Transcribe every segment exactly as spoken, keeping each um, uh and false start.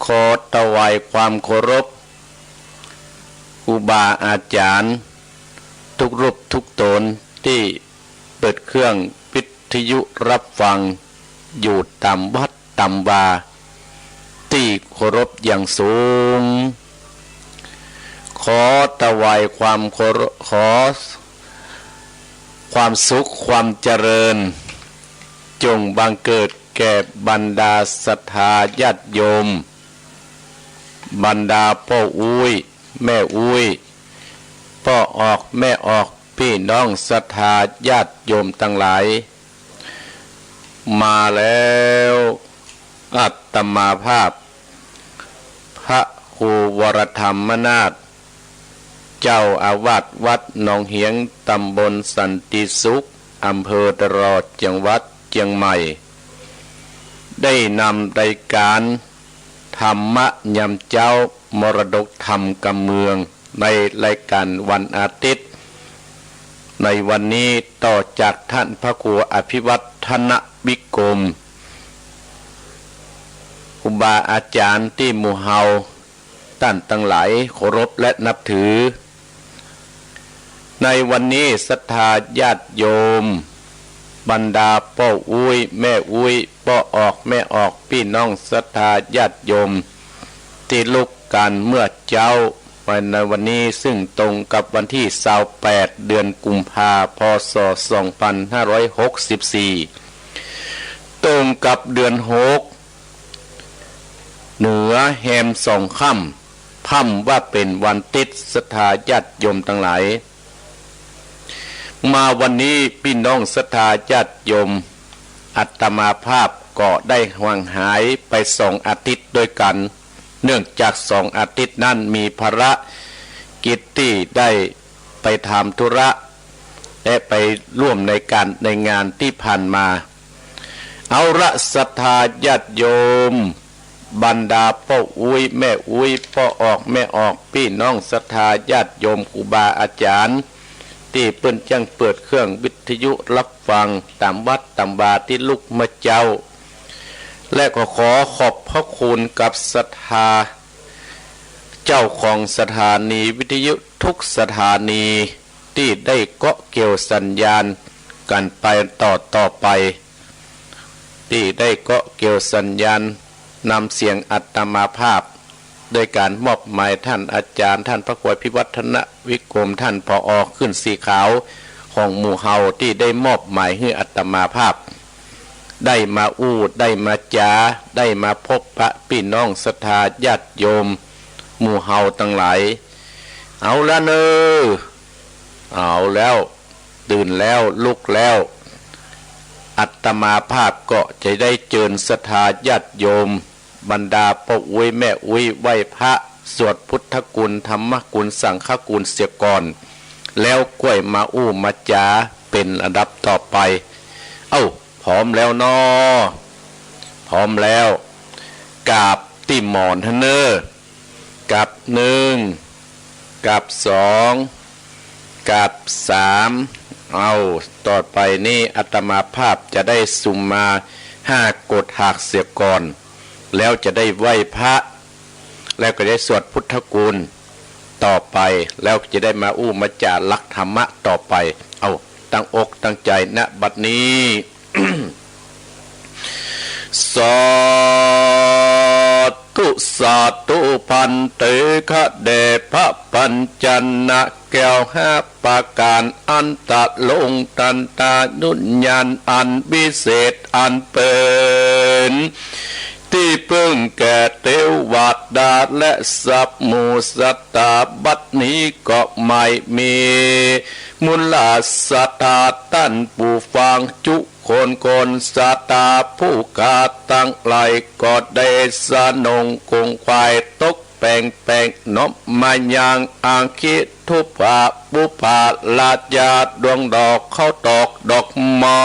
ขอถวายความเคารพครูบาอาจ๋ารย์กู้รูปกู้ต๋นตี้เปิดเครื่องวิทยุฮับฟังอยู่ต๋ามวัดต๋ามวา ตี้เคารพอย่างสูง ขอถวายความเคารพ ขอความสุขความเจริญ จงบังเกิดแก่บรรดาศรัทธาญาติโยม บรรดาป้ออุ๊ย แม่อุ๊ย ป้อออก แม่ออก ปี้น้องศรัทธาญาติโยมตังหลาย มาแล้ว อาตมาภาพ พระครูวรธรรมนาถ เจ้าอาวาสวัดหนองเหียง ตำบลสันติสุข อำเภอตะลอด จังหวัดเจียงใหม่ ได้นำรายก๋านธรรมะยามเจ๊า มรดกธรรมกำเมือง ในรายก๋านวันอาทิตย์ ในวันนี้ต่อจากท่านพระครูอภิวัฒนวิกรม ครูบาอาจ๋ารย์ตี้หมู่เฮาต้านตังหลายเคารพและนับถือ ในวันนี้ศรัทธาญาติโยม บรรดาป้ออุ๊ย แม่อุ๊ย ป้อออก แม่ออก ปี้น้องศรัทธาญาติโยม ตี้ลุกกั๋นเมื่อเจ๊า ในวันนี้ซึ่งตรงกับวันตี้ซาวแปด เดือนกุมภา พ.ศ. สองพันห้าร้อยหกสิบสี่ ตรงกับเดือนหก เหนือแฮมสองค่ำ พ่ำว่าเป๋นวันติ๊ด ศรัทธาญาติโยมตังหลาย มาวันนี้ปี้น้องศรัทธาญาติโยม อาตมาภาพก็ได้ห่างหายไปสองอาทิตย์ด้วยกั๋น เนื่องจากสองอาทิตย์นั้นมีภารกิจตี้ได้ไปทำธุระ และไปร่วมในก๋านในงานตี้ผ่านมา เอาละศรัทธาญาติโยม บรรดาป้ออุ๊ย แม่อุ๊ย ป้อออก แม่ออก ปี้น้องศรัทธาญาติโยม ครูบาอาจ๋ารย์ ตี้เปิ้นจั้งเปิดเครื่องวิทยุฮับฟังต๋ามวัดต๋ามวาตี้ลุกเมื่อเจ๊า และก็ขอขอบพระคุณกับศรัทธา เจ้าของสถานีวิทยุทุกสถานี ตี้ได้เกาะเกี่ยวสัญญาณกั๋นไปต่อต่อไป ตี้ได้เกาะเกี่ยวสัญญาณนำเสียงอาตมาภาพ โดยก๋านมอบหมายต้านอาจ๋ารย์ ต้านพระครูอภิวัฒนวิกรม ต้าน ผอ. ขึ้นสีขาวของหมู่เฮา ตี้ได้มอบหมายหื้ออาตมาภาพ ได้มาอู้ ได้มาจ๋า ได้มาพบปะปี้น้องศรัทธาญาติโยม หมู่เฮาตังหลาย เอาละเน่อ เอาแล้ว ตื่นแล้ว ลุกแล้ว อาตมาภาพก็จะได้เจิญศรัทธาญาติโยม บรรดาป้ออุ๊ยแม่อุ๊ย ไหว้พระ สวดพุทธคุณ ธรรมคุณ สังฆคุณเสียก่อน แล้วก้วยมาอู้มาจ๋าเป๋นอันดับต่อไป เอ้า พร้อมแล้วเนาะ พร้อมแล้ว กราบตี้หมอนหั้นเน่อ กราบหนึ่ง กราบสอง กราบสาม เอ้า ต่อไปนี้อาตมาภาพจะได้สุมมาห้ากฐากเสียก่อน แล้วจะได้ไหว้พระ แล้วก็ได้สวดพุทธคุณต่อไป แล้วจะได้มาอู้มาจ๋าหลักธรรมะต่อไป เอ้า ตั้งอกตั้งใจ๋ ณ บัดนี้ สาธุ สาธุ ภันเต ข้าแด่พระปัญจนะแก้วห้าประก๋าน อันตรงค์ตันตานุญาณอันวิเศษ อันเป๋นตี้เปิ้งแก่เตวดาและสัพหมู่สัตตา บัดนี้ก็ไม่มี มูลศรัทธาต้านผู้ฟังจุคนคน ศรัทธาผู้ข้าตังหลายก็ได้สนองคงไขว่ตกแป๋งแป๋ง น้อมมายังอาคิทุปปะปุปปะราชา ดวงดอกข้าวตอกดอกไม้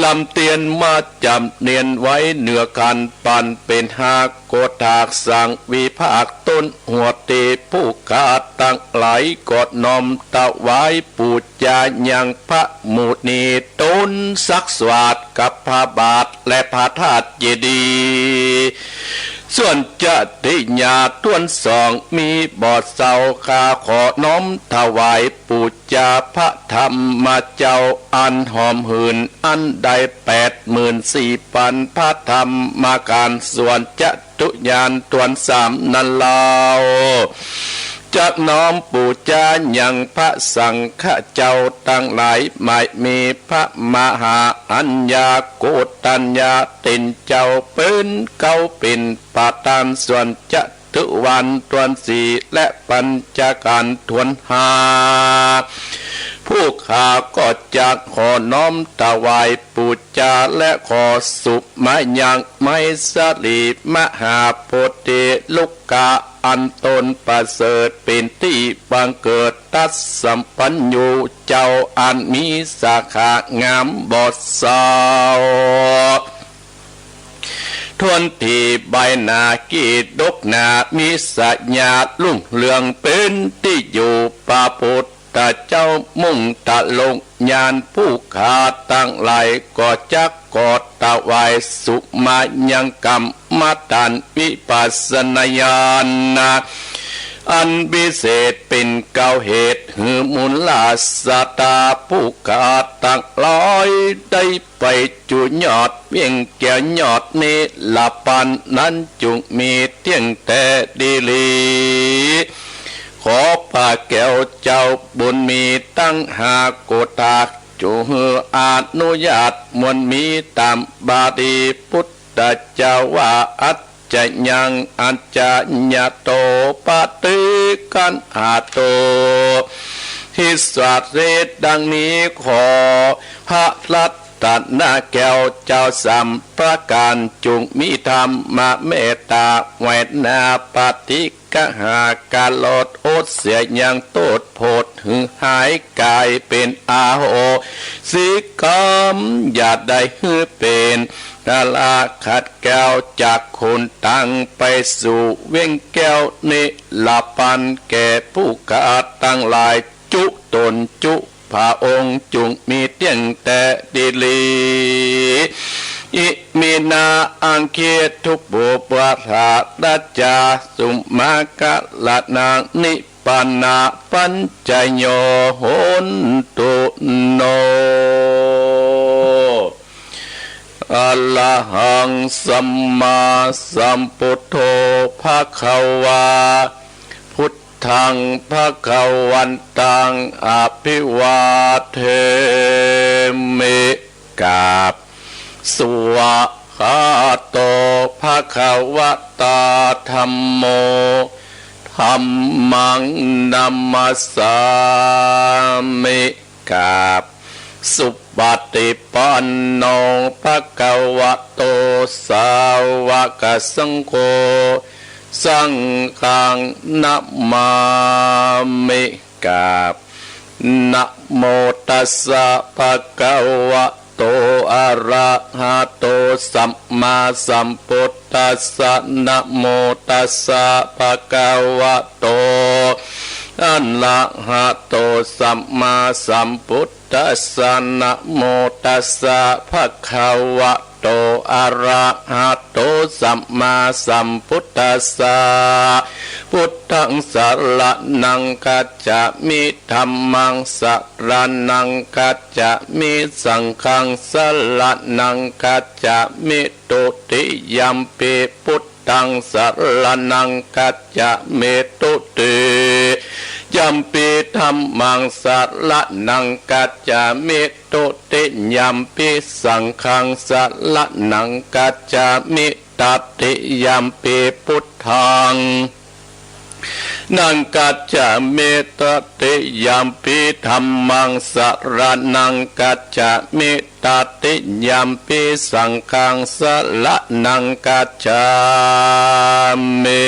ลำเตียนมาจ๋ำเนียนไว้เหนือขัน ปันเป๋นห้ากฐาก สังวิภาคตนหัวเต ผู้ข้าตังหลายก็น้อมถวายปู๋จายังพระมุนี ตนสักสวาดกับพระบาทและพระธาตุเจดีย์ ส่วนจติญาณถ้วนสองมีบ่เศร้า ข้าขอน้อมถวายปู๋จาพระธรรมเจ้า อันหอมหืนอั้นได้แปดหมื่นสี่ปันพระธรรมกาล ส่วนจตุญาณถ้วนสามนั้นเล่า จักน้อมปู๋จายังพระสังฆะเจ้าตังหลาย หมายมีพระมหาอัญญาโกณฑัญญาเถรเจ้า เป๋นเก๊าเป๋นประธาน ส่วนจตุวาณถ้วนสี่ และปัญจการถ้วนห้า ผู้ข้าก็จักขอน้อมถวายปู๋จา และขอสุมายังไมสลีมหาโพธิลุกกะ อันตนประเสริฐเป๋นตี้บังเกิด ทัศสัมปัญญูเจ้า อันมีสาขางามบ่เศร้า ถ้วนตี้ใบหน้ากี้ดกหนา มีสง่ารุ่งเรือง เป๋นตี้อยู่พระพุทธเจ้า มุ่งตะลงญาณ ผู้ข้าตังหลายก็จักขอถวายสุมายังกรรมฐานวิปัสสนาญาณ อันวิเศษเป๋นเก๊าเหตุ หื้อมูลสตาผู้ข้าตังหลายได้ไปจุยอดเวียงแก้วยอดนิรพานนั้น จุ่งมีเตี้ยงแต๊ดีหลี ขอพระแก้วเจ้าบุญมีตังห้าโกฏา จุ่งหื้ออนุญาตมวลมีต๋ามบาลี พุทธเจ้าว่า อัจจยังอัจจยโต ปฏิคันหาโต หิสสาเส ดังนี้ขอพระรัตนแก้วเจ้าสามประก๋าน จุ่งมีธรรมเมตตา ไหว้หน้าปฏิ กหากะลอดอดเสียยังโต้ษโผด หื้อหายก๋ายเป๋นอโหสิกรรม อย่าได้หื้อเป๋นอาระขัดแก้วจากคนตังไปสู่เวียงแก้วนิรพาน แก่ผู้ข้าตังหลาย จุต๋นจุ พระองค์จุ่งมีเตี้ยงแต๊ดีหลี อิมินา อังคีตุปุปปาทารัจจา สุมากัลลานัง นิพพานาปัจจโย โหนตุโน อะระหังสัมมาสัมพุทโธ ภะคะวา พุทธัง ภะคะวันตัง อะภิวาเทมิ กราบ สวากขาโต ภะคะวะตา ธัมโม ธัมมัง นะมัสสามิ กราบ สุปฏิปันโน ภะคะวะโต สาวกสังโฆ สังฆัง นะมามิ กราบ นะโมตัสสะ ภะคะวะโต อะระหะโต สัมมาสัมพุทธัสสะ นะโมตัสสะ ภะคะวะโต อะระหะโต สัมมาสัมพุทธัสสะ นะโมตัสสะ ภะคะวะโต อะระหะโต สัมมาสัมพุทธัสสะ พุทธัง สะระณัง คัจฉามิ ธัมมัง สะระณัง คัจฉามิ สังฆัง สะระณัง คัจฉามิ ตุติยัมปิ พุทธัง สะระณัง คัจฉามิ ตุติยัมปิ ธัมมัง สะระณัง คัจฉามิ ตุติยัมปิ สังฆัง สะระณัง คัจฉามิ ตติยัมปิ พุทธัง นัง คัจฉามิ ตติยัมปิ ธัมมัง สะระณัง คัจฉามิ ตติยัมปิ สังฆัง สะระณัง คัจฉามิ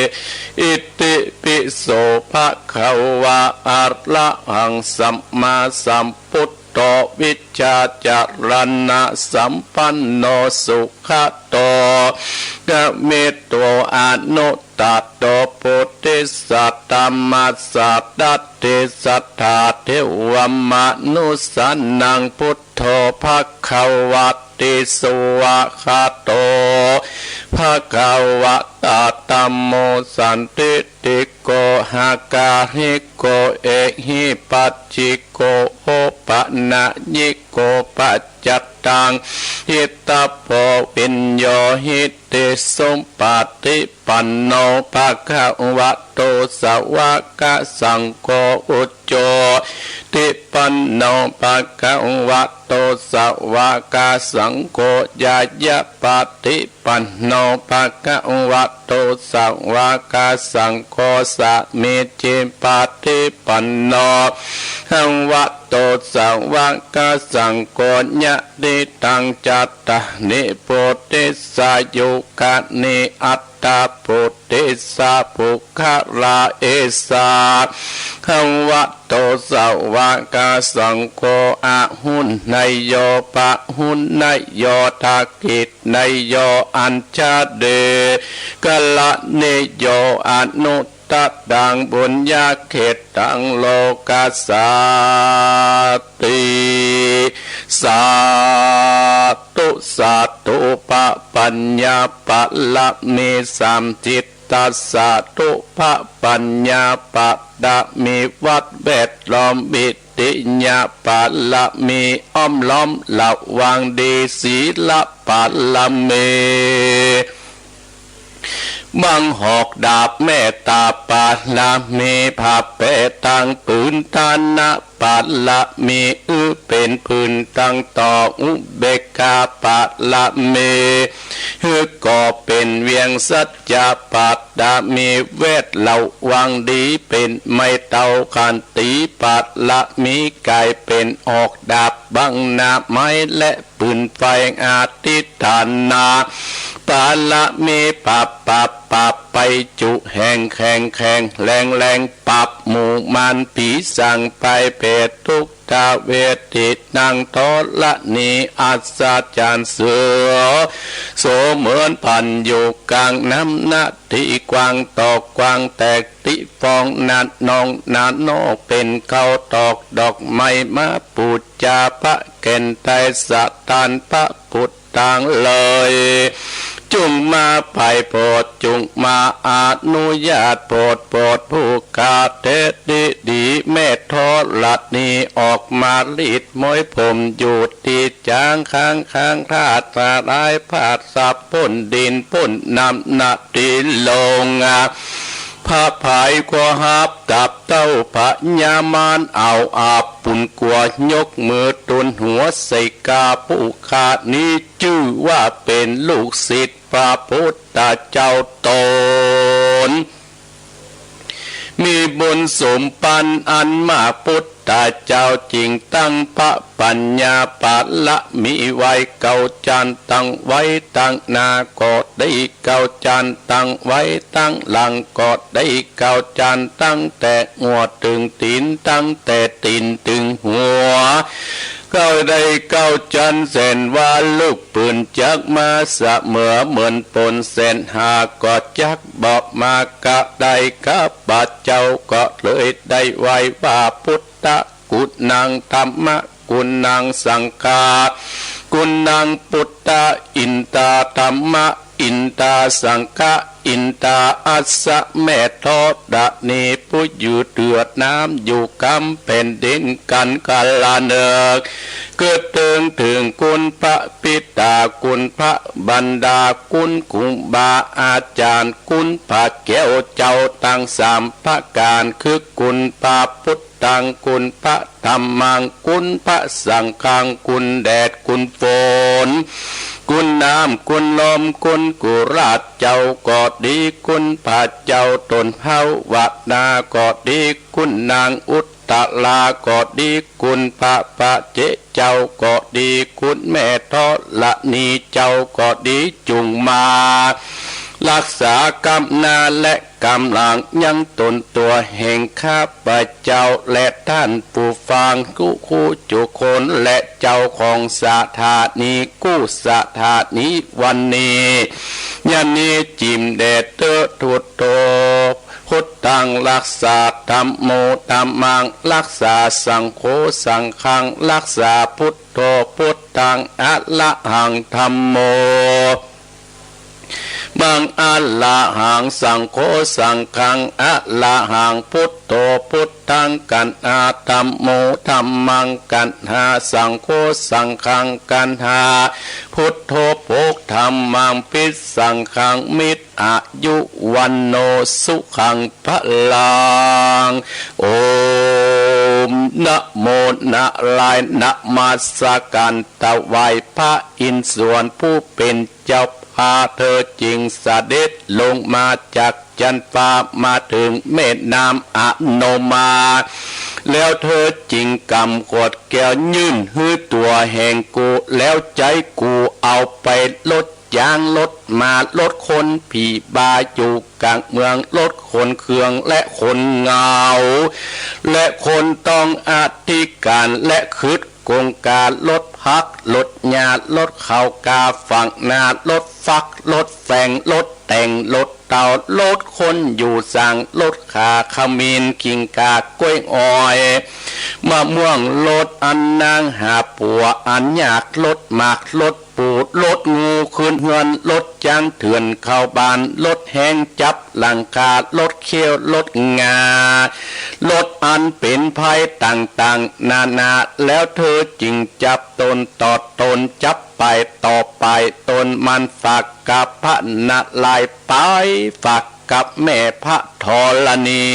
อิติปิโส ภะคะวะ อะระหัง สัมมาสัมพุทโธ วิ จาจรณะสัมปันโน สุขะโต กะเมโต อนุตตะโต ปุริสะ ธัมมะสะ ดัตถิสัตถา เทวะมะนุสสานัง พุทโธ ภะคะวะติ สุวะคะโต ภะคะวะตะ ธัมโม สันทิฏฐิโก อะกาลิโก เอหิปัสสิโก โอปะนะยิโก ปัจจัตตัง ทิฏฐัพโพ วิญโญหิติ สุปะฏิปันโน ภะคะวะโต สาวกสังโฆ อุจุปะฏิปันโน ภะคะวะโต สาวกสังโฆ ญาณปะฏิปันโน ภะคะวะโต สาวกสังโฆ สามีจิปะฏิปันโน ภะคะวะโต สาวกสังโฆ ยะติตัง จัตตาริ ปุริสายุกานิ อัตถะ ปุริสะ ปุคคละ เอสา ภะคะวะโต สาวกสังโฆ อาหุเนยโย ปะหุเนยโย ทักขิเนยโย อัญชลีกะรณีโย อนุตตะรัง ปุญญะเขตตัง โลกัสสาติ สาธุ สาธุ พระปัญญาบารมีสามสิทธิ์ สาธุ พระปัญญาบารมี วัดแวดล้อม วิทยาบารมี อ้อมล้อมระวังดี ศีลบารมี บังหอกดาบ เมตตาบารมี ผ้าแปตัง ปืนฐานะบารมี อือเป๋นปืนตังต่อ อุเบกขาบารมี หื้อก่อเป๋นเวียง สัจจะบารมี แวดระวังดี เป๋นไม้เต้า ขันติบารมี ก๋ายเป๋นหอกดาบ บังหน้าไม้และปืนไฟ อธิฐานะบารมี ปราบ ปราบ ปราบ ไปจุแห่งแข่งแข่งแรงแรง ปราบหมู่มารผีสาง ไปเปรตทุกขเวทนา ธรณีอัศจรรย์ เสือโสเหมือนพันอยู่กลางน้ำ นาที่กว้างตอกกว้าง แตกตี้ฟองนาดนองนาดนอก เป๋นเขาตอกดอกไม้ มาปู๋จาพระแก่นไทย สถานพระพุทธ ตังหลาย จุ่งมาไพร่โผด จุ่งมาอนุญาตโผด โผดผู้ข้าแต๊ดีดี แม่ธรณีออกมาลีดม้อยผมอยู่ตี้จ๋าง ข้างข้างราชสลาย พาดสับพ้นดินพ้นน้ำ นาที่ลง พระผายก็ฮับตับเต้าพญามาร เอาอาบปุนกัว ยกมือตุนหัวใส่กา ผู้ข้านี้จื้อว่าเป๋นลูกศิษย์พระพุทธเจ้าต๋น มีบุญสมปันอันมาก พุทธเจ้าจึงตั้งพระปัญญาบารมีไว้ เก้าจั๊นตั้งไว้ตังหน้าก็ดี เก้าจั๊นตั้งไว้ตังหลังก็ดี เก้าจั๊นตั้งแต่หัวเถิงตี๋น ตั้งแต่ตี๋นเถิงหัว เก้าได้เก้าจั๊นแสนวา ลูกปืนจักมาเสมอ เหมือนปนแสนหาก็จักบอกมา กะได้ข้าพเจ้าก็เลยได้ไหว้ว่า พุทธกุณัง ธัมมกุณัง สังฆกุณัง พุทธะอินทา ธัมมะอินทา สังฆะอินทา อัสสะ แม่ธรณีผู้อยู่เหนือน้ำ อยู่กำแผ่นดินกันกาละเนิก กึ๊ดเถิงเถิงคุณพระปิดา คุณพระมารดา คุณครูบาอาจ๋ารย์ คุณพระแก้วเจ้าตังสามประก๋าน คือคุณพระพุทธัง คุณพระธัมมัง คุณพระสังฆัง คุณแดดคุณฝน คุณน้ำคุณลม คุณกุหลาบเจ้าก็ดี คุณพระเจ้าต๋นภาวนาก็ดี คุณนางอุตตราก็ดี คุณพระปัจเจกเจ้าก็ดี คุณแม่ธรณีเจ้าก็ดี จุ่งมารักษากำนาและ กำลังยังตนตั๋วแห่งข้าพเจ้าและต้านผู้ฟังกู้ๆ จุคน และเจ้าของสถานีกู้สถานีวันนี้ ยะนี้จิ่มแด่เต๊อะ พุทโธ พุทธัง รักษา ธัมโม ธัมมัง รักษา สังโฆ สังฆัง รักษา พุทโธ พุทธัง อะระหัง ธัมโม มัง อะระหัง สังโฆ สังฆัง อะระหัง พุทโธ พุทธัง กัณหา ธัมโม ธัมมัง กัณหา สังโฆ สังฆัง กัณหา พุทโธ โภค ธัมมัง ภิสสังฆัง มิตร อายุ วัณโณ สุขัง พลัง โอม นะโม นารายณ์ นมัสการ ถวายพระอินทร์สวรรค์ผู้เป๋นเจ้าฟ้า เธอจึงเสด็จลงมาจากจั๊นฟ้ามาเถิงแม่น้ำอโนมา แล้วเธอจึงก๋ำขวดแก้วยื่นหื้อตั๋วแห่งกู แล้วใจ๊กูเอาไปลดจ๊าง ลดม้า ลดคนผีบ้าอยู่ก๋างเมือง ลดคนเคืองและคนเหงา และคนต้องอธิการ และขึดโกงก๋า ลดผัก ลดหญ้า ลดข้าวกล้าฝังนา ลดฟัก ลดแฟง ลดแตง ลดเต้า ลดคนอยู่สร้าง ลดข่า ขมิ้น ขิงข่า ก๊วยอ้อย มะม่วง ลดอันนางหาผัวอันยาก ลดหมาก ลด ปูด ลดงูขึ้นเฮือน ลดจ๊างเถื่อนเข้าบ้าน ลดแฮงจับหลังคา ลดเขี้ยว ลดงา ลดอันเป๋นภัยต่างๆ นานา แล้วเธอจึงจับตนต่อตน จับไปต่อไป ตนมันฝากกับพระนารายณ์ ไปฝากกับแม่พระธรณี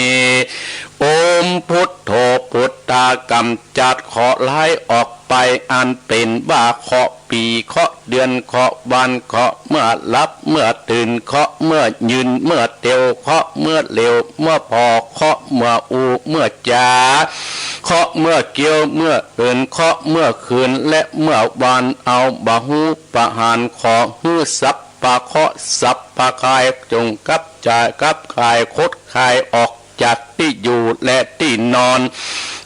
โอม พุทโธ พุทธา ก๋ำจัดเคราะห์ร้ายออกไป อันเป๋นว่าเคราะห์ปี เคราะห์เดือน เคราะห์วัน เคราะห์เมื่อหลับเมื่อตื่น เคราะห์เมื่อยืนเมื่อเตียว เคราะห์เมื่อเหลียวเมื่อผ่อ เคราะห์เมื่ออู้เมื่อจ๋า เคราะห์เมื่อเกี้ยวเมื่อเอิน เคราะห์เมื่อคืนและเมื่อวาน เอาบ่ฮู้ประหาร ขอหื้อสัพพะเคราะห์สัพพะคาย จงกระจายกลับคลาย คดคลายออก จากตี้อยู่และตี้นอน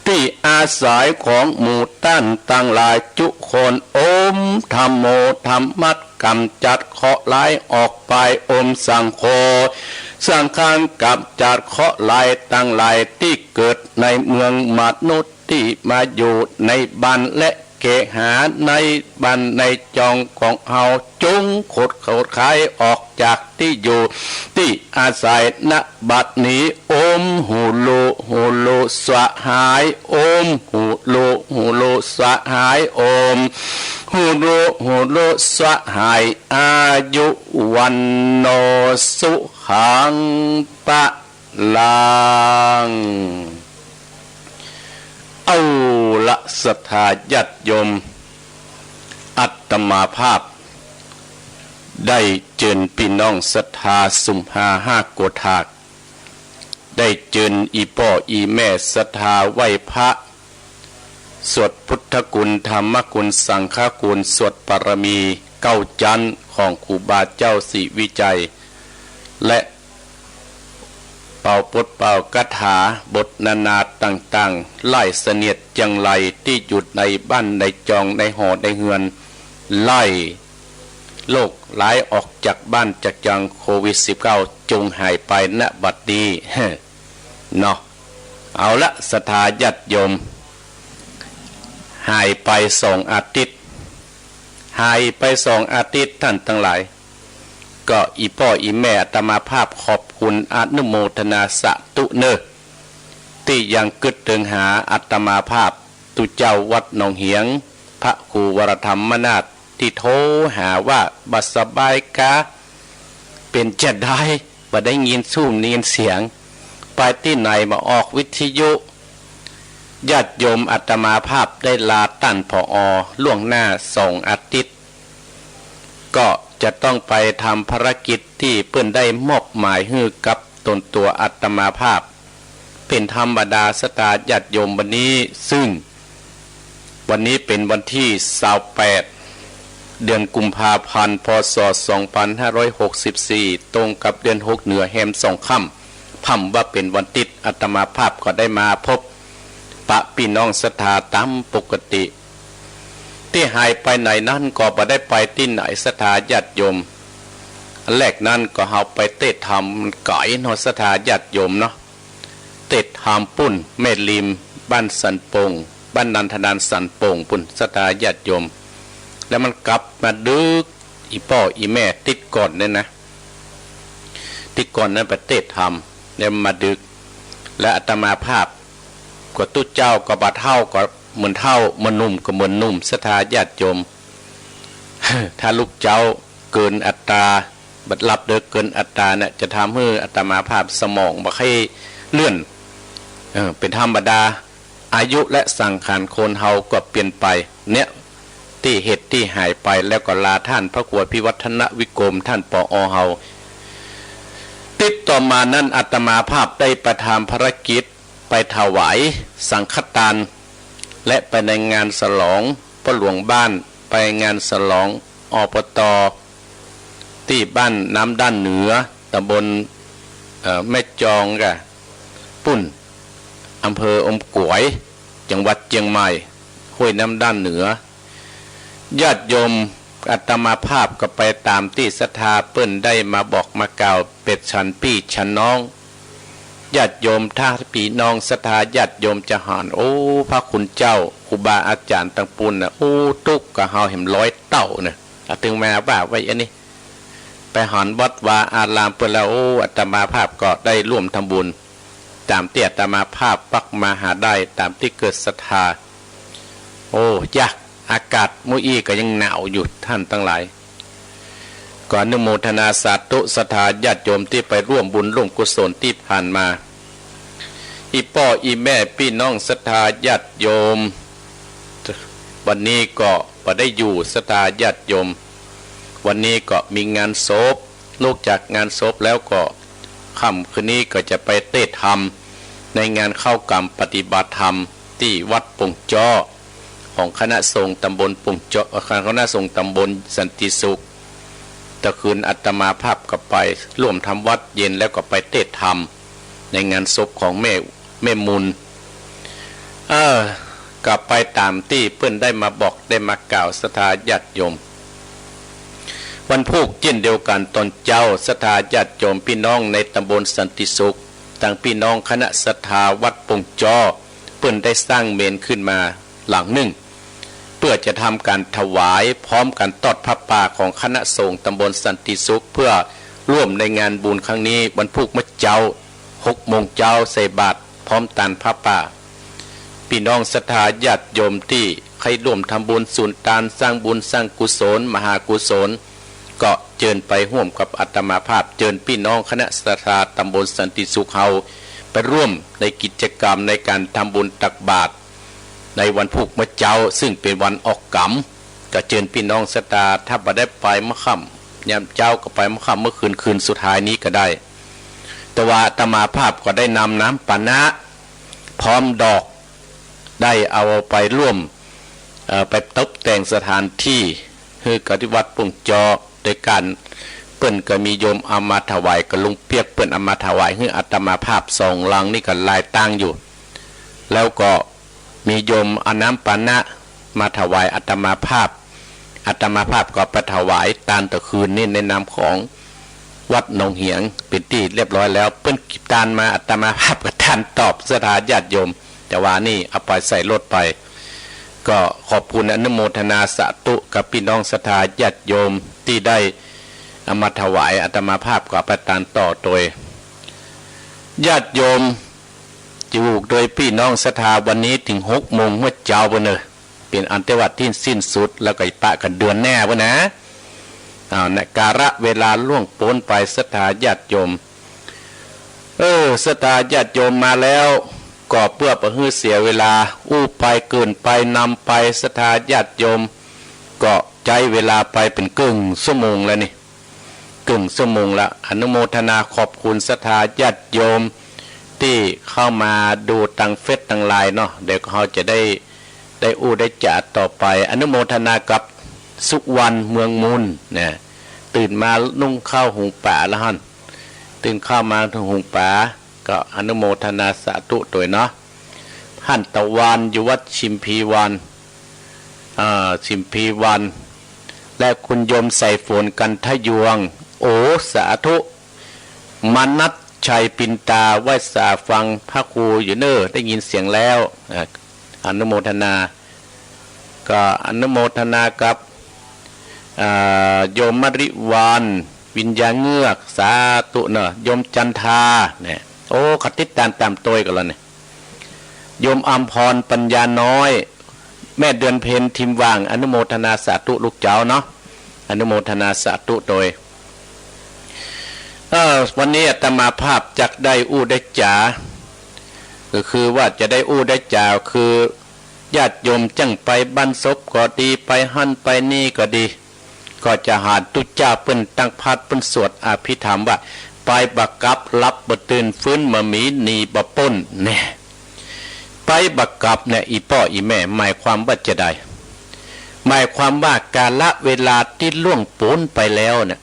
ตี้อาศัยของหมู่ต้านตังหลายจุคน โอม ธัมโม ธัมมัง ก๋ำจัดเคราะห์ร้ายออกไป โอม สังโฆ สังฆัง ก๋ำจัดเคราะห์ร้ายตังหลายตี้เกิดในเมืองมนุษย์ ตี้มาอยู่ในบ้านและเกหาในบ้านในจองของเฮา จงขดขดคลายออกจากตี้อยู่ตี้อาศัย ณ บัดนี้ โอม ฮูลุ ฮูลุ สหาย โอม ฮูลุ ฮูลุ สหาย โอม ฮูลุ ฮูลุ สหาย อายุ วัณโณ สุขัง พลัง เอาละ ศรัทธาญาติโยม อาตมาภาพได้เจิญปี้น้องศรัทธาสุมหาห้าโกฏาก ได้เจิญอี่ป้ออี่แม่ศรัทธาไหว้พระ สวดพุทธคุณ ธรรมคุณ สังฆคุณ สวดบารมีเก้าจั๊นของครูบาเจ้าศรีวิชัย และเป่าบทเป่าคาถาบทนานาต่างๆ หลายเสนียดจังไร ตี้อยู่ในบ้านในจองในหอในเฮือน ไล่โรคร้ายออกจากบ้านจากจอง โควิดสิบเก้า จงหายไป ณ บัดนี้ เนาะ เอาละ ศรัทธาญาติโยม หายไปสองอาทิตย์ หายไปสองอาทิตย์ ต้านตังหลาย ก็อี่ป้ออี่แม่อาตมาภาพขอบคุณอนุโมทนาสาธุเน่อ ตี้ยังกึ๊ดเถิงหาอาตมาภาพ ตุ๊เจ้าวัดหนองเหียง พระครูวรธรรมนาถ ตี้โทรหาว่าบ่สบายกา เป๋นจาใด บ่ได้ยินซู้ได้ยินเสียง ไปตี้ไหน บ่ออกวิทยุ ญาติโยม อาตมาภาพได้ลาต้าน ผอ ล่วงหน้าสองอาทิตย์ ก็จะต้องไปทำภารกิจตี้เปิ้นได้มอบหมายหื้อกับตนตั๋วอาตมาภาพ เป๋นธรรมดา ศรัทธาญาติโยม วันนี้ ซึ่งวันนี้เป๋นวันตี้ซาวแปด เดือนกุมภาพันธ์ พ.ศ. สองพันห้าร้อยหกสิบสี่ ตรงกับเดือนหกเหนือแฮมสองค่ำ พ่ำว่าเป๋นวันติ๊ด อาตมาภาพก็ได้มาพบปะปี้น้องศรัทธาต๋ามปกติ ตี้หายไปไหนนั้นก็บ่ได้ไปตี้ไหน ศรัทธาญาติโยม อันแรกนั้นก็เฮาไปเตศน์ธรรม ก๋ายเนาะ ศรัทธาญาติโยมเนาะ เตศน์ธรรมปุ้นแม่ริม บ้านสันป่ง บ้านนันทนานสันป่งปุ้น ศรัทธาญาติโยม แล้วมันกลับมาดึก อี่ป้ออี่แม่ติ๊ดก่อนเนี่ยนะ ติ๊ดก่อนนั้นไปเตศน์ธรรม แล้วมาดึก และอาตมาภาพก็ตุ๊เจ้าก็บ่าเฒ่าก็เหมือนเฒ่า บ่าหนุ่มก็เหมือนหนุ่ม ศรัทธาญาติโยม ถ้าลูกเจ๊าเกินอัตรา บ่าหลับเดิกเกินอัตราเนี่ย จะทำหื้ออาตมาภาพสมองบ่าใค่เลื่อน เออ เป๋นธรรมดา อายุและสังขารคนเฮาก็เปลี่ยนไป เนี่ย ตี้เหตุตี้หายไป แล้วก็ลาต้านพระครูอภิวัฒนวิกรม ต้าน ผอ. เฮา ติ๊ดต่อมานั้น อาตมาภาพได้ไปทำภารกิจ ไปถวายสังฆทาน และไปในงานฉลองพ่อหลวงบ้าน ไปงานฉลอง อปต. ตี้บ้านน้ำด้านเหนือ ตำบล เอ่อ แม่จองก่ะ ปุ้น อำเภออมก๋วย จังหวัดเจียงใหม่ ห้วยน้ำด้านเหนือ ญาติโยม อาตมาภาพก็ไปต๋ามตี้ศรัทธาเปิ้นได้มาบอกมากล่าว เป๋นฉันปี้ฉันน้อง ญาติโยม ถ้าปี้น้องศรัทธาญาติโยมจะหัน โอ้ พระคุณเจ้า ครูบาอาจ๋ารย์ตังปุ้นน่ะ โอ้ ตุ๊กกว่าเฮาแหมร้อยเต้านะ อา เถิงมาว่าไว้อันนี้ ไปหันวัดวาอารามเปิ้นแล้ว โอ้ อาตมาภาพก็ได้ร่วมทำบุญ ต๋ามตี้อาตมาภาพปักมาหาได้ ต๋ามตี้เกิดศรัทธา โอ้ ยะ อากาศมื้ออี้ก็ยังหนาวอยู่ ต้านตังหลาย ก็อนุโมทนาสาธุศรัทธาญาติโยมตี้ไปร่วมบุญร่วมกุศลตี้ผ่านมา อี่ป้ออี่แม่ปี้น้องศรัทธาญาติโยม วันนี้ก็บ่ได้อยู่ ศรัทธาญาติโยม วันนี้ก็มีงานศพ ลุกจากงานศพแล้วก็ ค่ำคืนนี้ก็จะไปเตศน์ธรรม ในงานเข้ากรรมปฏิบัติธรรม ตี้วัดป่งจ้อ ของคณะสงฆ์ตำบลป่งจ้อ เอ่อ คณะสงฆ์ตำบลสันติสุข ตะคืนอาตมาภาพก็ไปร่วมทำวัตรเย็น แล้วก็ไปเตศน์ธรรม ในงานศพของแม่ แม่มูล เออ ก็ไปต๋ามตี้เปิ้นได้มาบอกได้มากล่าว ศรัทธาญาติโยม วันพูกเจ้นเดียวกั๋นต๋อนเจ๊า ศรัทธาญาติโยมปี้น้องในตำบลสันติสุข ตังปี้น้องคณะศรัทธาวัดป่งจ้อ เปิ้นได้สร้างเมรุขึ้นมาหลังนึ่ง เปื้อจะทำก๋านถวาย พร้อมกั๋นตอดผ้าป่าของคณะสงฆ์ตำบลสันติสุข เปื้อร่วมในงานบุญครั้งนี้ วันพูกเมื่อเจ๊า หกโมงเจ๊าใส่บาตรพร้อมตานผ้าป่า ปี้น้องศรัทธาญาติโยมตี้ใค่ร่วมทำบุญสุนตาน สร้างบุญสร้างกุศล มหากุศล ก็เจิญไปฮ่วมกับอาตมาภาพ เจิญปี้น้องคณะศรัทธาตำบลสันติสุขเฮา ไปร่วมในกิจกรรมในก๋านทำบุญตักบาตร ในวันพูกเมื่อเจ๊า ซึ่งเป๋นวันออกกรรม ก็เจิญปี้น้องศรัทธา ถ้าบ่ได้ไปเมื่อค่ำ ยามเจ๊าก็ไปเมื่อค่ำเมื่อคืน คืนสุดท้ายนี้ก็ได้ แต่ว่าอาตมาภาพก็ได้นำน้ำปานะ พร้อมดอก ได้เอาไปร่วม เอ่อ ไปตกแต่งสถานตี้ หื้อกับตี้วัดป่งจ้อ โดยก๋าน เปิ้นก็มีโยมเอามาถวายกับลุงเปียก เปิ้นเอามาถวายหื้ออาตมาภาพสองลังนี่ก็หลายตังค์อยู่ แล้วก็ มีโยมเอาน้ำปานะมาถวายอาตมาภาพ อาตมาภาพก็ไปถวายตานตะคืนนี้ในนามของวัดหนองเหียงเป๋นตี้เรียบร้อยแล้ว เปิ้นกิบตานมา อาตมาภาพก็ตานตอบศรัทธาญาติโยม แต่ว่านี่เอาไปใส่รถไป ก็ขอบคุณอนุโมทนาสาธุกับปี้น้องศรัทธาญาติโยมตี้ได้เอามาถวาย อาตมาภาพก็ไปตานต่อโตย ญาติโยม อยู่โดยปี้น้องศรัทธาวันนี้เถิงหกโมงหัวเจ๊าปู้นเน่อ เป๋นอันตี้ว่าตี้สิ้นสุด แล้วก็ปะกั๋นเดือนหน้าปู้นนะ อ้าว นะ กาละเวลาล่วงป๊นไป ศรัทธาญาติโยม เออ ศรัทธาญาติโยมมาแล้ว ก็เปื้อบ่หื้อเสียเวลา อู้ไปเกิ่นไปนำไป ศรัทธาญาติโยม ก็ใจ๊เวลาไปเป๋นเกิ่งชั่วโมงแล้วนี่ เกิ่งชั่วโมงละ อนุโมทนาขอบคุณศรัทธาญาติโยมตี้เข้ามาดูตางเฟซตางไลน์เนาะ เดี๋ยวเฮาจะได้ ได้อู้ได้จ๋าต่อไป อนุโมทนากับสุวรรณเมืองมูลนะ ตื่นมานึ่งข้าวหุงป๋าแล้วหั้น ตื่นข้าวมาหุงป๋า ก็อนุโมทนาสาธุตวยเนาะ ท่านตะวันอยู่วัดชิมพีวัน อ่า ชิมพีวัน และคุณโยมสายฝน กันทะยวง โอ้ สาธุ มนัสชัย ปินตา ไหว้สาฟังพระครูอยู่เน่อ ได้ยินเสียงแล้ว อ่า อนุโมทนา ก็อนุโมทนากับ อ่า โยมมริวรรณ วิญญาเงือก สาธุเน่อ โยมจันทา เนี่ย โอ้ เขาติดตามตามตวยกั๋นแล้วเนี่ย โยมอำพร ปัญญาน้อย แม่เดือนเพ็ญ ทิมหว่าง อนุโมทนาสาธุลูกเจ้าเนาะ อนุโมทนาสาธุตวย เออ วันนี้อาตมาภาพจักได้อู้ได้จ๋า ก็คือว่าจะได้อู้ได้จ๋า คือญาติโยมจั้งไปบ้านศพก็ดี ไปหั้นไปนี่ก็ดี ก็จะหันตุ๊เจ้าเปิ้นตั้งพาดเปิ้นสวดอภิธรรมว่า ไปบ่กลับ หลับบ่ตื่น ฟื้นบ่มี หนีบ่ป๊น แน่ ไปบ่กลับเนี่ย อี่ป้ออี่แม่ หมายความว่าจาใด หมายความว่ากาละเวลาตี้ล่วงป๊นไปแล้วเนี่ย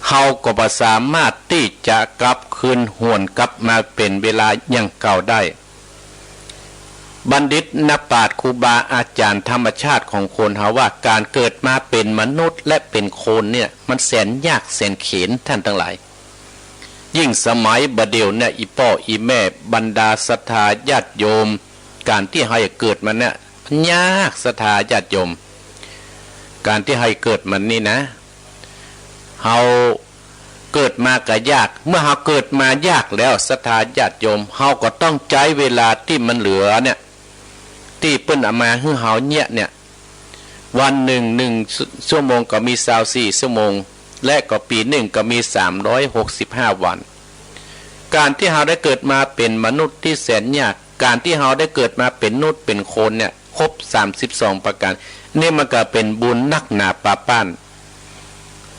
เฮาก็บ่สามารถตี้จะกลับคืนหวนกลับมาเป๋นเวลาอย่างเก่าได้ บัณฑิตนักปราชญ์ครูบาอาจ๋ารย์ ธรรมชาติของคนเฮาว่า ก๋านเกิดมาเป๋นมนุษย์และเป๋นคนเนี่ย มันแสนยากแสนเข็ญ ท่านตังหลาย ยิ่งสมัยบ่าเดี่ยวเนี่ย อี่ป้ออี่แม่ บรรดาศรัทธาญาติโยม ก๋านตี้เฮาจะเกิดมาเนี่ย มันยาก ศรัทธาญาติโยม ก๋านตี้เฮาจะเกิดมานี่นะ เฮาเกิดมาก็ยาก เมื่อเฮาเกิดมายากแล้ว ศรัทธาญาติโยม เฮาก็ต้องใจ๊เวลาตี้มันเหลือเนี่ย ตี้เปิ้นเอามาหื้อเฮาเยียะเนี่ย วันนึ่ง นึ่งชั่วโมงก็มีซาวสี่ชั่วโมง และก็ปี๋นึ่งก็มีสามร้อยหกสิบห้าวัน ก๋านตี้เฮาได้เกิดมาเป๋นมนุษย์ตี้แสนยาก ก๋านตี้เฮาได้เกิดมาเป๋นมนุษย์เป๋นคนเนี่ย ครบสามสิบสองประก๋าน นี่มันก็เป๋นบุญนักหนาปาป๊าน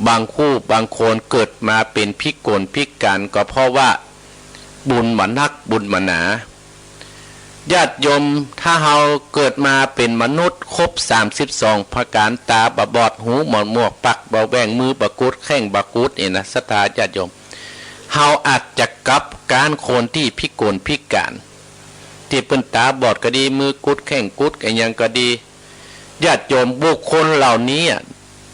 บางคู่บางคนเกิดมาเป๋นพิกลพิก๋าน ก็เพราะว่าบุญบ่นัก บุญบ่หนา ญาติโยม ถ้าเฮาเกิดมาเป๋นมนุษย์ครบสามสิบสองประก๋าน ต๋าบ่บอด หูบ่หนวก ปากบ่แหว่ง มือบ่กุด แข้งบ่กุด นี่นะ ศรัทธาญาติโยม เฮาอาจจะกลับก๊านคนตี้พิกลพิก๋าน ตี้เปิ้นต๋าบอดก็ดี มือกุด แข้งกุด อะหยังก็ดี ญาติโยม บุคคลเหล่านี้อะ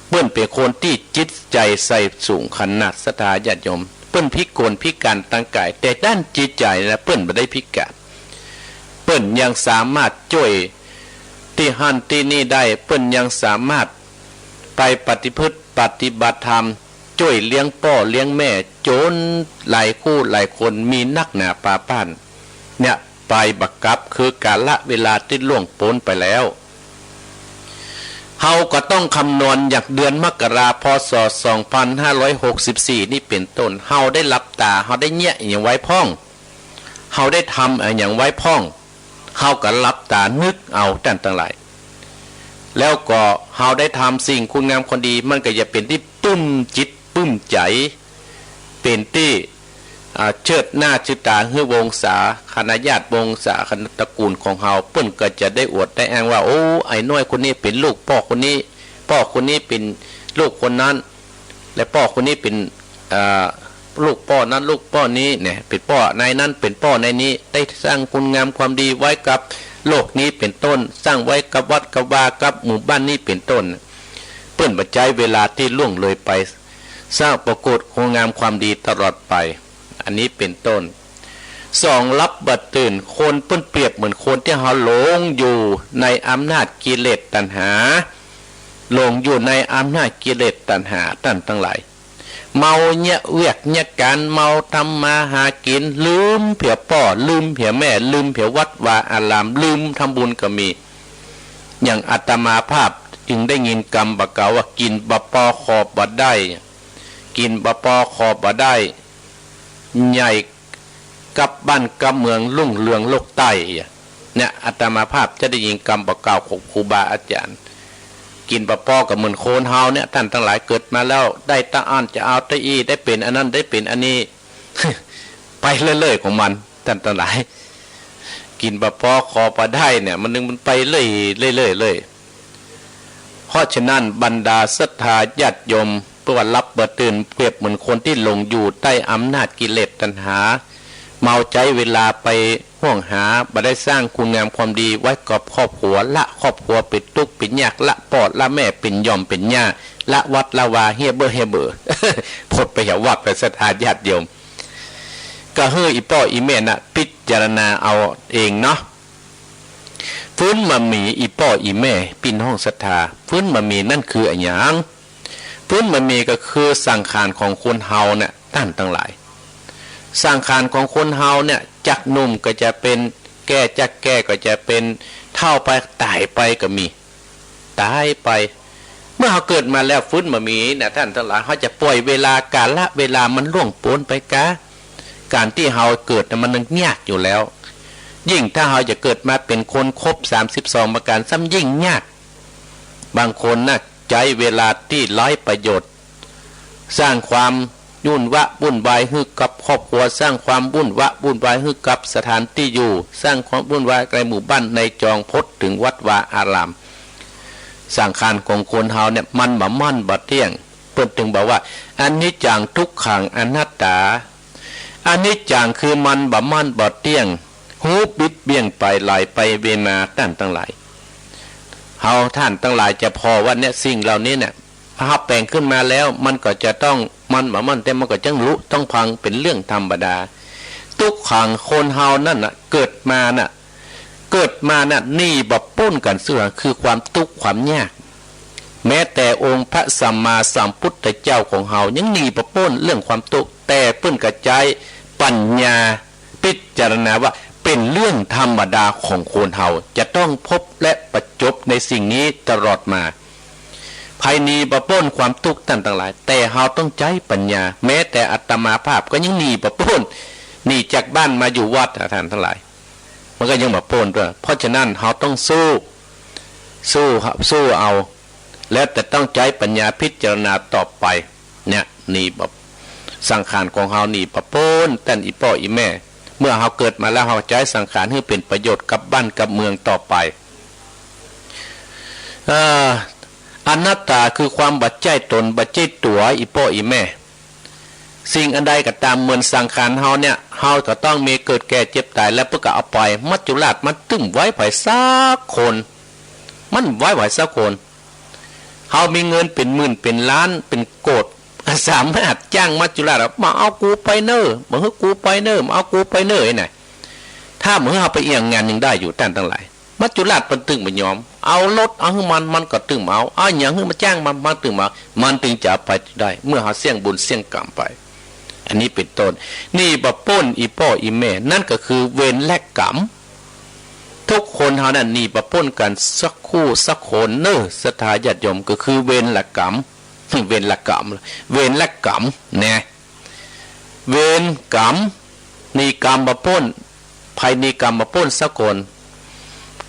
เปิ้นเป๋นคนตี้จิตใจ๋ใส่สูงขนาด ศรัทธาญาติโยม เปิ้นพิกลพิก๋านตางก๋าย แต่ด้านจิตใจ๋นะ เปิ้นบ่ได้พิก๋าน เปิ้นยังสามารถจ้วยตี้หั้นตี้นี่ได้ เปิ้นยังสามารถไปปฏิพฤติปฏิบัติธรรม จ้วยเลี้ยงป้อเลี้ยงแม่ จ๋นหลายคู่หลายคน มีนักหนาปาป๊าน เนี่ย ไปบ่กลับ คือกาละเวลาตี้ล่วงป๊นไปแล้ว เฮาก็ต้องคำนวณอย่างเดือนมกรา พ.ศ. สองพันห้าร้อยหกสิบสี่ นี่เป๋นต้น เฮาได้หลับต๋า เฮาได้เยียะอะหยังไว้พ่อง เฮาได้ทำอะหยังไว้พ่อง เฮาก็หลับต๋านึกเอา ต้านตังหลาย แล้วก็เฮาได้ทำสิ่งคุณงามความดี มันก็จะเป๋นตี้ปึ้มจิตปึ้มใจ๋ เป๋นตี้ อ่า เชิดหน้าเชิดต๋าหื้อวงศาคณะญาติ วงศาคณะตระกูลของเฮา เปิ้นก็จะได้อวดได้อ้างว่า โอ้ ไอ้น้อยคนนี้เป๋นลูกป้อคนนี้ ป้อคนนี้เป๋นลูกคนนั้น และป้อคนนี้เป๋น อ่า ลูกป้อนั้นลูกป้อนี้เนี่ย เป๋นป้อนายนั้นเป๋นป้อนายนี้ ได้สร้างคุณงามความดีไว้กับโลกนี้เป๋นต้น สร้างไว้กับวัดกับวา กับหมู่บ้านนี้เป๋นต้น เปิ้นบ่ใจ๊เวลาตี้ล่วงเลยไป สร้างปรากฏคุณงามความดีตลอดไป อันนี้เป๋นต้น สอง หลับบ่ตื่น คนเปิ้นเปรียบเหมือนคนตี้เฮาหลงอยู่ในอำนาจกิเลสตัณหา หลงอยู่ในอำนาจกิเลสตัณหา ต้านตังหลาย เมาเยียะเวียกเยียะก๋าน เมาทำมาหากิ๋น ลืมเหียป้อ ลืมเหียแม่ ลืมเหียวัดวาอาราม ลืมทำบุญก็มี อย่างอาตมาภาพจึงได้ยินกำบ่าเก่าว่า กิ๋นบ่ปอขอบ่ได้ กิ๋นบ่ปอขอบ่ได้ ใหญ่กับบ้านกับเมือง รุ่งเรืองโลกใต้ เนี่ย อาตมาภาพจะได้ยินกำบ่าเก่าของครูบาอาจ๋ารย์ กิ๋นบ่ปอก็เหมือนคนเฮาเนี่ย ต้านตังหลาย เกิดมาแล้วได้ตะอั้นจะเอาตะอี้ ได้เป๋นอันนั้นได้เป๋นอันนี้ ไปเรื่อยๆของมัน ต้านตังหลาย กิ๋นบ่ปอขอบ่ได้เนี่ย มันนึงมันไปเรื่อยๆ เรื่อยๆ เพราะฉะนั้นบรรดาศรัทธาญาติโยม เปิ้นว่าหลับบ่ตื่น เปรียบเหมือนคนตี้หลงอยู่ใต้อำนาจกิเลสตัณหา เมาใจ๊เวลาไปฮ้องหา บ่ได้สร้างคุณงามความดีไว้กับครอบครัว ละครอบครัวเป๋นตุ๊กข์เป๋นยาก ละป้อละแม่เป๋นหย่อมเป๋นหญ้า ละวัดละวาเฮี้ยเบ้อเฮี้ยเบ้อ ผดไปเหียวัดไปศรัทธาญาติโยม ก็หื้ออี่ป้ออี่แม่น่ะ พิจารณาเอาเองเนาะ ฟื้นบ่าหมี อี่ป้ออี่แม่ ปี้น้องศรัทธา ฟื้นบ่าหมีนั่นคืออะหยัง ฟื้นบ่าหมีก็คือสังขารของคนเฮาเนี่ย ต้านตังหลาย สังขารของคนเฮาเนี่ย จากหนุ่มก็จะเป๋น แก่ จากแก่ก็จะเป๋น เฒ่าไป ต๋ายไปก็มี ต๋ายไป เมื่อเฮาเกิดมาแล้ว ฟื้นบ่าหมีนะ ต้านตังหลาย เฮาจะป่อยเวลา กาละเวลามันล่วงป๊นไปกา ก๋านตี้เฮาเกิดน่ะมันยากอยู่แล้ว ยิ่งถ้าเฮาจะเกิดมาเป๋นคนครบสามสิบสองประก๋าน ซ้ำยิ่งยาก บางคนน่ะ ใจ๊เวลาตี้ไร้ประโยชน์ สร้างความวุ่นวะวุ่นวายหื้อกับครอบครัว สร้างความวุ่นวะวุ่นวายหื้อกับสถานตี้อยู่ สร้างความวุ่นวายในหมู่บ้านในจอง พดเถิงวัดวาอาราม สังขารของคนเฮาเนี่ย มันบ่มั่นบ่เตี้ยง เปิ้นเถิงบอกว่า อนิจจัง ทุกขัง อนัตตา อนิจจังคือมันบ่มั่นบ่เตี้ยง ฮู้บิดเบี้ยงไป ไหลไปเวียนมา ต้านตังหลาย เฮาต้านตังหลายจะผ่อว่าเนี่ย สิ่งเหล่านี้เนี่ย เฮาแป๋งขึ้นมาแล้ว มันก็จะต้อง มันบ่มั่นเตี้ยง มันก็จะต้องลุต้องพัง เป๋นเรื่องธรรมดา ทุกขัง คนเฮานั่นน่ะ เกิดมาน่ะ เกิดมาน่ะ หนีบ่ป๊นก๋านเสีย คือความตุ๊กข์ความยาก แม้แต่องค์พระสัมมาสัมพุทธเจ้าของเฮายังหนีบ่ป๊นเรื่องความตุ๊กข์ แต่เปิ้นก็ใจ๊ปัญญาพิจารณาว่าเป๋นเรื่องธรรมดาของคนเฮา จะต้องพบและประจบในสิ่งนี้ตลอดมา ใผหนีบ่ป๊นความตุ๊กข์ ต้านตังหลาย แต่เฮาต้องใจ๊ปัญญา แม้แต่อาตมาภาพก็ยังหนีบ่ป๊น หนีจากบ้านมาอยู่วัดอะ ต้านตังหลาย มันก็ยังบ่ป๊นตวย เพราะฉะนั้นเฮาต้องสู้ สู้ สู้เอา แล้วแต่ต้องใจ๊ปัญญาพิจารณาต่อไป เนี่ย หนีบ่ สังขารของเฮาหนีบ่ป๊น ต้านอี่ป้ออี่แม่ เมื่อเฮาเกิดมาแล้ว เฮาใจ๊สังขารหื้อเป๋นประโยชน์กับบ้านกับเมืองต่อไป เอ่อ อนัตตาคือความบ่ใจ้ต๋น บ่ใจ้ตั๋ว อี่ป้ออี่แม่ สิ่งอันใดก็ต๋าม เหมือนสังขารเฮาเนี่ย เฮาก็ต้องมีเกิดแก่เจ็บต๋าย แล้วเปิ้นก็เอาไป มัจจุราชมันตึงไว้ใผสักคน มันไว้ใผสักคน เฮามีเงินเป๋นหมื่นเป๋นล้านเป๋นโกด สามารถจ้างมัจจุราชว่า มาเอากูไปเน่อ มาหื้อกูไปเน่อ มาเอากูไปเน่อ ไอ้น่ะ ถ้าบ่หื้อเฮาไปเอียงงานยังได้อยู่ ต้านตังหลาย มัจจุราชเปิ้นตึงบ่ยอม เอารถเอาหื้อมัน มันก็ตึงบ่เอา เอาหยังหื้อมาจ้างมัน มันตึงบ่เอา มันตึงจะเอาไปได้ เมื่อเฮาเสี้ยงบุญเสี้ยงกรรมไป อันนี้เป๋นต้น หนีบ่ป๊นอี่ป้ออี่แม่ นั่นก็คือเวรและกรรม ทุกคนเฮานั้นหนีบ่ป๊นกั๋นสักคู่สักคนเน่อ ศรัทธาญาติโยม ก็คือเวรและกรรม เวรและกรรม เวรและกรรม แน่ เวรกรรม หนีกรรมบ่ป๊น ใผหนีกรรมบ่ป๊นสักคน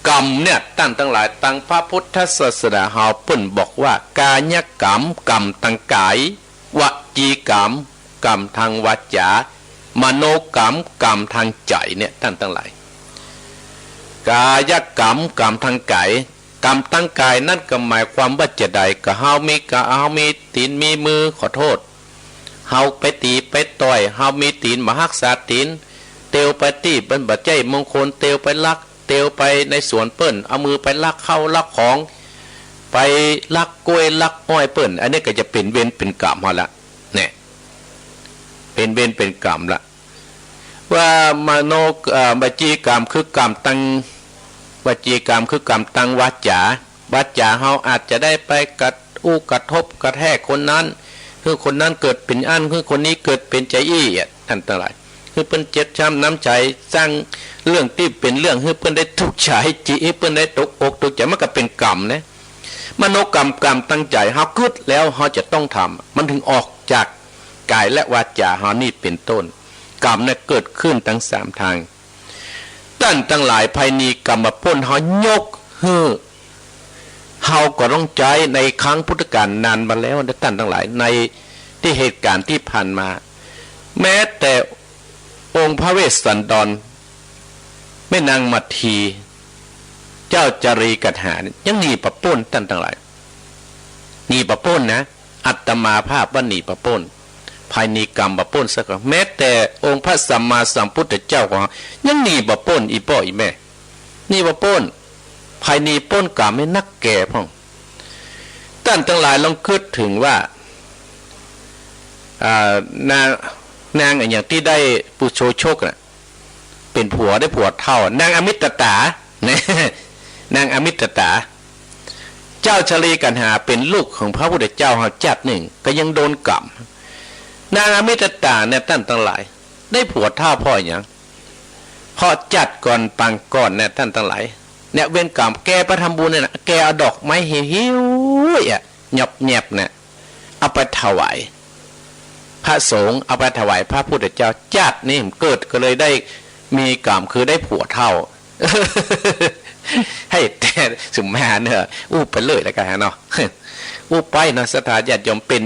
กรรมเนี่ย ต้านตังหลาย ตังพระพุทธศาสนาเฮาเปิ้นบอกว่า กายกรรม กรรมตางก๋าย วจีกรรม กรรมตางวาจ๋า มโนกรรม กรรมตางใจ๋เนี่ย ต้านตังหลาย กายกรรม กรรมตางก๋าย กรรมตางก๋ายนั่นก็หมายความว่าจาใด ก็เฮามีกะ เฮามีตี๋นมีมือ ขอโต้ษ เฮาไปตี๋ไปต่อย เฮามีตี๋นบ่ฮักษาตี๋น เตียวไปตี้มันบ่ใจ้มงคล เตียวไปลัก เตียวไปในสวนเปิ้น เอามือไปลักข้าวลักของ ไปลักกล้วยลักอ้อยเปิ้น อันนี้ก็จะเป๋นเวรเป๋นกรรมเฮาละ เนี่ย เป๋นเวรเป๋นกรรมละ ว่ามโน เอ่อ วจีกรรมคือกรรมตาง วจีกรรมคือกรรมตางวาจ๋า วาจ๋าเฮาอาจจะได้ไปกระอู้กระทบกระแทกคนนั้น หื้อคนนั้นเกิดเป๋นอั้น หื้อคนนี้เกิดเป๋นจาอี้อะ ต้านตังหลาย หื้อเปิ้นเจ็บจ๊ำน้ำใจ๋ สร้างเรื่องตี้เป๋นเรื่อง หื้อเปิ้นได้ตุ๊กข์ใจ๋จิต หื้อเปิ้นได้ตกอกตกใจ๋ มันก็เป๋นกรรมนะ มโนกรรม กรรมตางใจ๋ เฮากึ๊ดแล้วเฮาจะต้องทำ มันเถิงออกจากก๋ายและวาจ๋าเฮานี่เป๋นต้น กรรมเนี่ยเกิดขึ้นตังสามตาง ต้านตังหลาย ใผหนีกรรมบ่ป๊น เฮายกหื้อ เฮาก็ต้องใจ๊ในครั้งพุทธกาลนานมาแล้วนะ ต้านตังหลาย ในตี้เหตุก๋ารณ์ตี้ผ่านมา แม้แต่องค์พระเวสสันดร แม่นางมัทที เจ้าจารีกัตถาเนี่ย ยังหนีบ่ป๊น ต้านตังหลาย หนีบ่ป๊นนะ อาตมาภาพว่าหนีบ่ป๊น ไผ ใผหนีกรรมบ่ป๊นสักคน แม้แต่องค์พระสัมมาสัมพุทธเจ้าของเฮายังหนีบ่ป๊น อี่ป้ออี่แม่ หนีบ่ป๊น ใผหนีป๊นกรรมหื้อนักแก่พ่อง ต้านตังหลายลองกึ๊ดเถิงว่า อ่า นาง นางอะหยังตี้ได้ปุโชชกน่ะ เป๋นผัวได้ผัวเฒ่า นางอมิตตา นะ นางอมิตตา เจ้าจารีกัณหาเป๋นลูกของพระพุทธเจ้าเฮา จาตินึ่งก็ยังโดนกรรม นางอมิตตาเนี่ยต้านตังหลาย ได้ผัวเฒ่าเพราะหยัง เพราะจาติก่อนปางก่อนเนี่ยต้านตังหลาย เนี่ยเวรกรรม แกไปทำบุญเนี่ยนะ แกเอาดอกไม้หิ้วๆ อะ หยอบแหยบเนี่ย เอาไปถวายพระสงฆ์ เอาไปถวายพระพุทธเจ้า จาตินี้เกิดก็เลยได้มีกรรมคือได้ผัวเฒ่า หื้อ แต่สุมาเน่อ อู้ไปเลยแล้วกั๋นเนาะ อู้ไปเนาะ ศรัทธาญาติโยม เป๋น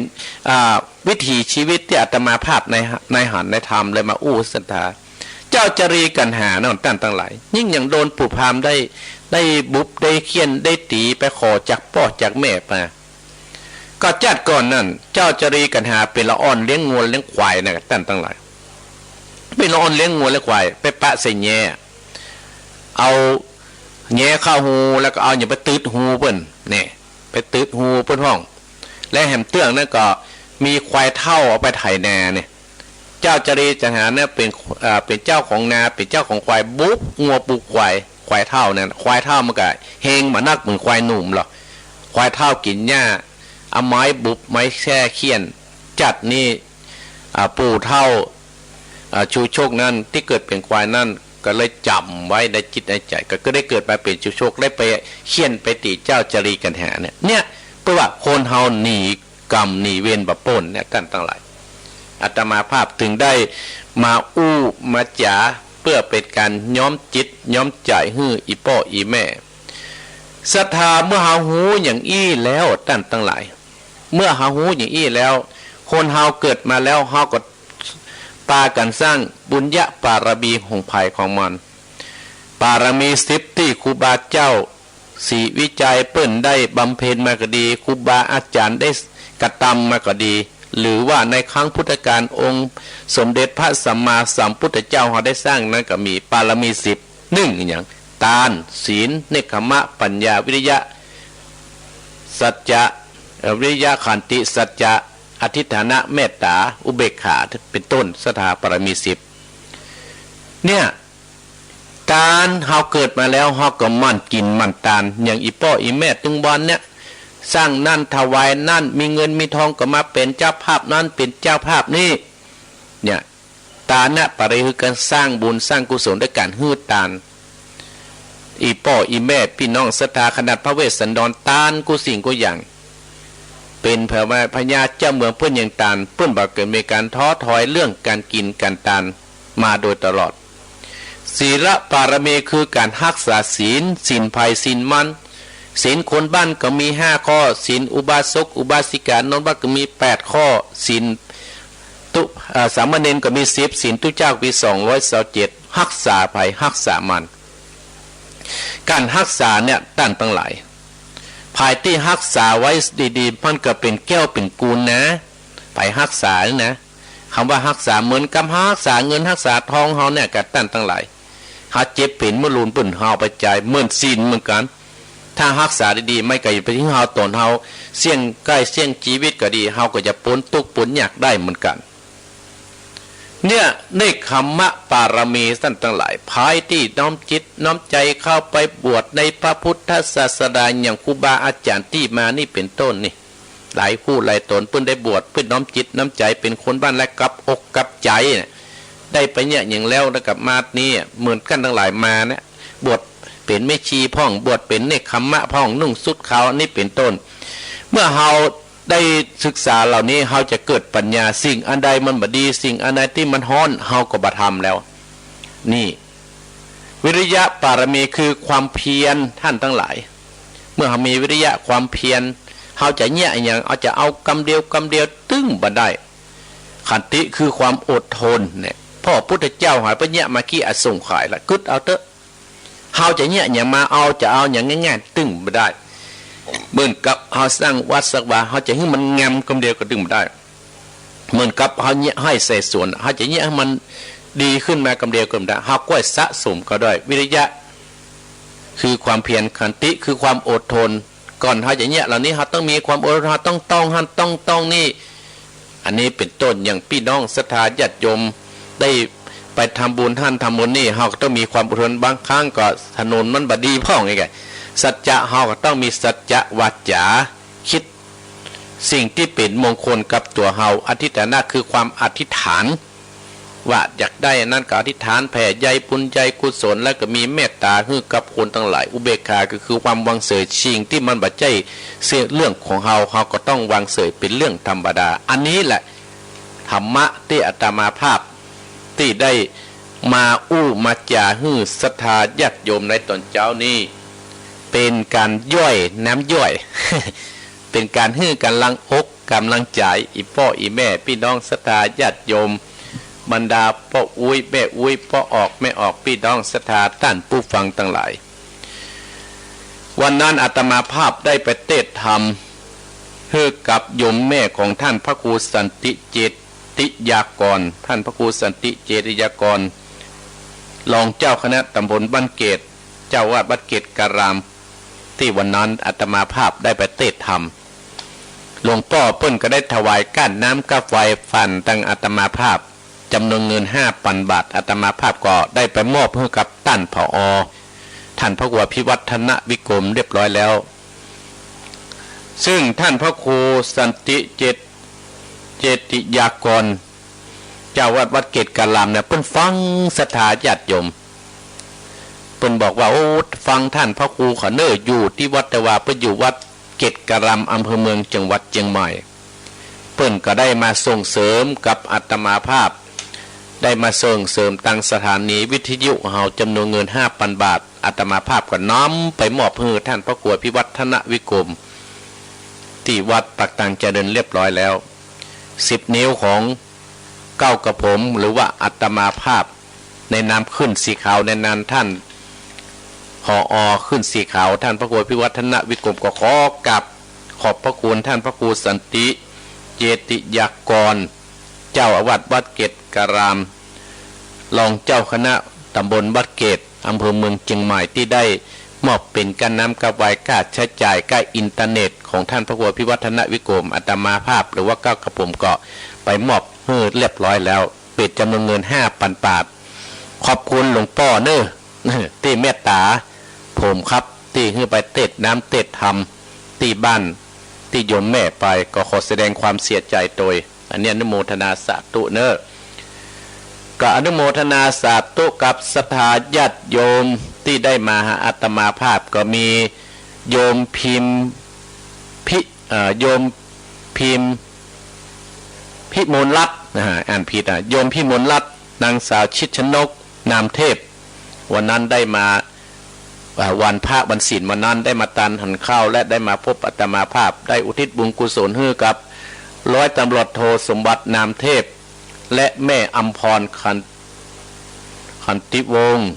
อ่า วิถีชีวิตตี้อาตมาภาพใน ในหันในธรรมเลยมาอู้ศรัทธา เจ้าจารีกัณหาเนาะต้านตังหลาย ยิ่งยังโดนปู่พราหมณ์ได้ ได้บุบ ได้เฆี่ยน ได้ตี๋ ไปขอจากป้อจากแม่มา ก็จาติก่อนนั้น เจ้าจารีกัณหาเป๋นละอ่อนเลี้ยงงัวเลี้ยงควายนะต้านตังหลาย เป๋นละอ่อนเลี้ยงงัวเลี้ยงควาย ไปปะใส่แย้ เอาแย้เข้าฮู แล้วก็เอาหยังไปตึดฮูเปิ้น เนี่ย ไปตึดฮูเปิ้นพ่อง และแหมเตื้องนั้นก็มีควายเฒ่าเอาไปไถนาเนี่ย เจ้าจารีกัณหาเนี่ยเป๋น เอ่อ เป๋นเจ้าของนา เป๋นเจ้าของควาย บุบงัวบุบควาย ควายเฒ่านั้น ควายเฒ่ามันก็เฮงบ่นักเหมือนควายหนุ่มหรอก ควายเฒ่ากิ๋นหญ้า เอาไม้บุบ ไม้แส้เฆี่ยน จาตินี้ อ่า ปู่เฒ่า อ่า ชูชกนั้นตี้เกิดเป๋นควายนั้น ก็เลยจ๋ำไว้ในจิตในใจ๋ ก็ ก็ได้เกิดมาเป๋นชูชก ได้ไปเฆี่ยนไปตี๋เจ้าจารีกัณหาเนี่ย เนี่ย เปิ้นว่าคนเฮาหนีกรรมหนีเวรบ่ป๊นเนี่ยต้านตังหลาย อาตมาภาพเถิงได้มาอู้มาจ๋าเปื้อเป๋นก๋านย้อมจิตย้อมใจ๋หื้ออี่ป้ออี่แม่ ศรัทธา เมื่อเฮาฮู้อย่างอี้แล้วต้านตังหลาย เมื่อเฮาฮู้อย่างอี้แล้ว คนเฮาเกิดมาแล้ว เฮาก็ปากั๋นสร้างบุญญาบารมีของใผของมัน บารมีสิบตี้ครูบาเจ้าศรีวิชัยเปิ้นได้บำเพ็ญมาก็ดี ครูบาอาจ๋ารย์ได้กระตำมาก็ดี หรือว่าในครั้งพุทธกาลองค์สมเด็จพระสัมมาสัมพุทธเจ้าเฮาได้สร้างนั้นก็มีบารมีสิบ นึ่งอะหยัง ตาน ศีล เนกขัมมะ ปัญญา วิริยะ สัจจะ เอ่อ วิริยะ ขันติ สัจจะ อธิษฐานะ เมตต๋า อุเบกขา เป๋นต้น ศรัทธาบารมีสิบ เนี่ย ตาน เฮาเกิดมาแล้ว เฮาก็หมั่นกิ๋นหมั่นตาน อย่างอี่ป้ออี่แม่ตึงวันเนี่ย สร้างนั้นถวายนั้น มีเงินมีทองก็มาเป๋นเจ้าภาพนั้นเป๋นเจ้าภาพนี้ เนี่ย ตานะปริ คือก๋านสร้างบุญสร้างกุศลด้วยก๋านหื้อตาน อี่ป้ออี่แม่ปี้น้องศรัทธา ขนาดพระเวสสันดรตานกู้สิ่งกู้อย่าง เป๋นพญาเจ้าเมืองเปิ้นยังตาน เปิ้นบ่เกิดมีก๋านท้อถอยเรื่องก๋านกิ๋นก๋านตานมาโดยตลอด ศีลปารมีคือก๋านฮักษาศีล ศีลใผศีลมัน ศีลคนบ้านก็มีห้าข้อ ศีลอุบาสกอุบาสิกานอนวัดก็มีแปดข้อ ศีล ตุ๊ เอ่อ สามเณรก็มีสิบ ศีลตุ๊เจ้ามีสองร้อยซาวเจ็ด ฮักษาใผฮักษามัน ก๋านฮักษาเนี่ยต้านตังหลาย ใผตี้ฮักษาไว้ดีๆ มันก็เป๋นแก้วเป๋นกูลนะ ใผฮักษานี่นะ กำว่าฮักษาเหมือนกำฮักษาเงินฮักษาทองเฮาเนี่ย กับต้านตังหลาย เฮาเจ็บเป๋นเมื่อลูนเปิ้นเฮาไปจ่ายเหมือนศีลเหมือนกั๋น ถ้าฮักษาดีๆ มันก็จะไปหื้อเฮาต๋นเฮาเสี่ยงใก้เสี่ยงจีวิตก็ดี เฮาก็จะป๊นตุ๊กป๊นยากได้เหมือนกั๋น เนี่ย เนกขัมมะปารมีต้านตังหลาย ใผตี้น้อมจิตน้อมใจ๋เข้าไปบวชในพระพุทธศาสนาอย่างครูบาอาจ๋ารย์ตี้มานี่เป๋นต้นนี่ หลายผู้หลายต๋นเปิ้นได้บวช เปิ้นน้อมจิตน้อมใจ๋เป๋นคนบ้านและกลับอกกลับใจ๋เนี่ย ได้ไปเนี่ยอย่างแล้ว แล้วกลับมานี่เหมือนกั๋นตังหลายมาเนี่ย บวชเป๋นแม่ชีพ่อง บวชเป๋นเนกขัมมะพ่อง นุ่งชุดขาว อันนี้เป๋นต้น เมื่อเฮาได้ศึกษาเหล่านี้ เฮาจะเกิดปัญญา สิ่งอันใดมันบ่ดี สิ่งอันใดตี้มันฮ้อน เฮาก็บ่ทำแล้ว นี่ วิริยะปารมีคือความเพียรต้านตังหลาย เมื่อเฮามีวิริยะความเพียร เฮาจะเยียะอะหยัง เฮาจะเอากำเดียวกำเดียวตึงบ่ได้ ขันติคือความอดทนเนี่ย พระพุทธเจ้าหาเปิ้นเยียะมากี่อสงไขยละ กึ๊ดเอาเต๊อะ เฮาจะเยียะอะหยังมา เอาจะเอาอย่างง่ายๆ ตึงบ่ได้ เหมือนกับเฮาสร้างวัดสักวา เฮาจะหื้อมันงามกำเดียวก็ตึงบ่ได้ เหมือนกับเฮาเยียะฮ้อยใส่สวน เฮาจะเยียะหื้อมันดีขึ้นมากำเดียวก็บ่ได้ เฮาก้อยสะสมก็ได้ วิริยะ คือความเพียร ขันติ คือความอดทน ก่อนเฮาจะเยียะเหล่านี้ เฮาต้องมีความอดทน เฮาต้องต้องหั้นต้องต้องนี่ อันนี้เป๋นต้น อย่างปี้น้องศรัทธาญาติโยมได้ไปทำบุญหั้นทำบุญนี่ เฮาก็ต้องมีความอดทน บางครั้งก็ถนนมันบ่ดีพ่องอีกอะ สัจจะ เฮาก็ต้องมีสัจจะวาจา กึ๊ดสิ่งตี้เป๋นมงคลกับตั๋วเฮา อธิฐานะ คือความอธิษฐาน ว่าอยากได้อันนั้นก็อธิษฐานแผ่ใยบุญใยกุศล แล้วก็มีเมตต๋าหื้อกับคนตังหลาย อุเบกขาก็คือความวางเฉย สิ่งตี้มันบ่ใจ้เรื่องของเฮา เฮาก็ต้องวางเฉยเป๋นเรื่องธรรมดา อันนี้แหละธรรมะตี้อาตมาภาพตี้ได้มาอู้มาจ๋าหื้อศรัทธาญาติโยมในต๋อนเจ๊านี้ เป๋นก๋านย่อยน้ำย่อย เป๋นก๋านหื้อก๋ำลังอกก๋ำลังใจ๋ อี่ป้ออี่แม่ปี้น้องศรัทธาญาติโยม บรรดาป้ออุ๊ยแม่อุ๊ย ป้อออกแม่ออก ปี้น้องศรัทธาต้านผู้ฟังตังหลาย วันนั้นอาตมาภาพได้ไปเตสน์ธรรมหื้อกับโยมแม่ของต้านพระครูสันติเจติยากร ต้านพระครูสันติเจติยากร รองเจ้าคณะต๋ำบลบ้านเกต เจ้าอาวาสวัดเกตการาม ตี้วันนั้นอาตมาภาพได้ไปเตสน์ธรรม หลวงป้อเปิ้นก็ได้ถวายก้านน้ำก้าไฟฝากตังอาตมาภาพ จ๋ำนวนเงินห้าปันบาท อาตมาภาพก็ได้ไปมอบหื้อกับต้าน ผอ ต้านพระครูอภิวัฒนวิกรมเรียบร้อยแล้ว ซึ่งต้านพระครูสันติเจต เจติยากร เจ้าวัดวัดเกตการามเนี่ย เปิ้นฟังศรัทธาญาติโยม เปิ้นบอกว่า โอ้ ฟังต้านพระครูเขาเน่อ อยู่ตี้วัด แต่ว่าเปิ้นอยู่วัดเกตการาม อำเภอเมือง จังหวัดเจียงใหม่ เปิ้นก็ได้มาส่งเสริมกับอาตมาภาพ ได้มาส่งเสริมตังสถานีวิทยุเฮาจ๋ำนวนเงินห้าปันบาท อาตมาภาพก็น้อมไปมอบหื้อต้านพระครูอภิวัฒนวิกรม ตี้วัดปากตางเจริญเรียบร้อยแล้ว สิบนิ้วของเก๊ากระผม หรือว่าอาตมาภาพ ในนามขึ้นสีขาว ในนามต้าน ผอ ขึ้นสีขาว ต้านพระครูอภิวัฒนวิกรม ก็ขอกราบขอบพระคุณต้านพระครูสันติเจติยากร เจ้าอาวาสวัดเกตการาม รองเจ้าคณะต๋ำบลบ้านเกต อำเภอเมืองเจียงใหม่ ตี้ได้มอบเป๋นก้านน้ำก้าไฟ ก้าใจ๊จ่าย ก้าอินเทอร์เน็ตของต้านพระครูอภิวัฒนวิกรม อาตมาภาพ หรือว่าเก๊ากระผมก็ไปมอบหื้อเรียบร้อยแล้ว เป๋นจ๋ำนวนเงินห้าปันบาท ขอบคุณหลวงป้อเน่อ ตี้เมตต๋าผมครับ ตี้หื้อไปเตสน์น้ำเตสน์ธรรมตี้บ้านตี้โยมแม่ไป ก็ขอแสดงความเสียใจ๋โตย อันนี้อนุโมทนาสาธุเน่อ ก็อนุโมทนาสาธุกับศรัทธาญาติโยมตี้ได้มาหาอาตมาภาพ ก็มีโยมพิมพ์ พิ เอ่อ โยมพิมพ์ พิมลรัตน์ นะฮะ อ่านผิดอ่ะ โยมพิมลรัตน์ นางสาวชิดชนก นามเทพ วันนั้นได้มา อ่า วันพระวันศีลวันนั้นได้มาตานหันข้าว และได้มาพบอาตมาภาพ ได้อุทิศบุญกุศลหื้อกับร้อยตำรวจโทสมบัติ นามเทพ และแม่อำพร ขัน ขันติวงศ์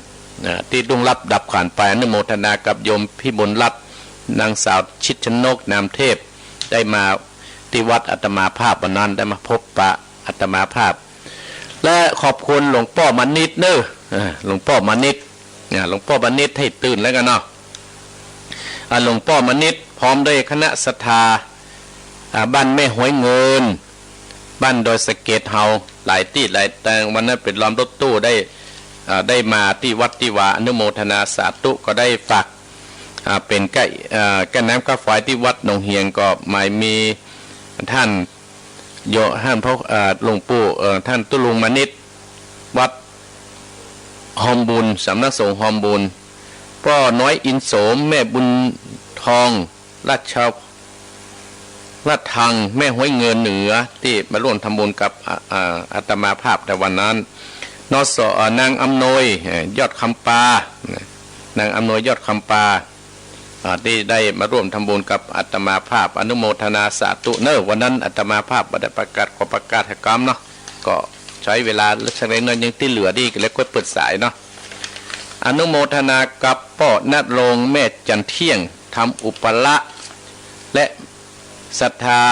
นะ ตี้ล่วงลับดับขันไป อนุโมทนากับโยมพิมลรัตน์ นางสาวชิดชนก นามเทพ ได้มาตี้วัดอาตมาภาพวันนั้น ได้มาพบปะอาตมาภาพ และขอบคุณหลวงป้อมานิตย์เน่อ เออ หลวงป้อมานิตย์ เนี่ย หลวงป้อมานิตย์หื้อตื่นแล้วกั๋นเนาะ อ่า หลวงป้อมานิตย์ พร้อมด้วยคณะศรัทธา อ่า บ้านแม่ห้วยเงิน บ้านดอยสะเก็ดเฮา หลายตี้หลายแตง วันนั้นเป๋นลอมรถตู้ได้ อ่า ได้มาตี้วัดตี้วา อนุโมทนาสาธุ ก็ได้ฝาก อ่า เป๋นก้า อ่า ก้านน้ำก้าไฟตี้วัดหนองเฮียง ก็หมายมีต้าน โย ต้านพระ เอ่อ หลวงปู่ เอ่อ ต้านตุ๊ลุงมานิตย์ วัดฮอมบุญ สำนักสงฆ์ฮอมบุญ ป้อน้อยอินโสม แม่บุญทอง ราช ราชทัง แม่ห้วยเงินเหนือ ตี้มาร่วมทำบุญกับ อ่า อ่า อาตมาภาพในวันนั้น นส เอ่อ นางอำนวย เอ่อ ยอดคำปา นางอำนวย ยอดคำปา อ่า ตี้ได้มาร่วมทำบุญกับอาตมาภาพ อนุโมทนาสาธุเน่อ วันนั้นอาตมาภาพบ่ได้ประกาศ ขอประกาศหื้อก้ำเนาะ ก็ใจ๊เวลาสักเล็กน้อย ยังตี้เหลือดี แล้วก็เปิดสายเนาะ อนุโมทนากับป้อณรงค์ แม่จันเที่ยง ทำอุปละ และศรัทธา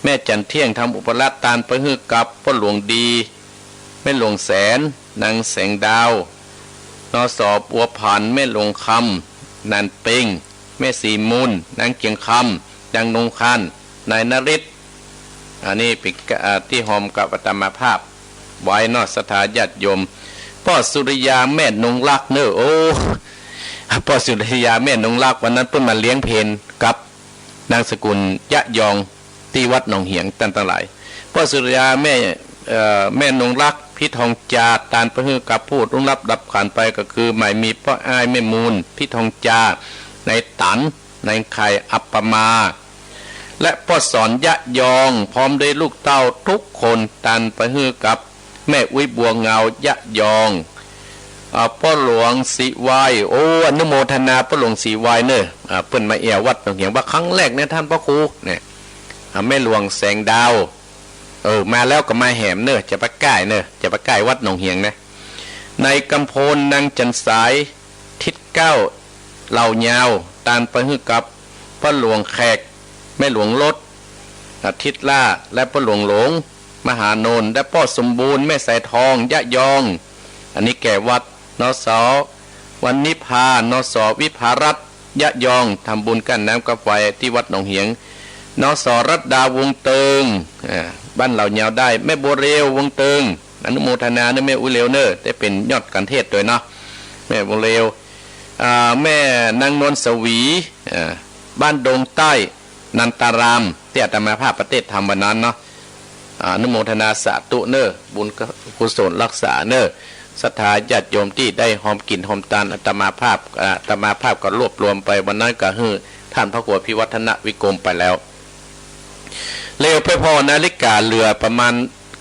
แม่จันเที่ยง ทำอุปราชตานไปหื้อกับป้อหลวงดี แม่หลวงแสน นางแสงดาว นส บัวผัน แม่หลวงคำ นานเปง แม่ศรีมูล นางเจียงคำ นางนงคาน นายนฤทธิ์ อันนี้เป๋น อ่า ตี้ฮอมกับอาตมาภาพไว้เนาะ ศรัทธาญาติโยม ป้อสุริยา แม่นงรักเน่อ โอ้ ป้อสุริยา แม่นงรัก วันนั้นเปิ้นมาเลี้ยงเพลกับนางสกุลยะยอง ตี้วัดหนองเหียง ต้านตังหลาย ป้อสุริยา แม่ เอ่อ แม่นงรัก พิทองจา ตานไปหื้อกับผู้ล่วงลับดับขันธ์ไป ก็คือหมายมีป้ออ้าย แม่มูล พิทองจา นายตัน นางไข่ อัปปมา และป้อสอนยะยอง พร้อมด้วยลูกเต้าทุกคน ตานไปหื้อกับแม่อุ๊ย บัวเงา ยะยอง อ่า ป้อหลวงศรีวาย โอ้ อนุโมทนาป้อหลวงศรีวายเน่อ อ่า เปิ้นมาแอ่ววัดหนองเหียงว่าครั้งแรกเนี่ย ต้านพระครูเนี่ย อ่า แม่หลวงแสงดาว เออ มาแล้วก็มาแหมเน่อ จะไปก้ายเน่อ จะไปก้ายวัดหนองเหียงนะ นายกำพล นางจันสาย ทิศเก้า เหล่ายาว ตานไปหื้อกับป้อหลวงแขก แม่หลวงลด อาทิตย์ล่า และป้อหลวงหลง มหานนท์ และป้อสมบูรณ์ แม่สายทอง ยะยอง อันนี้แก่วัด นส วันนิพา นส วิภารัตน์ ยะยอง ทำบุญกั้นน้ำกับไฟตี้วัดหนองเหียง นส รัตดา วงเติง อ่า บ้านเหล่ายาวได้ แม่บัวเร็ว วงเติง อนุโมทนาเน่อแม่อุ๊ยเร็วเน่อ ได้เป๋นยอดกัณฑ์เทศน์โดยเนาะ แม่บัวเร็ว อ่า แม่นางนวลสวี อ่า บ้านดงใต้ นันตาราม ตี้อาตมาภาพไปเตศน์ธรรมวันนั้นเนาะ อ่า อนุโมทนาสาธุเน่อ บุญกุศลรักษาเน่อ ศรัทธาญาติโยมตี้ได้ฮอมกิ๋นฮอมตาน อาตมาภาพ อ่า อาตมาภาพก็รวบรวมไป วันนั้นก็หื้อต้านพระครูอภิวัฒนวิกรมไปแล้ว เร็วไปผ่อนาฬิกา เหลือประมาณ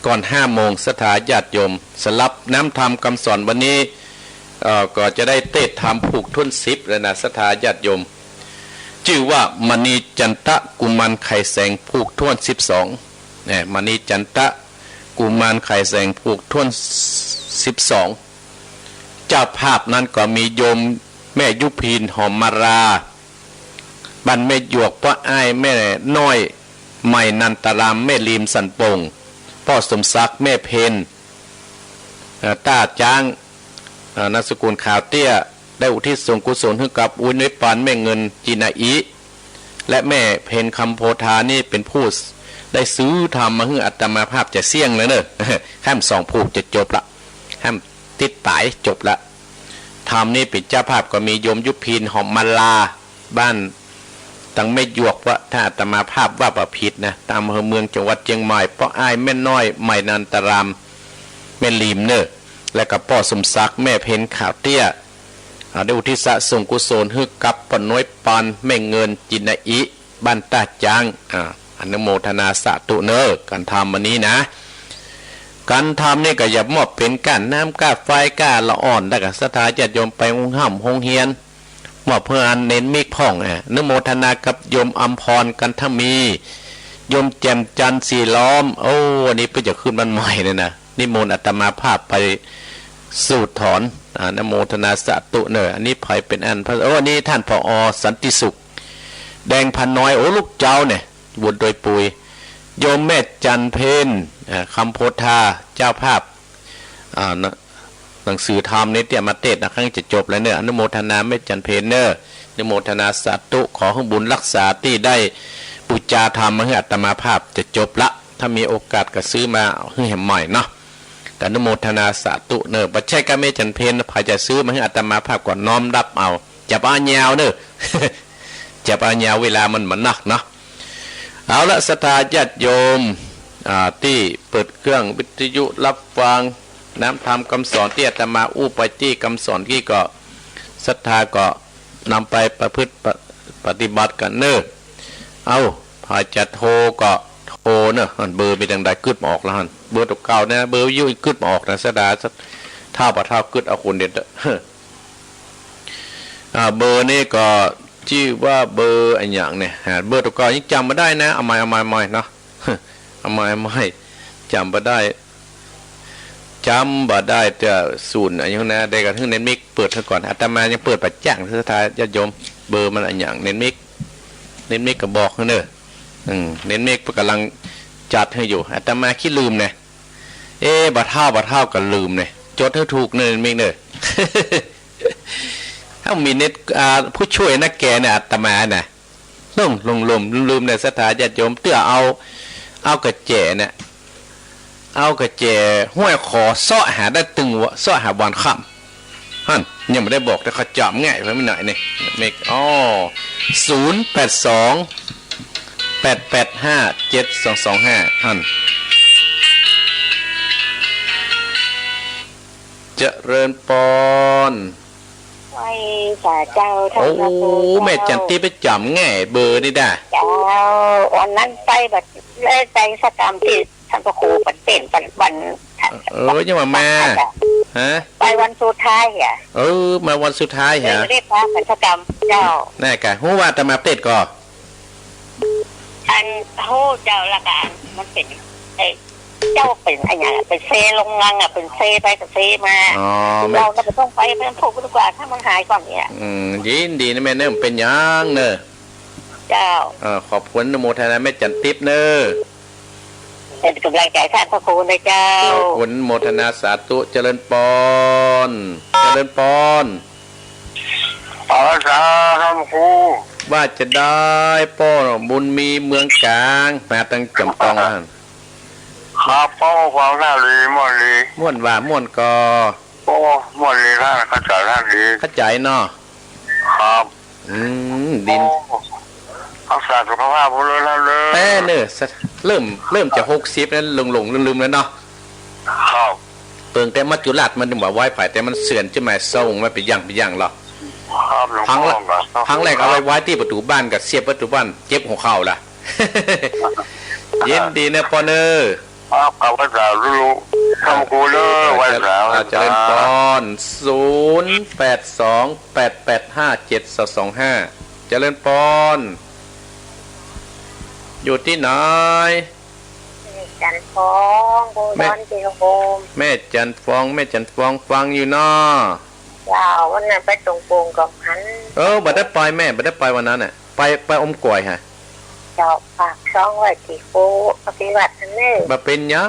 ก่อนห้าโมง ศรัทธาญาติโยม สำหรับน้ำธรรมกำสอนวันนี้ เอ่อ ก็จะได้เตศน์ธรรมผูกถ้วนสิบแล้วนะ ศรัทธาญาติโยม จื้อว่ามณีจันตะกุมารไขแสงผูกถ้วนสิบสอง เนี่ย มณีจันตะกุมารไขแสงผูกถ้วนสิบสอง เจ้าภาพนั้นก็มีโยมแม่ยุพิน หอมมาลา บ้านแม่หยวก ป้ออ้าย แม่น้อย ใหม่ นันตาราม แม่ลีม สันป่ง ป้อสมศักดิ์ แม่เพ็ญ เอ่อ ต้าจ๊าง เอ่อ นามสกุลขาวเตี้ย ได้อุทิศส่วนกุศลหื้อกับอุ๊ย น้อยปาน แม่เงิน จินาอิ และแม่เพ็ญ คำโพธา นี่เป๋นผู้ได้ซื้อธรรมมาหื้ออาตมาภาพจะเสี้ยงแล้วเน่อ แหมสองผูกจะจบละ แหมติดป๋ายจบละ ธรรมนี่เป๋นเจ้าภาพก็มีโยมยุพิน หอมมาลา บ้านตังแม่หยวก ว่าถ้าอาตมาภาพว่าบ่ผิดนะ ตางอำเภอเมือง จังหวัดเจียงใหม่ ป้ออ้าย แม่น้อย ใหม่ นันตาราม แม่ลีมเน่อ และก็ป้อสมศักดิ์ แม่เพ็ญ ขาวเตี้ย อ่า ได้อุทิศส่วนกุศลหื้อกับป้อน้อยปาน แม่เงิน จินาอิ บ้านต้าจ๊าง อ่า อนุโมทนาสาธุเน่อ ก๋านธรรมวันนี้นะ ก๋านธรรมนี่ก็อย่ามอบเป๋นก้าน้ำก้าไฟก้าละอ่อน แล้วก็ศรัทธาญาติโยมไปโฮงฮ่ำโฮงเฮียน มอบหื้ออันเณรมิกพ่อง อ่ะ อนุโมทนากับโยมอำพร กันทมี โยมแจ่มจันทร์ สีล้อม โอ้ อันนี้เปิ้นจะขึ้นบ้านใหม่เนี่ยนะ นิมนต์อาตมาภาพไปสูดถอน อ่า อนุโมทนาสาธุเน่อ อันนี้ใผเป๋นอันพระ โอ้ อันนี้ต้าน ผอ สันติสุข แดงพันน้อย โอ้ ลูกเจ้าเนี่ย บุญโดยปุย โยมแม่จันทร์เพ็ญ อ่า คำโพธา เจ้าภาพ อ่า หนัง หนังสือธรรมนี่เตรียมมาเตศน์นะ ครั้งจะจบแล้วเน่อ อนุโมทนาแม่จันทร์เพ็ญเน่อ อนุโมทนาสาธุ ขอหื้อบุญรักษาตี้ได้ปู๋จาธรรมมาหื้ออาตมาภาพจะจบละ ถ้ามีโอกาสก็ซื้อมาหื้อแหมใหม่เนาะ ก็อนุโมทนาสาธุเน่อ บ่ใจ้ก้าแม่จันทร์เพ็ญ ใผจะซื้อมาหื้ออาตมาภาพก็น้อมรับเอา จะบ่เอายาวเน่อ จะบ่เอายาว เวลามันบ่นักเนาะ เอาละ ศรัทธาญาติโยม อ่า ตี้เปิดเครื่องวิทยุรับฟังน้ำธรรมกำสอนตี้อาตมาอู้ไปตี้กำสอนกี้ก็ ศรัทธาก็นำไปประพฤติปะ-, ปฏิบัติกั๋นเน่อ เอ้า ใผจะโทรก็โทรเน่อ หั้นเบอร์มีตางใด กึ๊ดบ่ออกแล้วหั้น เบอร์ตั๋วเก่าเนี่ย เบอร์วิทยุกึ๊ดบ่ออกนะ ศรัทธา ถ้าบ่เฒ่ากึ๊ดเอาคนเดียว อ่า เบอร์นี่ก็จื้อว่าเบอร์อะหยังเนี่ย หาเบอร์ตั๋วเก่ายังจ๋ำบ่ได้นะ เอาใหม่ เอาใหม่ เอาใหม่เนาะ เอาใหม่ เอาใหม่ จ๋ำบ่ได้ จ๋ำบ่ได้ แต่ศูนย์อะหยังนะ ได้ก็หื้อเณรมิกเปิดหื้อก่อน อาตมายังเปิดบ่จ้าง ศรัทธาญาติโยม เบอร์มันอะหยัง เณรมิก เณรมิกก็บอกหื้อเน่อ อืม เณรมิกเปิ้นก่ำลัง จดหื้ออยู่ อาตมาขี้ลืมนะ เอ๊ะ บ่าเฒ่า บ่าเฒ่าก็ลืมนะ จดหื้อถูกเน่อ มิกเน่อ ถ้ามีเน็ต อ่า ผู้ช่วยนะแกเนี่ย อาตมาน่ะ หลง หลง ลืม ลืมนะ ศรัทธาญาติโยม เตื้อเอา เอากระแจเนี่ย เอากระแจห้วยขอเซาะหาได้ตึงวะ เซาะหาบ่อนค่ำ หั่น ยังบ่ได้บอก แต่เขาจำง่ายไปไม่หน่อยนี่ เมก อ้อ ศูนย์แปดสอง แปดแปดห้า เจ็ดสองสองห้า หั่น เจริญปอน ไหว้สาเจ้า ท่านพระครู โอ้ เจ้า แม่จันทร์ตี้ไปจำง่ายเบอร์นี่ด้า เจ้า วันนั้นไปบัด ได้ไปสักกรรมตี้ท่านพระครูเปิ้นเต้นวัน วัน เออ ยังว่ามา ฮะ ไปวันสุดท้ายอะ เออ มาวันสุดท้าย เออ ฮะ ได้พระสักกรรม เจ้า แน่กะ ฮู้ว่าอาตมาเปรตก่อ อัน ฮู้เจ้า ละกะ มันเป๋น เอ้ย เจ้าเป๋นอะหยังอะ เป๋นเซลงงังอะ เป๋นเซไปกับเซมา อ๋อ แม่ เฮาน่ะบ่ต้องไป บ่ต้องพูดดีกว่า ถ้ามันหายก่อนเนี่ย อืม ยินดีนะแม่เน่อ บ่เป๋นหยังเน่อ เจ้า เออ ขอบคุณอนุโมทนาแม่จันทร์ตี้เน่อ เป๋นก๋ำลังใจ๋ท่านพระครูนะเจ้า ขอบคุณ โมทนาสาธุ เจริญปอน เจริญปอน ขอสาธุครู ว่าจะได้ป้อบุญมีเมืองกลาง มาตังจ๋ำปองหั่น ครับ ป้อฟังท่าดี ม่วนดี ม่วนว่าม่วนก่อ โอ้ ม่วนดี ท่านเข้าใจ๋ท่าดี เข้าใจ๋เนาะ ครับ อืม ดี โอ้ รักษาสุขภาพเปิ้นด้วยนะเน่อ แป๊เน่อ เริ่ม เริ่มจะหกสิบแล้ว หลงๆ ลืมๆ แล้วเนาะ ครับ เปิ่งแต่มัจจุราชมันบ่าไหว้ใผ แต่มันเสื่อนจะมาส่งมาเป๋นอย่างเป๋นอย่างหรอ ครับ หลวงพ่อ ครั้งแรก ครับ ครั้งแรกเอาไปไหว้ตี้ประตู๋บ้าน ก็เสียบประตู๋บ้าน เจ็บหัวเข่าละ ยินดีเน่อปอนเน่อ ครับ ขอบพระคุณลูก ขอบคุณเน่อ ไหว้สา อ่า เจริญปอน ศูนย์แปดสอง แปดแปดห้า เจ็ดสองสองห้า เจริญปอน อยู่ตี้ไหน แม่จันทร์ฟอง แม่ แม่จันทร์ฟอง แม่จันทร์ฟอง ฟังอยู่เนาะ เจ้า วันนั้นไปต๋งโป่งก็หัน เออ บ่ได้ไปแม่ บ่ได้ไปวันนั้นน่ะ ไป ไปอมก๋วยฮะ เจ้า ฝากซองไว้ตี้ครูอภิวัฒน์นั่นเน่อ บ่เป๋นหยั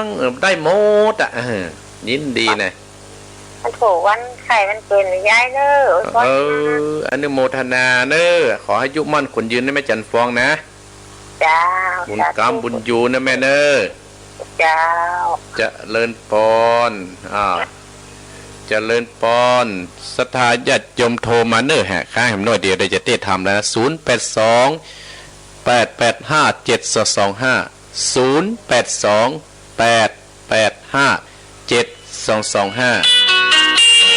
ง เออ ได้หมดอะ เออ ยินดีนะ มันถูกวันไข้วันเกิดยายเน่อ เออ อนุโมทนาเน่อ ขอหื้ออายุมั่นขวัญยืนนะแม่จันทร์ฟองนะ เจ้า บุญกรรม สาธุ บุญยูนะแม่เน่อ เจ้า เจริญปอน อ่า เจริญปอน ศรัทธาญาติโยมโทรมาเน่อฮะ ข้าแหมน้อยเดียวได้จะเต๊ะทำแล้วนะ ศูนย์แปดสอง แปดแปดห้า เจ็ดสองสองห้า ศูนย์แปดสอง แปดแปดห้า เจ็ดสองสองห้า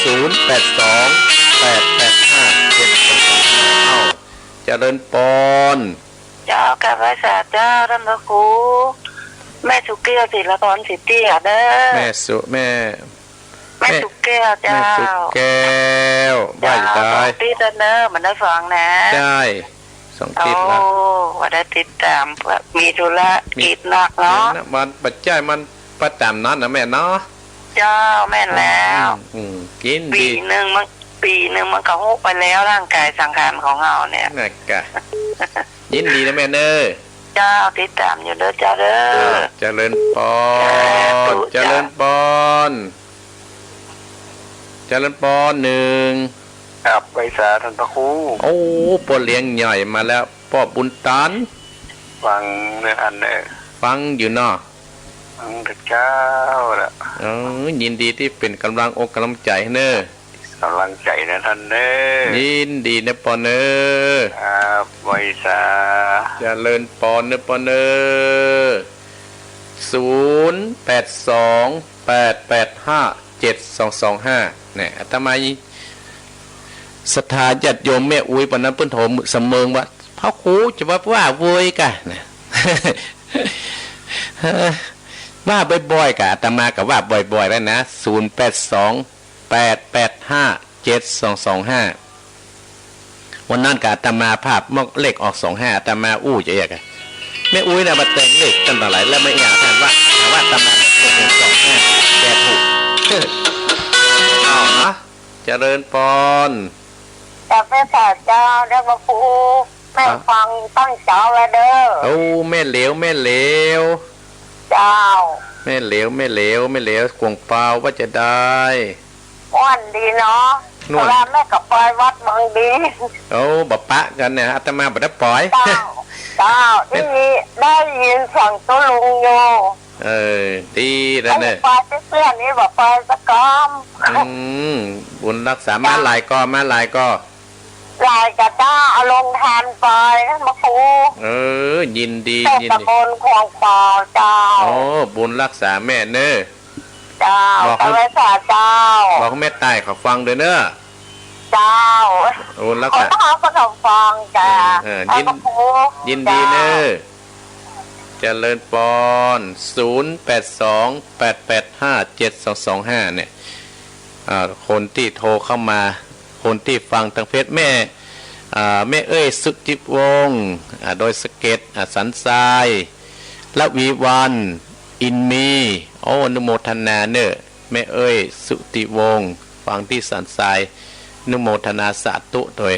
ศูนย์แปดสอง แปดแปดห้า เจ็ดสองสองห้า เอ้า เจริญปอน เจ้า กราบไหว้สาเจ้า ท่านพระครู แม่สุแก้ว ศิลปร สิทธิเน่อ แม่สุ แม่ แม่ แม่สุแก้ว เจ้า แม่สุแก้ว เจ้า ว่าอยู่ได้ สองติ๊ดแล้วเน่อ บ่ได้ฟังนะ ใจ้ สองติ๊ดละ โอ้ บ่ได้ติดต๋าม มีธุระกิจนักเนาะ มี วันปัจจัยมันไปต๋ามนั้นนะแม่เนาะ เจ้า แม่นแล้ว อืม อืม ยินดี ปี๋นึ่งมัน ปี๋นึ่งมันก็ฮุบไปแล้ว ร่างก๋ายสังขารของเฮาเนี่ย นั่นกะ ยินดีนะแม่เน่อ เจ้า ติดต๋ามอยู่เน่อเจ้าเน่อ เจ้า เจริญปอน สาธุ เจริญปอน เจริญปอนหนึ่ง ครับ ไหว้สาท่านพระครู โอ้ ป้อเลี้ยงใหญ่มาแล้ว ป้อบุญตัน ฟังเน่ออันเน่อ ฟังอยู่เนาะ ฟังเน่อเจ้าละ เออ ยินดีตี้เป๋นก๋ำลังอกก๋ำลังใจ๋เน่อ ก๋ำลังใจ๋นะท่านเน่อ ยินดีนะปอนเน่อ ครับ ไหว้สา เจริญปอนเน่อปอนเน่อ ศูนย์แปดสอง แปดแปดห้า เจ็ดสองสองห้า เนี่ย อาตมา ศรัทธาญาติโยมแม่อุ๊ย วันนั้นเปิ้นโทรเสมิงว่า พระครูจะว่า ว่าเวยกะ นะ ว่าบ่อยๆ กะ อาตมาก็ว่าบ่อยๆ แล้วนะ ศูนย์แปดสอง แปดแปดห้า เจ็ดสองสองห้า วันนั้นกะอาตมาภาพมอกเลขออกสองห้า อาตมาอู้จะเอียกอะ แม่อุ๊ยน่ะมาแต่งเลขตั้งแต่ไหนแล้ว ไม่อยากถามว่า ถามว่าอาตมาบอกเลขสองห้า แกถูก เอานะ เจริญปอน กราบไหว้สาเจ้า เรียกว่าครู แม่ อ่ะ ฟังตั้งเจ้าแล้วเน่อ โอ้ แม่เหลว แม่เหลว เจ้า แม่เหลว แม่เหลว แม่เหลว กวงเปาว่าจะได้ ม่วนดีเนาะ ม่วน แต่ว่าแม่ก็ไปวัดบางดี โอ้ บ่ปะกั๋นเนี่ย อาตมาบ่ได้ไป เจ้า เจ้า ได้ยิน ได้ยินเสียงตุ๊ลุงอยู่ เออ ดีแล้วเน่อ ไปเตื้อๆ นี่บ่ไปสักกำ อืม บุญรักษา มาหลายก่อ มาหลายก่อ หลายก่อเจ้า เอาโฮงตานไป พระครู เออ ยินดี เจ้า ยินดี ตำบลกวงเปาเจ้า โอ้ บุญรักษาแม่เน่อ เจ้า บอกให้ กราบไหว้สาเจ้า บอกให้แม่ตายเขาฟังด้วยเน่อ เจ้า บุญรักษา ขอต้อนรับเขาฟังจ้า เออ เออ ยิน พระครู ยินดีเน่อ เจ้า เจริญปอน ศูนย์แปดสอง แปดแปดห้า เจ็ดสองสองห้า เนี่ย อ่า คนตี้โทรเข้ามา คนตี้ฟังตางเฟซ แม่ อ่า แม่เอ้ย สุทธิวงศ์ อ่า ดอยสะเก็ด อ่า สันทราย ละวีวรรณ อินมี โอ้ อนุโมทนาเน่อ แม่เอ้ย สุทธิวงศ์ ฟังตี้สันทราย อนุโมทนาสาธุโดย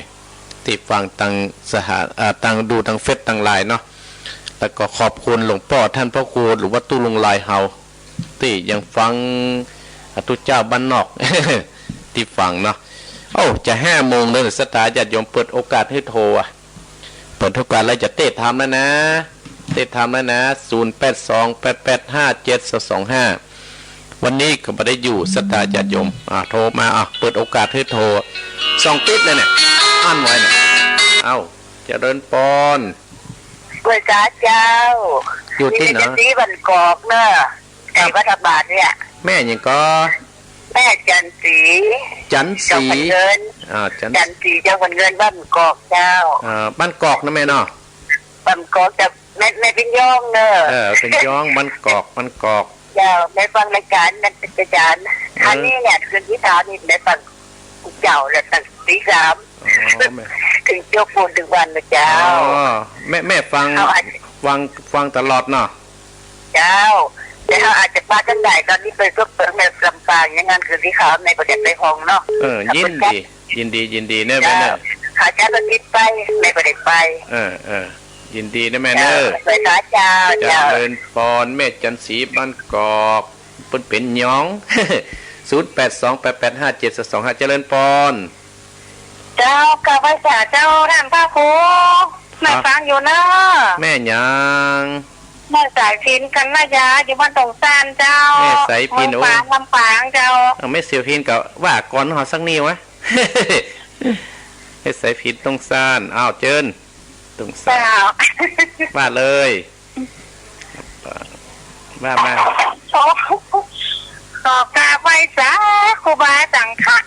ตี้ฟังตางสหา อ่า ตางดูตางเฟซตางไลน์เนาะ แล้วก็ขอบคุณหลวงป้อต้านพระครู หรือว่าตุ๊ลุงลายเฮา ตี้ยังฟัง อ่า ตุ๊เจ้าบ้านนอก ตี้ฟังเนาะ โอ้ จะห้าโมงแล้ว ศรัทธาญาติโยม เปิดโอกาสหื้อโทรอะ เปิดโอกาสแล้ว จะเต๊ะทำแล้วนะ เต๊ะทำแล้วนะ ศูนย์แปดสอง แปดแปดห้า เจ็ดสองสองห้า วันนี้ก็บ่ได้อยู่ ศรัทธาญาติโยม อ่า โทรมา อ่ะ เปิดโอกาสหื้อโทร สองติ๊บเลยเนี่ย อั้นไว้เนี่ย เอ้า เจริญปอน ไหว้สาเจ้า อยู่ตี้ไหน นี่แม่จันทร์ศรีบ้านกอกเน่อ ใกล้วัดพระบาทเนี่ย แม่หยังก่อ แม่จันทร์ศรี จันทร์ศรี จอมขวัญเงิน อ่า จันทร์ จันทร์ศรี จอมขวัญเงิน บ้านกอกเจ้า อ่า บ้านกอกนะแม่เนาะ บ้านกอกเจ้า แม่ แม่เพ็ญย้องเน่อ เออ เพ็ญย้อง บ้านกอก บ้านกอก เจ้า แม่ฟังรายก๋านนั่นเป๋นประจ๋ำ เออ อันนี้เนี่ย คืนตี้สามนี่แม่ฟังเจ้า แล้วตั้งตีสาม อ๋อ แม่ เถิงจบปูนเถิงวันนะเจ้า อ๋อ แม่ แม่ฟัง เฮาอาจจะ ฟัง ฟังตลอดเนาะ เจ้า แต่เฮาอาจจะปะกั๋นได้ ตอนนี้ไปเปิดเปิงแม่ลำปาง อย่างนั้นคืนตี้สามแม่ก็จะไปห้องเนาะ เออ ยินดี ยินดี ยินดีเน่อแม่เน่อ เจ้า อาจารย์ก็ติดไป แม่ก็ได้ไป เออ เออ ยินดีเน่อแม่เน่อ เจ้า ไหว้สาเจ้า เจริญปอน แม่จันทร์ศรีบ้านกอก เปิ้นเป๋นย้อง ศูนย์แปดสอง แปดแปดห้า เจ็ดสองสองห้า เจริญปอน เจ้า กราบไหว้สาเจ้าต้านพระครู แม่ฟังอยู่เน่อ แม่หยัง แม่สายพิณ กัณยา อยู่บ้านตงสานเจ้า แม่สายพิณ เมืองปาง โอ้ ลำปางเจ้า เอ้า แม่สายพิณก็ว่าก่อนเฮาสักนิดวะ แม่สายพิณ ตงสาน อ้าว เจิญ ตงสาน เจ้า ว่าเลย ว่ามา ขอกราบไหว้สาครูบาสังฆะ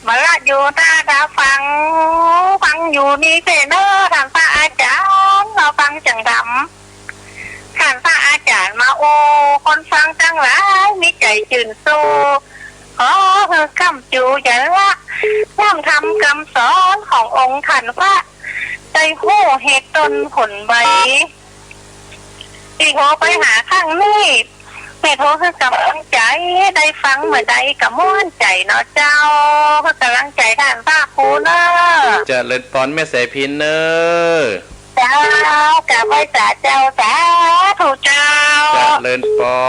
มาละอยู่หน้าตาฟัง ฟังอยู่นี่เสน่อ ต้านพระอาจ๋ารย์มาฟังจังธรรม ต้านพระอาจ๋ารย์มาโอ้ คนฟังตังหลายมีใจ๋จื่นโศก ขอหื้อค้ำจู๋อย่าละ น้อมธรรมกำสอนขององค์ต้านพระ ได้ฮู้เหตุต้นผลใบ ตี้โทรไปหาครั้งนี้ แม่โทรหื้อกำลังใจ๋ ได้ฟังเมื่อใดก็ม่วนใจ๋เนาะเจ้า หื้อกำลังใจ๋ต้านพระครูเน่อ เจริญปอนแม่สายพิณเน่อ เจ้า กราบไหว้สาเจ้า สาธุเจ้า เจริญปอ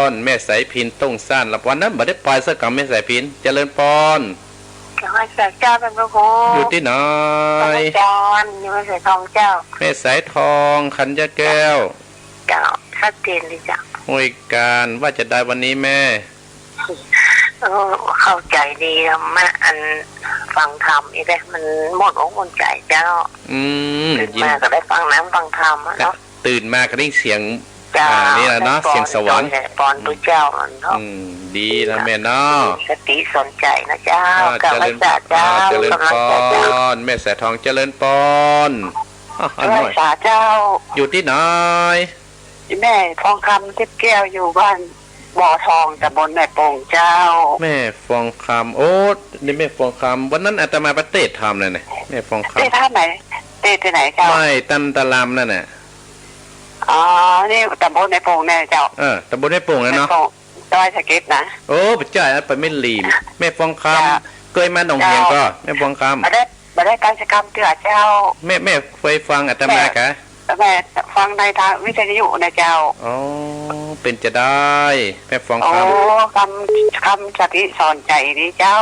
นแม่สายพิณ ตงสาน ละวันนั้นบ่ได้ไปสักกำแม่สายพิณ เจริญปอน กราบไหว้สาเจ้าต้านพระครู อยู่ตี้ไหน กราบไหว้เจ้า อยู่แม่สายทองเจ้า แม่สายทอง ขันยะแก้ว เจ้า ชัดเจนดีเจ้า ห้วยกาญ ว่าจะได้วันนี้แม่ เออ เข้าใจ๋ดีธรรมะ อันฟังธรรมนี่แหละ มันม่วนอกม่วนใจ๋เจ้า อืม ตื่นมาก็ได้ฟังน้ำฟังธรรมอะเนาะ ตื่นมาก็ได้ยินเสียง เจ้า อ่า นี่แหละเนาะ เสียงสวรรค์ ปอนตุ๊เจ้ามันเนาะ อืม ดีนะแม่เนาะ มีสติสนใจ๋นะเจ้า อ่า กราบไหว้สาเจ้า เจริญปอน กำลังใจ๋เจ้า แม่สายทอง เจริญปอน อ่ะ ไหว้สาเจ้า อยู่ตี้ไหน แม่ทองคำ เทพแก้ว อยู่บ้านบ่อทอง ตำบลแม่โป่งเจ้า แม่ฟองคำ โอ้ นี่แม่ฟองคำ วันนั้นอาตมาไปเตะธรรมเลยเนี่ย แม่ฟองคำ เตะธรรมไหน เตะตี้ไหนเจ้า ไม่ ตันตะลามนั่นน่ะ อ๋อ นี่ตำบลแม่โป่งแน่เจ้า เออ ตำบลแม่โป่งนะเนาะ แม่โป่ง ดอยสะเก็ดนะ โอ้ ไปจ่ายอันไปไม่ลีม แม่ฟองคำ เจ้า เกยมาหนองเหียงก่อ แม่ฟองคำ บ่ได้ บ่ได้ไปสักกำเตื้อเจ้า แม่ แม่เคยฟังอาตมากะ แม่ แม่ฟังในทางวิทยุนะเจ้า อ๋อ เป๋นจะใด แม่ฟองคำ โอ้ กำ กำสติสอนใจ๋นี่เจ้า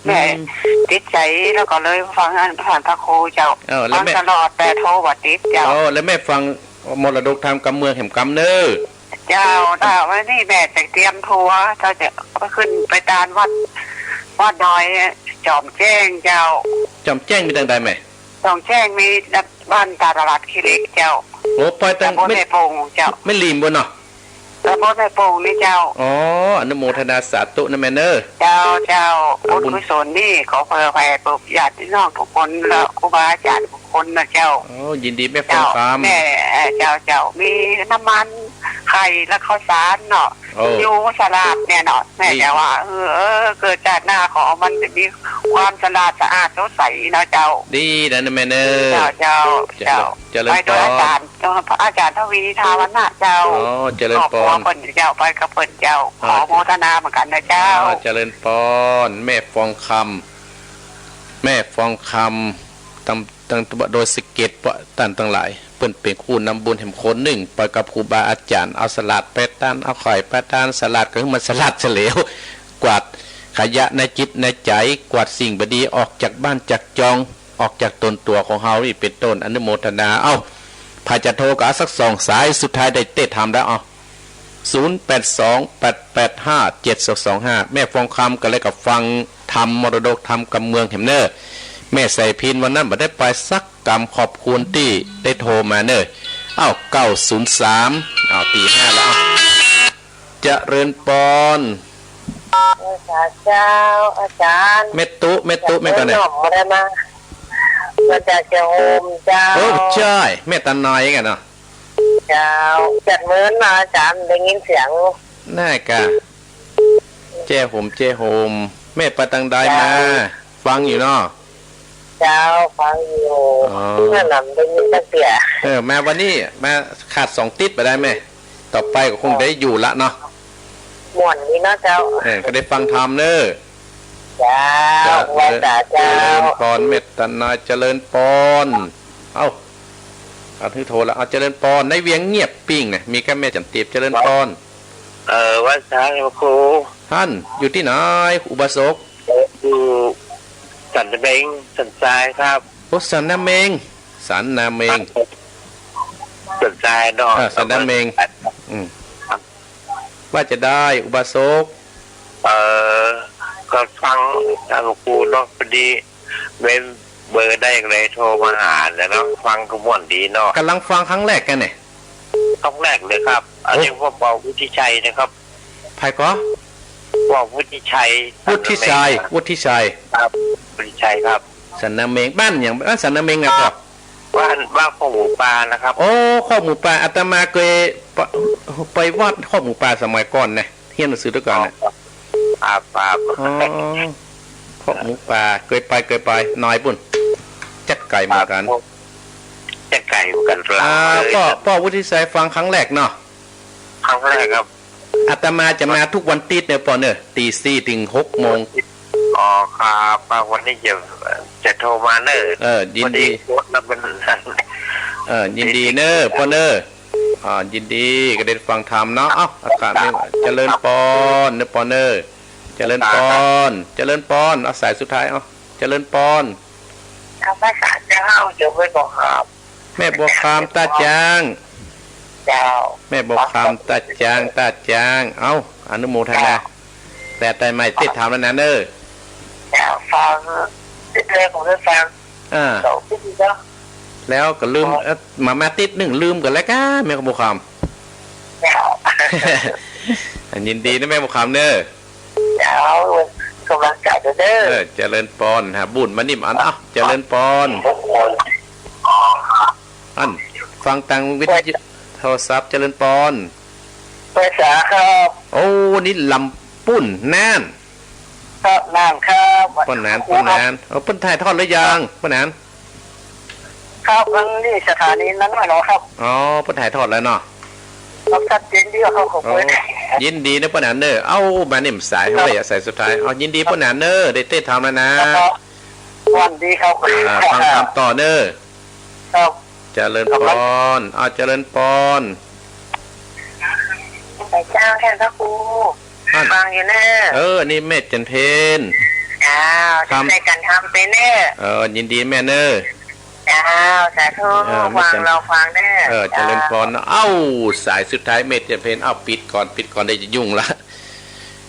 แม่ อืม ติดใจ๋แล้วก็เลยฟังอัน ฟังพระครูเจ้า เออ แล้วแม่ ฟังตลอด แต่โทรบ่ติดเจ้า โอ้ แล้วแม่ฟังมรดกธรรมกำเมืองแหมกำเน่อ เจ้า แต่วันนี้แม่จะเตรียมทัวร์ เจ้าจะไปขึ้นไปตานวัด วัดดอยจ๋อมแจ้งเจ้า จ๋อมแจ้งมีตังใดแม่ จ๋อมแจ้งมีบ้านตาตลาดขี้เหล็กเจ้า โอ้ ไปตัง ตำบลแม่ปงเจ้า แม่ริมปู้นเนาะ ตำบลแม่ปงนี่เจ้า อ๋อ อนุโมทนาสาธุนะแม่เน่อ เจ้า เจ้า เอาบุญ บุญกุศลนี่ขอเผื่อแผ่ปกญาติพี่น้องทุกคนและครูบาอาจ๋ารย์ทุกคนนะเจ้า โอ้ ยินดีแม่ฟองคำ เจ้า แม่ เอ่อ เจ้า เจ้า มีน้ำมัน ไข่และข้าวสารเนาะ โอ้ อยู่สลาดเนี่ยเนาะ แม่ ดี จะว่า เออ เออ เกิดจาติหน้าขอมันจะมีความสลาดสะอาดสดใสเนาะเจ้า ดีนะแม่เน่อ เจ้า เจ้า เจ้า เจ้า เจริญ ไปโดย พร อาจ๋ารย์ เจ้า พระอาจ๋ารย์ทวี ทาวัณณะเจ้า อ๋อ เจริญพร ครอบครัวเปิ้นเจ้า ไปกับเปิ้นเจ้า อ่า ขอโมทนาเหมือนกันนะเจ้า อ่า เจริญพร แม่ฟองคำ แม่ฟองคำ ตัง ตังตะบะดอยสะเก็ด พวกต้านตังหลาย เปิ้นเป๋นผู้นำบุญแหมคนนึ่ง ไปกับครูบาอาจ๋ารย์ เอาสลาดไปตาน เอาไข่ไปตาน สลาดก็หื้อมันสลาดเสียแล้ว กวาดขยะในจิตในใจ๋ กวาดสิ่งบ่ดีออกจากบ้านจากจอง ออกจากตนตั๋วของเฮานี่เป๋นต้น อนุโมทนา เอ้า ใผจะโทรก็เอาสักสองสาย สุดท้ายได้เต๊ะถามแล้ว เอ้า ศูนย์แปดสอง แปดแปดห้า เจ็ดสองสองห้า แม่ฟองคำก็เลยกับฟังธรรมมรดกธรรมกำเมืองแหมเน่อ แม่ใส่พิณวันนั้นบ่ได้ไปสักกำ ขอบคุณตี้ได้โทรมาเน่อ เอ้า เก้าศูนย์สาม เอ้า ตีห้าแล้ว เอ้า เจริญปอน เจ้า อาจ๋ารย์ แม่ตุ๊ แม่ตุ๊ แม่ก่อนเนี่ย หน่อมบ่ได้มา มาจากเจ้าโฮมเจ้า โอ้ ใจ้ แม่ตาน้อยกั๋นเนาะ เจ้า จัดมื้อนะอาจ๋ารย์ ได้ยินเสียง น่ากะ แจ้โฮม แจ้โฮม แม่ไปตังใดมา เจ้า ฟังอยู่เนาะ เจ้า ฟังอยู่ อ๋อ นั่นน่ะ ได้ยินตั้งเตื้อ เออ มาวันนี้ มาขาดสองติ๊ดบ่ได้แม่ ต่อไปก็คงได้อยู่ละเนาะ ม่วนดีเนาะเจ้า เออ ก็ได้ฟังธรรมเน่อ เจ้า เจ้า ไหว้สาเจ้า เจริญปอน แม่ตาน้อย เจริญปอน เอ้า อันหื้อโทรละ เอา เจริญปอน ในเวียงเงียบปิ้งเนี่ย มีก้าแม่จันตีบ เจริญปอน เอ่อ ไหว้สาพระครู ท่านอยู่ตี้ไหน อุบาสก อยู่สันนาเม็ง สันทรายครับ โอ้ สันนาเม็ง สันนาเม็ง สันทรายเนาะ เออ สันนาเม็ง อืม ว่าจะใด อุบาสก เอ่อ ก็ฟังหลวงปู่เนาะ พอดีเว้นเบอร์ได้ก็เลยโทรมาหาแหละเนาะ ฟังก็ม่วนดีเนาะ ก่ำลังฟังครั้งแรกกั๋นเนี่ย ครั้งแรกเลยครับ อันนี้ โอ้ ว่าเบาวุฒิชัยนะครับ ใผก่อ ว่าวุฒิชัย วุฒิชัย สันนาเม็ง วุฒิชัย ครับ วุฒิชัยครับ สันนาเม็ง บ้านหยัง บ้านสันนาเม็งนะก่อ บ้าน บ้านคอกหมูป่านะครับ โอ้ คอกหมูป่า อาตมาเกยไป ไปวัดคอกหมูป่าสมัยก่อนนะ เฮียนหนังสือตะก่อนนะ ครับ ครับ อ๋อ คอกหมูป่า เกยไป เกยไป น้อยปู้น จักไก๋เหมือนกั๋น ครับ จักไก๋เหมือนกั๋น อ่า เลย ป้อ ป้อวุฒิชัยฟังครั้งแรกเนาะ ครั้งแรกครับ อาตมาจะมาทุกวันติ๊ดเนี่ยป้อเน่อ ตีสี่เถิงหกโมง อ๋อ ครับ วันนี้จะ จะโทรมาเน่อ เออ ยินดี พอดีโพสต์แล้วมัน เออ ยินดีเน่อป้อเน่อ อ่า ยินดีก็ได้ฟังธรรมเนาะ เอ้า อากาศไม่ เจริญปอนเน่อป้อเน่อ เจริญปอน เจริญปอน เอาสายสุดท้าย เอา เจริญปอน เอาภาษาเจ้า เดี๋ยวไปบอกครับ แม่บัวคำต้าจ๊าง เจ้า แม่บัวคำต้าจ๊าง ต้าจ๊าง เอ้า อนุโมทนา เจ้า แต่ไต่ใหม่ติดถามแล้วนะเน่อ เจ้า ฟัง ติดเลยผมได้ฟัง อ่า เจ้า ติดดีเนาะ แล้วก็ลืม เอ่อ มา มาติดนึ่งลืมกั๋นแล้วก้า แม่บัวคำ เจ้า ยินดีนะแม่บัวคำเน่อ เจ้า กำลังใจเด้อ เออ เจริญปอน หาบุญมานิ่มอัน เอ้า เจริญปอน อัน ฟังตางวิทยุโทรศัพท์ เจริญปอน ภาษาครับ โอ้ นี่ลำปูน น่าน ครับ น่านครับ ป้อหนาน ป้อหนาน เอ้า เปิ้นถ่ายทอดหรือยัง ป้อหนาน ครับ มันนี่สถานีนั้นน่ะเนาะครับ อ๋อ เปิ้นถ่ายทอดแล้วเนาะ ครับ ชัดเจนดีครับ ขอบคุณ โอ้ ยินดีนะป้อหนานเน่อ เอ้า มานิ่มสาย ครับ เฮ้ย สายสุดท้าย เอา ยินดีป้อหนานเน่อ ได้เต๊ะถามแล้วนะ ครับ สวัสดีครับ อ่า ฟังธรรมต่อเน่อ ครับ เจริญปอน ครับ อ่า เจริญปอน เจ้า ท่านพระครู อั้น ฟังอยู่เน่อ เออ นี่แม่จันเพ็ญ เจ้า ครับ ช่วยกันทำไปเน่อ เออ ยินดีแม่เน่อ เจ้า สาธุ เออ แม่จัน ฟังรอฟังเน่อ เออ เจ้า เจริญพรเนาะ เอ้า สายสุดท้ายแม่จันเพ็ญ เอ้า ปิดก่อน ปิดก่อน เดี๋ยวจะยุ่งละ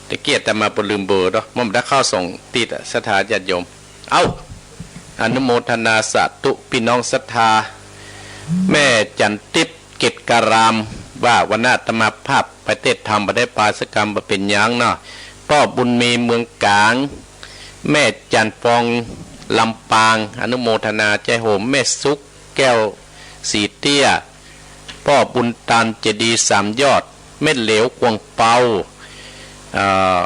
ตะกี้อาตมาบ่ลืมเบอร์เนาะ มันได้เข้าสองติดอะ ศรัทธาญาติโยม เอ้า อนุโมทนาสาธุ พี่น้องศรัทธา แม่จันทิพย์ เกตการาม ว่าวันนั้นอาตมาภาพไปเทศน์ธรรม บ่ได้ไปสักกำ บ่เป๋นหยังเนาะ ป้อบุญมี เมืองก๋าง แม่จันฟอง ลำปาง อนุโมทนา แจ้โหม แม่สุข แก้ว สีเตี้ย ป้อบุญตัน เจดีย์สามยอด แม่เหลว กวางเปา เอ่อ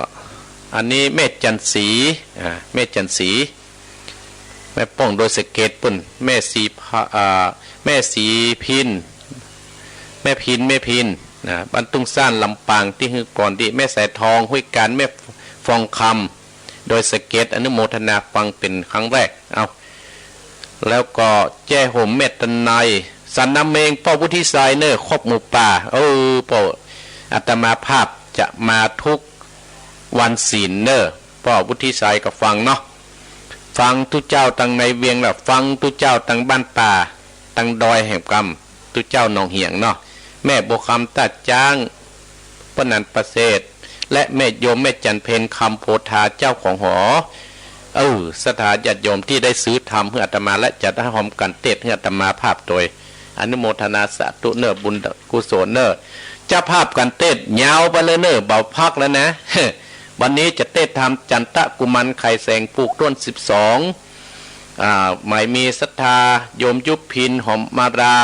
อันนี้แม่จันสี อ่า แม่จันสี แม่ป้อง ดอยสะเก็ดปุ้น แม่สีพะ อ่า แม่สีพิน แม่พิน แม่พิน นะ บ้านทุ่งซ่าน ลำปาง ตี้หื้อปอนตี้ แม่สายทอง ห้วยก๋าน แม่ฟองคำ ดอยสะเก็ด อนุโมทนาฟังเป๋นครั้งแรก เอ้า แล้วก็แจ้โหม แม่ตะไน สันนาเมง ป้อวุฒิชัยเน่อ ครอบหมู่ป่า เออ ป้อ อาตมาภาพจะมาทุกวันศีลเน่อ ป้อวุฒิชัยก็ฟังเนาะ ฟังตุ๊เจ้าตังในเวียงละ ฟังตุ๊เจ้าตังบ้านป่า ตังดอยแหมกำ ตุ๊เจ้าหนองเหียงเนาะ แม่บัวคำ ต้าจ๊าง ป้อนันประเสริฐ และแม่โยมแม่จันเพ็ญ คำโพธา เจ้าของหอ เออ ศรัทธาญาติโยมตี้ได้ซื้อธรรมหื้ออาตมา และจะได้ฮอมกั๋นเทศน์หื้ออาตมาภาพโตย อนุโมทนาสาธุเน่อ บุญกุศลเน่อ เจ้าภาพกั๋นเทศน์ยาวไปเลยเน่อ บ่พักแล้วนะ วันนี้จะเทศน์ธรรมจันตะกุมารไขแสง ผูกถ้วนสิบสอง อ่า หมายมีศรัทธาโยมยุพิน หอมมาลา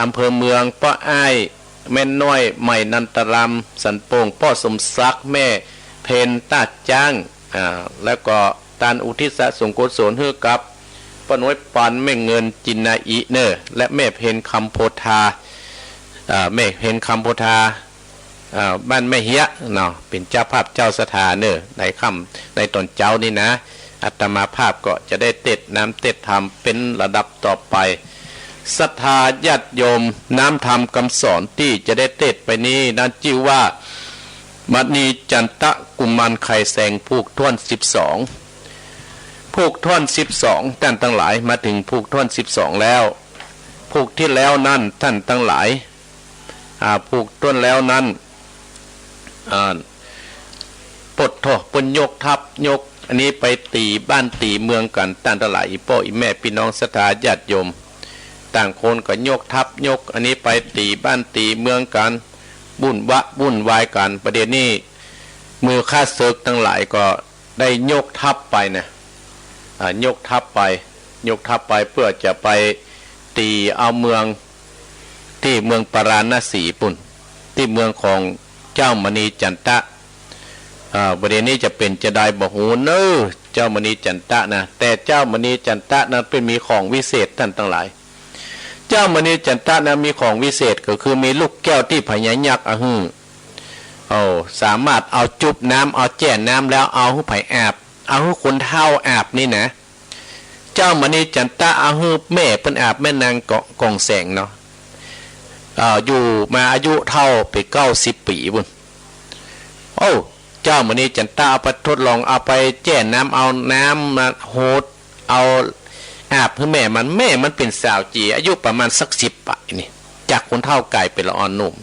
อำเภอเมือง ป้ออ้าย แม่น้อย ใหม่ นันตราม สันโป่ง ป้อสมศักดิ์ แม่เพ็ญ ต้าจ๊าง อ่า แล้วก็ต้านอุทิศส่วนกุศลหื้อกับป้อน้อยปาน แม่เงิน จินนาอิเน่อ และแม่เพ็ญ คำโพธา อ่า แม่เพ็ญ คำโพธา อ่า บ้านแม่เฮียเนาะ เป๋นเจ้าภาพเจ้าศรัทธาเน่อ ในค่ำ ในต๋อนเจ๊านี้นะ อาตมาภาพก็จะได้เทศน์น้ำเทศน์ธรรมเป๋นลำดับต่อไป ศรัทธาญาติโยม น้ำธรรมกำสอนตี้จะได้เทศน์ไปนี้นั้นจื้อว่า มณีจันตะกุมารไขแสง ผูกถ้วนสิบสอง ผูกถ้วนสิบสอง ต้านตังหลาย มาเถิงผูกถ้วนสิบสองแล้ว ผูกตี้แล้วนั้น ต้านตังหลาย อ่า ผูกถ้วนแล้วนั้น อ่า ปดโธ่ เปิ้นยกทัพ ยกอันนี้ไปตี๋บ้านตี๋เมืองกั๋น ต้านตังหลาย อี่ป้ออี่แม่ ปี้น้องศรัทธาญาติโยม ต่างคนก็ยกทัพ ยกอันนี้ไปตี๋บ้านตี๋เมืองกั๋น วุ่นวะวุ่นวายกั๋น ประเดี๋ยวนี้ หมู่ข้าศึกตังหลายก็ได้ยกทัพไปนะ อ่า ยกทัพไป ยกทัพไปเปื้อจะไปตี๋เอาเมือง ตี้เมืองปาราณสีปุ้น ตี้เมืองของเจ้ามณีจันตะ อ่า ประเดี๋ยวนี้จะเป๋นจาใดบ่ฮู้เน่อ เจ้ามณีจันตะนะ แต่เจ้ามณีจันตะนั้นเปิ้นมีของวิเศษ ต้านตังหลาย เจ้ามณีจันตะนั้นมีของวิเศษ ก็คือมีลูกแก้วตี้พญายักษ์เอาหื้อ โอ้ สามารถเอาจุ๊บน้ำ เอาแจ้น้ำแล้วเอาหื้อใผอาบ เอาหื้อคนเฒ่าอาบนี่นะ เจ้ามณีจันตะเอาหื้อแม่เปิ้นอาบ แม่นางกองแสงเนาะ เอ่อ อยู่มาอายุเฒ่าไปเก้าสิบปี๋ปุ้น โอ้ เจ้ามณีจันตะเอาไปทดลอง เอาไปแจ้น้ำ เอาน้ำมาโฮด เอาอาบหื้อแม่มัน แม่มันเป๋นสาวจี๋ อายุประมาณสักสิบปี๋นี่ จากคนเฒ่าก๋ายเป๋นละอ่อนหนุ่ม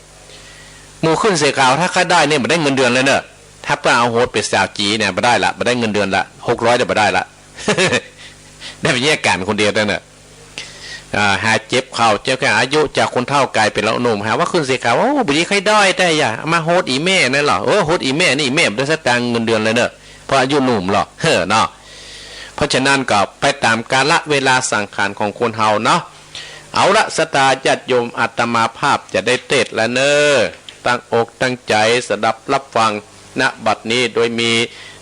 หมู่ขึ้นเสกาว ถ้าใค่ได้เนี่ย บ่ได้เงินเดือนเลยเน่อ ถ้าเปิ้นเอาโฮดเป๋นสาวจี๋เนี่ย บ่ได้ละ บ่ได้เงินเดือนละ หกร้อยเนี่ย บ่ได้ละ ได้ไปแยกก๋านคนเดียวเต้าเน่อ อ่า หาเจ็บเข่าเจ็บแข้ง อายุจากคนเฒ่าก๋ายเป๋นละหนุ่ม หาว่าขึ้นเสกาว โอ้ บ่ดีใค่ด้อยแต๊อะ เอามาโฮดอี่แม่นั่นเหรอ เออ โฮดอี่แม่นี่ อี่แม่บ่ได้สตางค์เงินเดือนเลยเน่อ เพราะอายุหนุ่มเหรอ เฮ้อเนาะ เพราะฉะนั้นก็ไปต๋ามกาละเวลาสังขารของคนเฮาเนาะ เอาละ ศรัทธาญาติโยม อาตมาภาพจะได้เทศน์แล้วเน่อ ตั้งอกตั้งใจ๋สดับรับฟัง ณ บัดนี้ โดยมี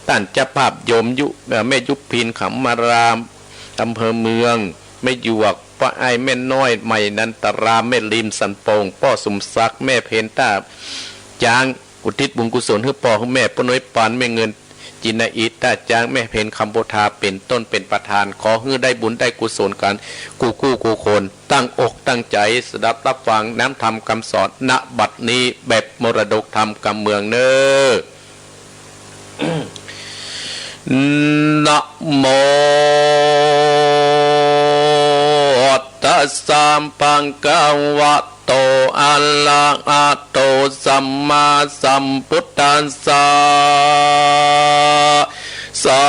ต้านเจ้าภาพโยมยุ เอ่อ แม่ยุพิน ขำมาราม อำเภอเมือง แม่หยวก ป้ออ้าย แม่น้อย ใหม่ นันตราม แม่ลิม สันโป่ง ป้อสมศักดิ์ แม่เพ็ญ ต้าจ๊าง อุทิศบุญกุศลหื้อป้อหื้อแม่ ป้อน้อยปาน แม่เงิน จินนาอิตาจาง แม่เพ็ญคำโพธา เป๋นต้นเป๋นประธาน ขอหื้อได้บุญได้กุศลกั๋นกู้กู้คน ตั้งอกตั้งใจ๋สดับฮับฟังน้ำธรรมกำสอน ณ บัดนี้แบบมรดกธรรมกำเมืองเน่อ นะโม ตัสสะ ภะคะวะโต อะระหะโต สัมมาสัมพุทธัสสะ สา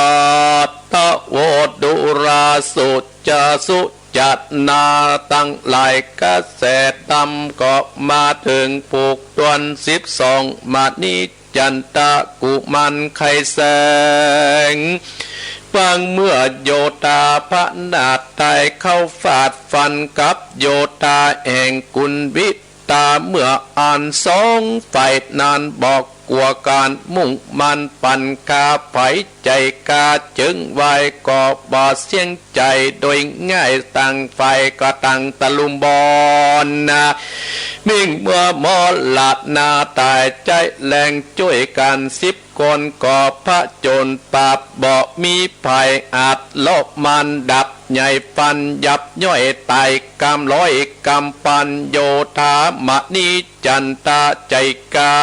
ธะโว ดูราสุจะ สุจะนาตังหลาย กระแสธรรมก็มาเถิง ผูกถ้วนสิบสอง มณี จันตะกุมารไขแสง ปางเมื่อโยธาพนาไตรเข้าฟาดฟันกับโยธาแห่งกุลวิตา เมื่ออั้นสองฝ่ายนั้นบ่กั๋วกั๋น มุ่งมั่นปั่นกา ใผใจ๋กล้าเจิงไหวก็บ่เสี้ยง ใจ๋โดยง่าย ต่างฝ่ายก็ต่างตะลุมบอลนะ มิ่งเมื่อมอลนาต๋ายใจ๊แฮงจ้วยกั๋นสิบคน ก็ผจญปราบบ่มีใผอาจ ลบมารดาบใหญ่ฟันยับย่อยต๋าย กำร้อยกำปันโยธามณี จันตะใจ๋กล้า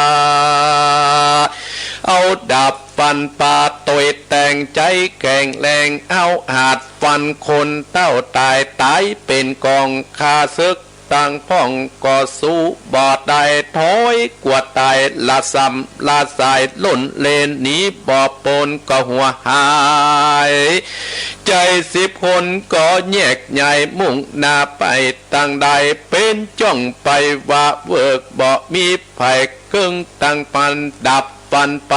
เอาดาบฟันป่า ตวยแตงใจ๋แข็งแรง เอาหาดฟันคนเต้าต๋าย ต๋ายเป๋นกอง ข้าศึกต่างพ่องก็สู้บ่ได้ ถอยกั๋วต๋าย ละส่ำละสาย ล่นเล่นหนีบ่ป๊น ก็หัวหาย ใจ๋สิบคนก็แยกย้าย มุ่งหน้าไปตางใด เป๋นจ้องไปว่าเวิก บ่มีใผเกิ่ง ต่างปันดาบฟันไป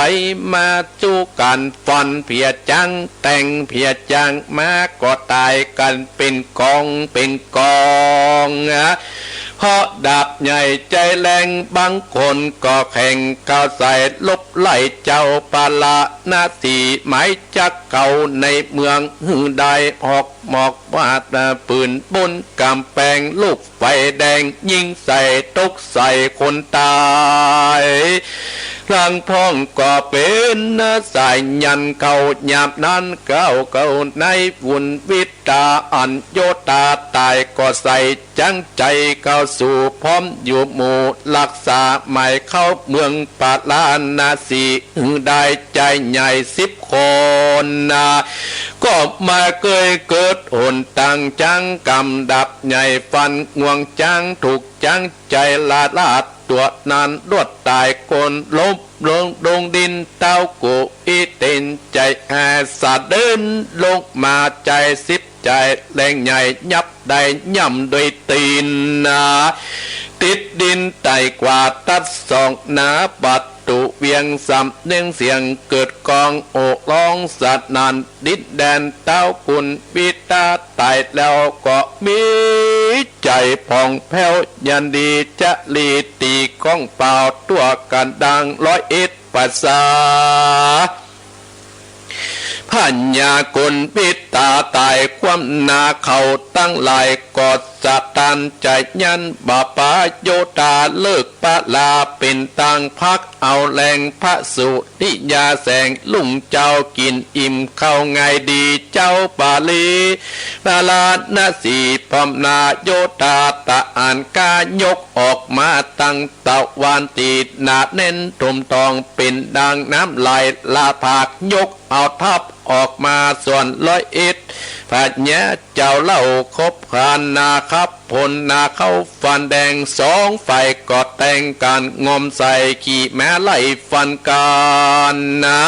มา จู้กั๋นฟันเผียจ๋าง แตงเผียจ๋าง มาก็ต๋ายกั๋นเป๋นกองเป๋นกอง เพราะดาบใหญ่ใจ๋แฮง บางคนก็แข็ง เข้าใส่ลบไล่เจ้าปาราณสี หมายจักเข้าในเมืองหื้อได้ หอกหมอกว่าปืนบนก๋ำแปง ลูกไฟแดงยิงใส่ ตกใส่คนต๋าย ต่างพ่องก็เป๋นสายยันเข้า ยามนั้นเข้าเข้าในกุลวิตา อันโยธาต๋ายก็ใส่จังใจ๋เข้าสู้ พร้อมอยู่หมู่รักษา หมายเข้าเมืองปาราณสี หื้อได้ใจ๋ใหญ่สิบคนนะ ก็มาเกยเกิดหนตางจ๋าง กำดาบใหญ่ฟันงวงจ๋าง ถูกจ๋างใจ๋ละลาด ตั๋วนั้นลวดต๋าย คนล้มลงดงดิน เต้ากุอิเตนใจ๋แอสะเดินลงมา ใจ๋สิบใจ๋แฮงใหญ่ ยับได้ย่ำโดยตี๋นนะ ติดดินไต่กว่าตัดศอกหนา ประตู๋เวียงสำเนียงเสียงเกิดก้อง โห่ร้องสนั่นดินแดน เต้ากุลวิตาต๋ายแล้วก็มีใจ๋ผ่องแผ้ว ยันดีจะลีตี๋ก้องเป่า ตั๋วกั๋นดังร้อยเอ็ดภาษา พญากุลวิตาต๋าย ความหน้าเข้าตังหลาย ก็สะตันใจ๋ยัน บ่ปาโยธาเลิกปารา เป๋นตางพักเอาแฮง พระสุริยาแสงรุ่งเจ้า กิ๋นอิ่มเข้าง่ายดี เจ้าปาลี ปาราณสี พร้อมนาโยธา ตะอันกล้ายกออกมา ตังตะวันตี๋หนาแน่นถมทอง เป๋นดังน้ำไหลละผาก ยกเอาทัพออกมาส่วนร้อยเอ็ด พญาเจ้าเล่าคบหานาคับ พลนาเข้าฟันแดง สองฝ่ายก็แตงกั๋น งมใส่ขี่ม้าไล่ฟันกั๋นนะ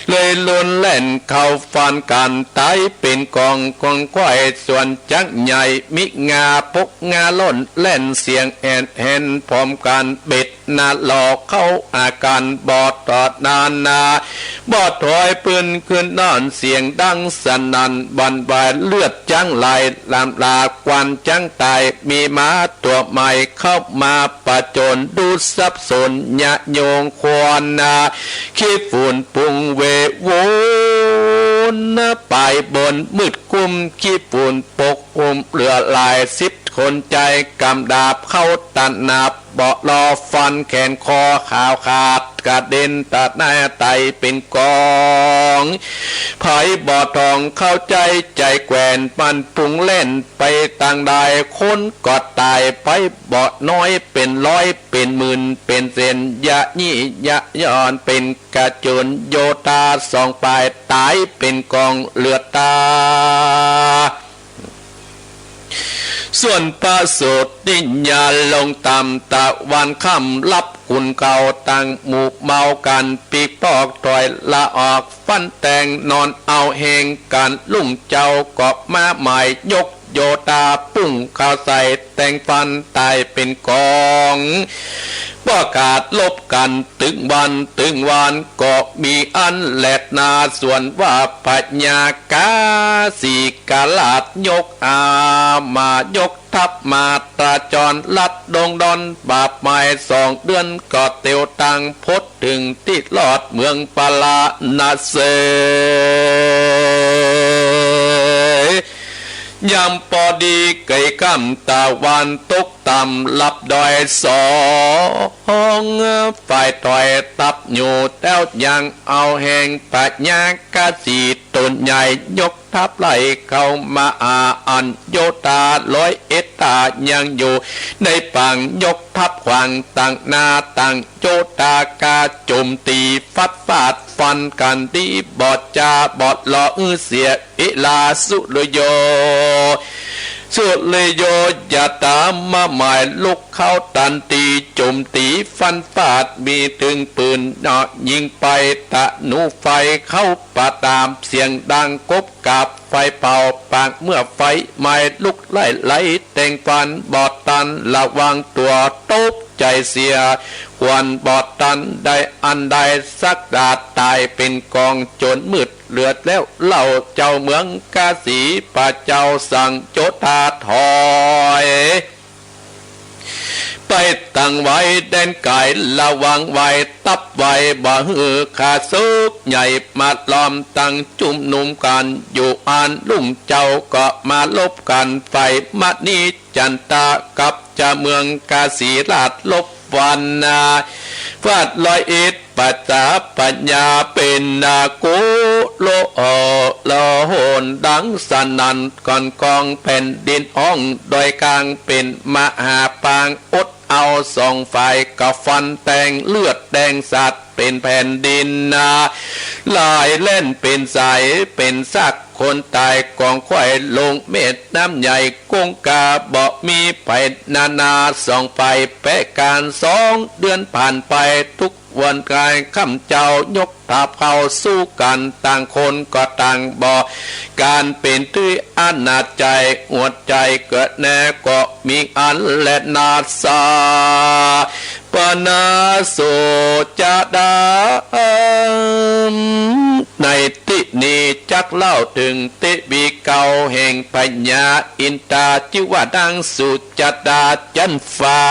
เลยลุนแล่นเข้าฟันกั๋น ต๋ายเป๋นกอง กองควายส่วนจ๋างใหญ่ มีงาปกงาล่น แล่นเสียงแอ่นแอ่น พร้อมกั๋นเบ็ด นาหลอกเข้าอาก๋าน บ่ตอดนานนา บ่ถอยปืนขึ้นนอน เสียงดังสนั่นหวั่นไหว เลือดจ๋างไหลหลามหลาก ควันจ๋างต๋าย มีม้าตั๋วใหม่เข้ามาผจญ ดูสับสนยะโยงควรนา ขี้ฝุ่นปุงเววุน ปายบนมืดครึ้ม ขี้ฝุ่นปกคลุม เหลือหลายสิบคน ใจ๋กำดาบเข้าตะหนาบ บ่รอฟันแขนคอขาวขาด กระเด็นตะหน้าไตเป๋นกอง อง ใผบ่ถ่องเข้าใจ๋ ใจ๋แขวนมันปุงแล่นไปตางใด คนก็ต๋ายไปบ่น้อย เป๋นร้อยเป๋นหมื่นเป๋นแสน ยะยี่ยะย้อน เป๋นกระโจนโยธาสองฝ่าย ต๋ายเป๋นก๋องเลือดต๋า ส่วนพระโสตนิยาลงต่ำ ตะวันค่ำรับคุณเขา ตังหมู่เมากั๋น ปิ๊กปอกถอยละออก ฟันแตงนอนเอาแฮง ก๋านรุ่งเจ๊าก็มาหมาย ยกโยธาปุ้งเข้าใส่ แตงฟันต๋ายเป๋นก๋อง บ่ขาดลบกั๋น ตึงวันตึงวันก็มีอันแลนา ส่วนว่าพญากาสีกราชยกอามา ยกทัพมาตราจร ลัดดงดอนบาปหมาย สองเดือนก็เตียวตัง พดเถิงตี้รอดเมืองปาราณสี ยามปอดีเกยค่ำ ตะวันตกต่ำ ลับดอยสองฝ่ายถอยทัพอยู่ แต๊วยังเอาแฮง พญากาสีต๋นใหญ่ ยกทัพไล่เข้ามาหา อันโยธาร้อยเอ็ดต๋ายังอยู่ในปาง ยกทัพขวางตังหน้า ตังโยธากาโจมตี๋ ฟัดฟาดฟันกั๋นดี บ่จ๋าบ่หล่ออื้อเสียเวลา สุริโย สุริโยยะต๋ามาหมาย ลุกเข้าตันที โจมตี๋ฟันฟาด มีเถิงปืนเนาะ ยิงไปธนูไฟเข้าปะตาม เสียงดังกบกาบไฟเผา ปางเมื่อไฟไหม้ลุกไล่ไล่ แตงฟันบ่ตันระวังตั๋ว ตกใจ๋เสียขวัญบ่ตันได้อันใด สักดาต๋ายเป๋นก๋อง จ๋นมืดเลือดแล้ว เล่าเจ้าเมืองกาสี พระเจ้าสั่งโยธาถอยไปตังไว้แดนไก๋ ระวังไว้ทัพไว้ บ่หื้อข้าศึกใหญ่มาล้อม ตังจุมนุมกั๋นอยู่ อันรุ่งเจ๊าก็มาลบกั๋น ฝ่ายมณีจันตากับเจ้าเมืองกาสีราชลบฟันนา ฟาดร้อยเอ็ด ประสาพญาเป๋นนาโกโล ละหนดังสนั่น ก่อนกองแผ่นดินฮ้อง ดอยกลางเป๋นมหาปาง อดเอาสองฝ่ายก็ฟันแตง เลือดแดงสาดเป๋นแผ่นดินนา ลายแล่นเป๋นสาย เป๋นซากคนต๋าย ก๋องควายลงแม่น้ำใหญ่ คงกาบ่มีภัยนานา สองฝ่ายแป๊กั๋น สองเดือนผ่านไป ทุกวันกลายค่ำเจ๊า ยกทัพเข้าสู้กั๋น ต่างคนก็ต่างบ่ ก๋านเป๋นตี้อนาจใจ๋ อวดใจ๋เกิดแน่ ก็มีอันแลนาสา ปนาโสจะดา ในตี้นี้จักเล่าเถิงเตวีเก่าแห่งพญาอินทรา จื้อว่านางสุจันดาจันฟ้า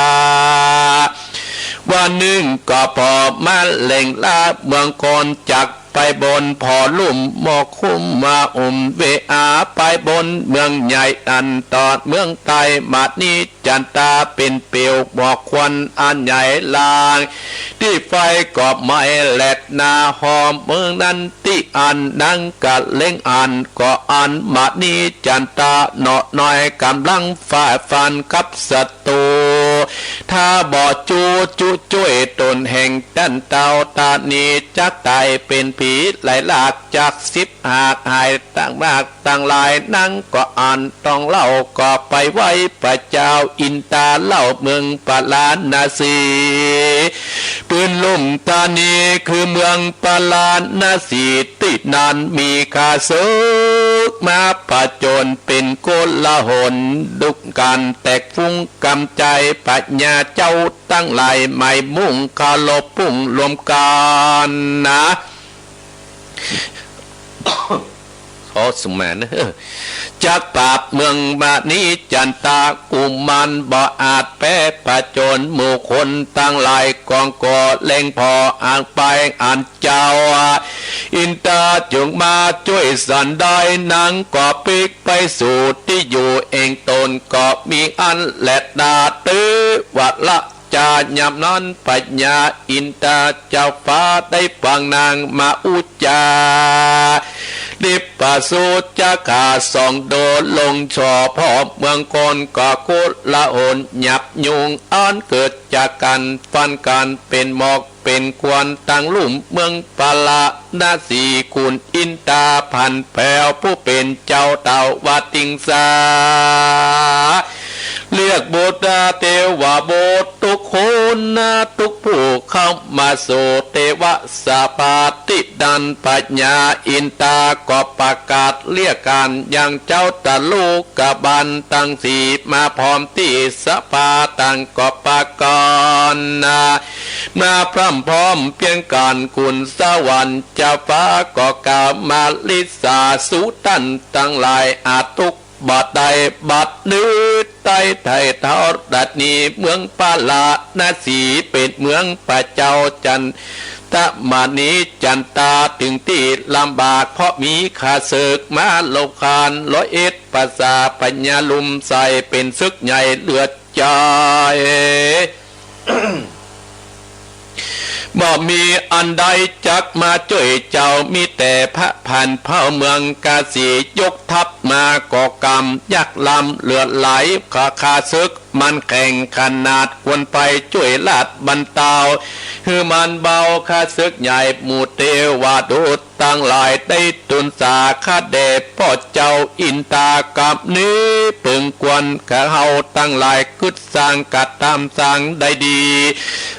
วันนึ่งก็ผ่อมาแหล่งลาเมืองคอน จักไปบนผ่อลุ่มหมอกคุ้มมาอุ่มเวอา ไปบนเมืองใหญ่อันตอดเมืองใต้ มณีจันตาเป๋นเปลวหมอกควันอันใหญ่ลาง ตี้ไฟก็ไหม้แลนา ฮอมเมืองนั้นตี้อันนางกะเล็งอัน ก็อันมณีจันตาเหนาะน้อยก๋ำลังฝ่าฟันกับศัตรู ถ้าบ่จูจุจ้วยต๋นแห่งจันเต้า ตานี้จักต๋ายเป๋นผีไหลลากจักสิบหากหาย ตังมากตังหลาย นางก็อันต้องเล่า ก็ไปไหว้พระเจ้าอินทรา เล่าเมืองปาราณสี ปืนลุ่มธานีคือเมืองปาราณสี ตี้นั้นมีข้าศึกมาผจญเป๋นโกลาหล ดุกั๋นแตกฟุ้งกำจาย พญาเจ้าตังหลาย หมายมุ่งเคารพปุ้งรวมกั๋นนา ขอสุมาเนอะ จักปราบเมืองมณีจันตา กุมารบ่อาจแป๊ผจญ หมู่คนตังหลายกองก่อแหล่งผ่อ อันไปอันเจ้า อินทราจึงมาจ้วยสันได้ นางก็ปิ๊กไปสู่ตี้อยู่แห่งต๋น ก็มีอันแลนา เตวะละ จายามนั้นพญาอินทราเจ้าฟ้าได้ฟังนางมาอุจจา อสูรจะฆ่าสองโดลงฉ่อพ่อเมืองคน ก็โกลาหลหยาบยุง อันเกิดจากกั๋นฟันกั๋นเป๋นหมอก เป๋นควันตังลุ่มเมืองปาราณสี ขุนอินทาผันแผวผู้เป๋นเจ้าเต้าว่าติงสา เรียกบุตรเตวบุตรกู้คนนา กู้ผู้เข้ามาสู่เตวสภาตี้นั้น พญาอินทาก็ประกาศเรียกก๋านยังเจ้าตะลุกบาลตังสี่ มาพร้อมตี้สภาตังก็ประกาศนา มาพร่ำพร้อมเพียงกั๋น ขุนสวรรค์จะฟ้าก็กล่าวมา ริษาสูตันตังหลาย อาทุกข์บ่ได้บัดนี้ ได้ไถ่ธรณีเมืองปาราณสี เป๋นเมืองพระเจ้าจันทมณีจันตา เถิงตี้ลำบากเพราะมีข้าศึกมาลบคาน ร้อยเอ็ดประสาพญาลุมใส่ เป๋นศึกใหญ่เหลือ ใจ๋ บ่มีอันใดจักมาจ้วยเจ้า มีแต่พระพันธุ์เผ่าเมืองกาสี ยกทัพมาก็กำยักษ์ลำเหลือหลาย ข้า ข้าศึกมันแข็งขนาด ควรไปจ้วยราชบรรเตา หื้อมันเบา ข้าศึกใหญ่หมู่เตวดาตุ ตังหลายได้ทูลสาข้าแด่ป้อเจ้าอินทากำนี้ เปิงควรข้าเฮาตังหลายกึ๊ดสร้างกระตำสร้างได้ดี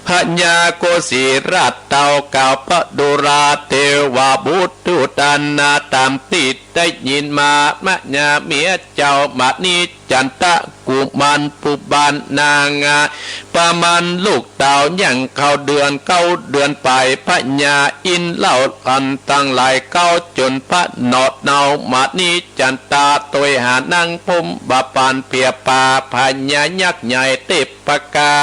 พญาโกสีราชเต้ากล่าวประดุราเตวบุตรตุตานา ต๋ามตี้ได้ยินมา มะยาเมียเจ้ามณี จันตะกุมารผู้บ้านนาง ประมาณลูกเต้ายังเข้าเดือนเก้าเดือนปลาย พญาอินทร์เล่าอันตังหลายเก้า จ๋นพระหนอดเนา มณีจันตาตวยหานางพรหมบาปานเปียปา พญายักษ์ใหญ่เทพกา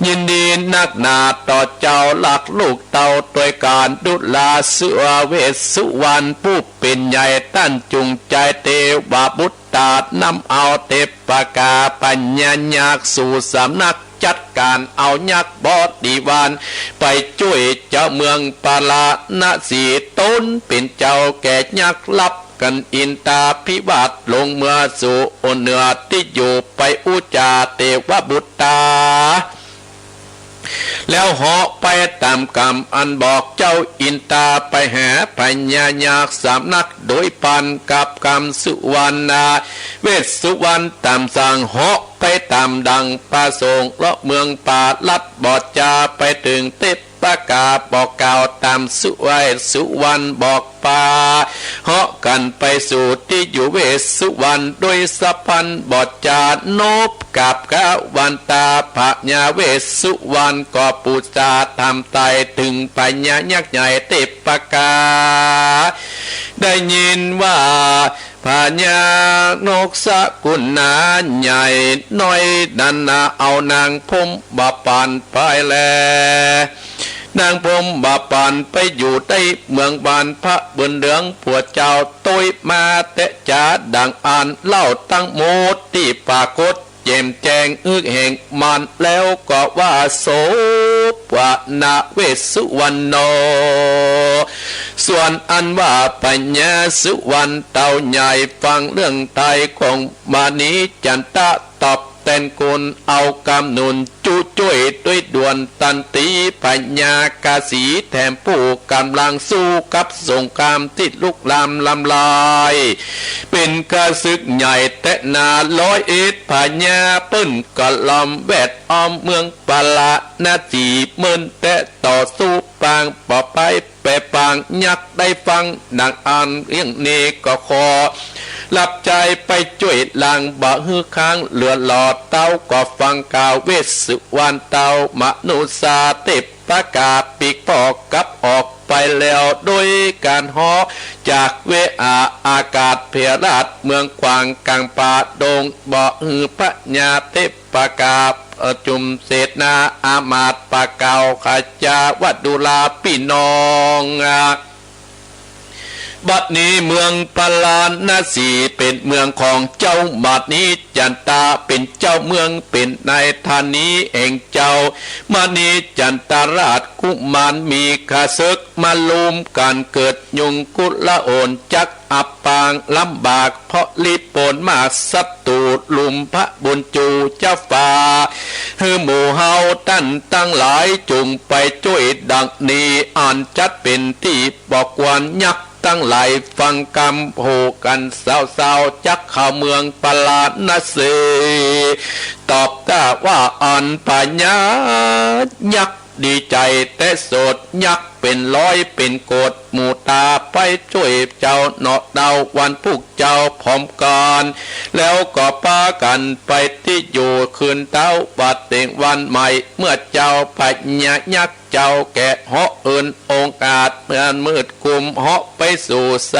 ยินดีนักหนาต่อเจ้ารักลูกเต้าตวยก๋าน ดุราเสวะเวสสุวรรณผู้เป๋นใหญ่ ต้านจุงใจ๋เตวบุตร ตานำเอาเทพกาพญายักษ์สู่สำนักจัดก๋าน เอายักษ์บริวารไปจ้วยเจ้าเมืองปาราณสี ต๋นเป๋นเจ้าแก่ยักษ์ ฮับกั๋นอินทาภิวาท ลงเมือสู่เหนือตี้อยู่ ไปอู้จ๋าเตวบุตรา แล้วเหาะไปต๋ามกำอันบอก เจ้าอินทาไปหาพญายักษ์สำนัก โดยปานกับกำสุวรรณา เวสสุวรรณต๋ามสั่ง เหาะไปต๋ามดังประสงค์ เลาะเมืองปารัตถ์ บ่จ๋าไปเถิงเทพกา บอกกล่าวต๋ามสุวรรณ สุวรรณบอก ปา เหาะกั๋นไปสู่ตี้อยู่เวสสุวรรณ โดยสัพพันธ์บ่จ๋านบกราบกาวันตา พญาเวสสุวรรณก็ปู๋จาธรรมไตรเถิงพญายักษ์ใหญ่เทพกา ได้ยินว่าพญานกสกุณาใหญ่น้อยนั้นนา เอานางพรหมบาปานไปแล นางพรหมบาปานไปอยู่ใต้เมืองบานพระบุญเหลือง ผัวเจ้าตวยมาแต๊จ๋า ดังอั้นเล่าตังหมดตี้ปรากฏแจ่มแจ้ง อึกแห่งมันแล้วก็ว่า โสภณะเวสสุวรรณโณ ส่วนอันว่าพญาสุวรรณเต้าใหญ่ฟังเรื่องไตรของมณีจันตะ ตอบแตนคุณเอากำหนุนจุจ้วยโดยด่วนตันตี พญากาสีแถมผู้ก่ำลังสู้กับสงครามตี้ลุกลามลำลาย เป๋นข้าศึกใหญ่แต๊นา ร้อยเอ็ดพญาเปิ้นก็ล้อมแวดอ้อมเมืองปาราณสี เมินแต๊ต่อสู้ปาง บ่ไปแปรปาง ยักษ์ได้ฟังดังอั้นเยี่ยงนี้ก็ขอ รับใจ๊ไปจ้วยล้างบ่หื้อค้างเหลือหลอด เต้าก็ฟังกล่าวเวสสุวรรณเต้ามนุสาเทพกา ปีกป้อกับออกไปแล้ว โดยก๋านเหาะจากเวหาอากาศเพียราชเมืองขวางก๋างป่าดง บ่หื้อพญาเทพกาประจุมเสนาอามาตย์ ปะเกล้าขจาวดุราปี้น้อง บัดนี้เมืองปาราณสีเป๋นเมืองของเจ้ามณีจันตา เป๋นเจ้าเมือง เป๋นนายธานีแห่งเจ้ามณีจันตราชกุมาร มีข้าศึกมาลุมกั๋น เกิดยุงกุลโหนจักอับปางลำบาก เพราะลี้ป๊นมาศัตรู๋ลุมพระบุญจู จะฝากหื้อหมู่เฮาต้านตังหลายจุ่งไปจ้วยดังนี้ อันจักเป๋นตี้บอกควรยักษ์ตังหลายฟังกำ โห่กั๋นสาวๆ จักเข้าเมืองปาราณสี ตอบต้าว่า อันพญายักษ์ดีใจ๋แต๊โสด ยักษ์เป๋นร้อยเป๋นโกฏ หมู่ต๋าไปจ้วยเจ้าเนาะ เต้าวันพวกเจ้าพร้อมกั๋น แล้วก็ปากั๋นไปตี้อยู่คืนเต๊า บัดเป๋นวันใหม่ เมื่อเจ้าพญายักษ์เจ้าแก่เหาะเอิ้นองอาจ เมื่อมืดกุมเหาะไปสู่ส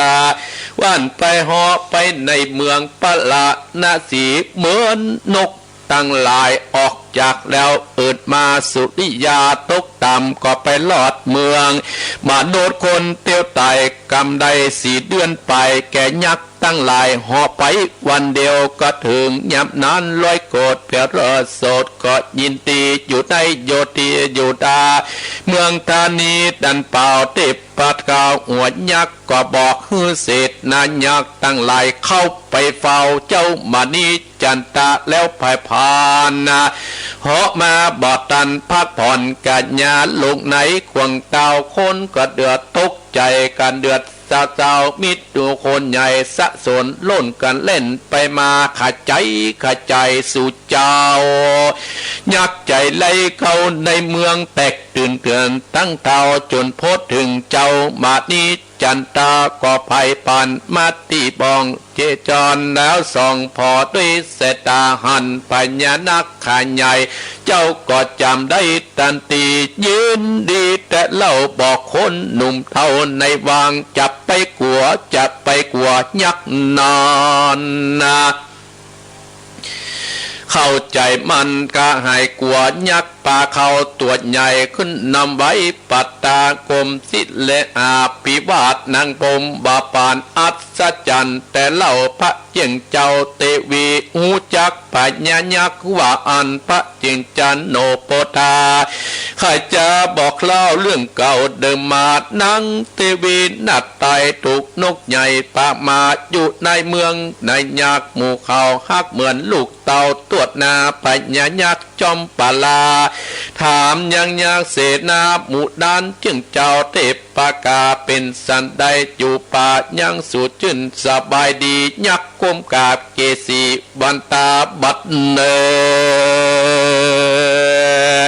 วรรค์ ไปเหาะไปในเมืองปาราณสี เหมือนนกตังหลายออกจากแล้ว เอิ้นมาสุริยาตกต่ำ ก็ไปฮอดเมืองมนุษย์คนเตียวต๋าย กำได้สี่เดือนไป แก่ยักษ์ตังหลายเหาะไปวันเดียว ก็เถิงยามนั้นร้อยโกฏเปียรสด ก็ยินดีอยู่ในโยธาอยู่ดา เมืองธานี ดันเป่าเทพเก้าหัวยักษ์ ก็บอกหื้อเสนายักษ์ตังหลายเข้าไปเฝ้าเจ้ามณีจันตา แล้วพายพาหนะเหาะมาบ่ตันพักผ่อน กั๋นยาลงในขวางเต้า คนก็เดือดตกใจ๋กั๋น เดือดเศร้าๆ มีแต่คนใหญ่สะสนล้นกั๋นเล่นไปมา ขะใจ๋ขะใจ๋สู่เจ้ายักษ์ใจ๋ ไล่เข้าในเมืองแตกตื่นเถื่อนตังเต้า จ๋นโพดเถิงเจ้ามณี จันตาก็พายผ่านมาตี้บ่องเจจร แล้วส่องผ่อด้วยสายต๋าหันพญานาคขาใหญ่ เจ้าก็จ๋ำได้ตันที ยินดีแต๊เล่า บอกคนหนุ่มเฒ่าในวัง จะไปกั๋ว จะไปกั๋วยักษ์นั้นนา เข้าใจ๋มันก็หายกั๋วยักษ์ป่าเขาตั๋วใหญ่ ขึ้นนำไว้ปัตตากรมศิลา อภิวาทนางพรหมบาปาน อัศจรรย์แต๊เล่า พระเจ้าเจ้าเตวี ฮู้จักพญายักษ์ว่าอัน พระเจ้าจันโนโปธา ใค่จะบอกเล่าเรื่องเก่าเดิมมา นางเตวีนาฏไตรถูกนกใหญ่ปามา อยู่ในเมืองในยักษ์หมู่เขาฮักเหมือนลูกเต้า ตรวจนาพญายักษ์จอมปรา ถามยังยักษ์เสนาหมู่ด้าน เจ้าเจ้าเทพกา เป๋นสันใดอยู่ป่า ยังสุขจื้นสบายดี ยักษ์ก้มกราบเกศีวันตาบัดเน่อ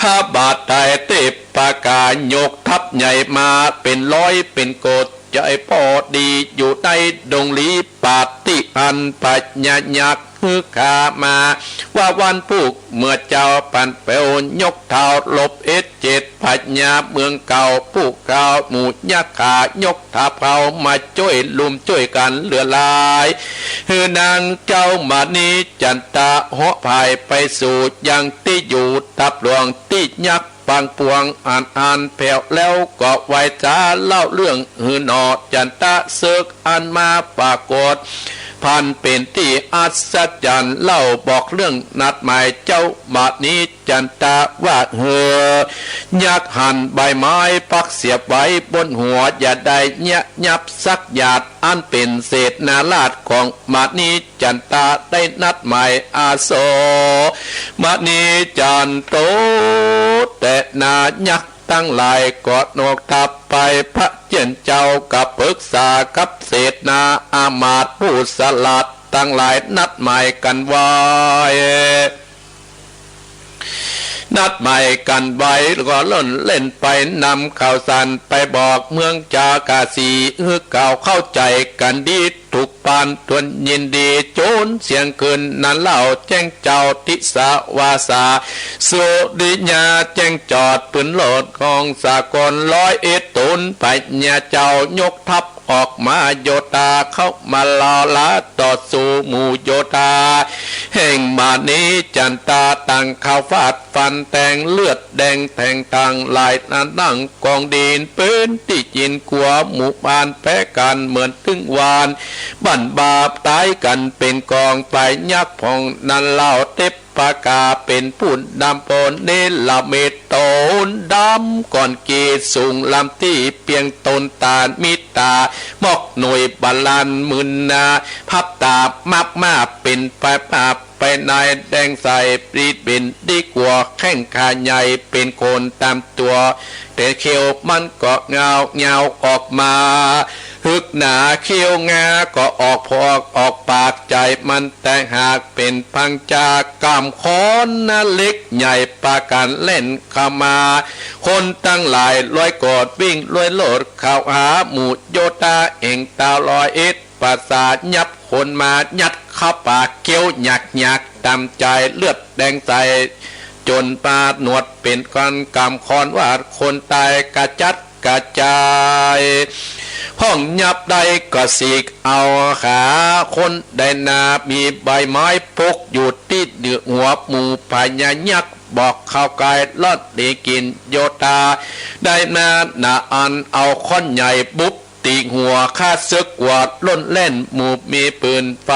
พระบาทไตรเทพกายกทัพใหญ่มา เป๋นร้อยเป๋นโกฏ ใจ๋ป้อดีอยู่ในดงหลีป่า ตี้อันพญายักษ์หื้อข้ามา ว่าวันพุกเมื่อเจ้าปันแป๋วยกเท้าลบเอ็ดเจ็ด พญาเมืองเก่า ผู้ข้าหมู่ยักษ์ขายกทัพเข้ามาจ้วยลุมจ้วยกั๋นเหลือหลาย หื้อนางเจ้ามณีจันตาเหาะพายไปสู่ยังตี้อยู่ทัพหลวงตี้ยักษ์ ปางปวงอ่านอ่านแผวแล้วก็ไหว้สาเล่าเรื่องหื้อหนอ จันตะเสิกอันมาปรากฏ พันเป๋นตี้อัศจรรย์ เล่าบอกเรื่องนัดหมายเจ้ามานี้ จันตะว่าหื้อยักษ์หั่นใบไม้ปักเสียบไว้บนหัว อย่าได้เยียะยับสักหยาด อันเป๋นเสนาราชของมานี้ จันตะได้นัดหมายอาโส มานี้จันโต แต่นายักษ์ตังหลายก็นกทัพไป พระเจ้าเจ้ากับปรึกษากับเสนาอามาตย์ผู้สลาดตังหลายนัดหมายกั๋นไว้ นัดหมายกั๋นไว้ก็ล่นเล่นไปนำข่าวสารไปบอกเมืองจากาสี หื้อเขาเข้าใจ๋กั๋นดี ถูกปานตวนยินดี จนเสียงคืนนั้นเล่า แจ้งเจ้าทิสาวาสา สุริยาแจ้งจอดปืนโลดของสากล ร้อยเอ็ดต๋น พญาเจ้ายกทัพออกมาโยธา เข้ามาลาวลาต่อสู้หมู่โยธา แฮ แห่งมณีจันตา ตั้งเข้าฟาดฟันแตง เลือดแดงแทงตังหลาย นั่งกองดินเปิ้นตี้ยินกั๋ว หมู่บ้านแป๊กั๋นเหมือนตึงวาน บ้านบาปต๋ายกั๋นเป๋นกอง ฝ่ายยักษ์พ่องนั้นเล่า เต็ปปะกาเป๋นผู้นำปน เนรมิตต๋นดำก้อนเกศสูงล้ำตี้ เปียงต๋นต๋ามีต๋า หมอกหน่วยบาลานหมื่นนา พับต๋ามับมาเป๋นปลายปาบ ไปในแดงใส ปรีดเป๋นดีกั๋ว แข้งขาใหญ่เป๋นคนต๋ามตั๋ว แต่เขี้ยวมันก็เงาเงาออกมา หึกหนาเขี้ยวงาก็ออกผอกออกปาก ใจ๋มันแตกหักเป๋นพังจาก กำขอนนะเหล็กใหญ่ปากั๋นแล่นเข้ามา คนตังหลายลอยกอดวิ่งลอยโลดเข้าหา หมู่โยธาแห่งตาวร้อยเอ็ด ประสาทยับคนมายัดเข้าปาก เคี้ยวหยักหยักต๋ามใจ๋ เลือดแดงใสจ๋นปาหนวดเป๋นก้อน กำขอนวาดคนต๋ายกระจัดกระจาย พ่องยับได้ก็สีกเอาขา คนได้นามีใบไม้ปกอยู่ตี้เหนือหัว หมู่พญายักษ์บอกเข้าก๋าย ลอดหนีกิ๋นโยธา ได้นาหนาอันเอาค้อนใหญ่บุบ ตี๋หัวข้าเสิกกั๋วล่นแล่น หมู่มีปืนไฟ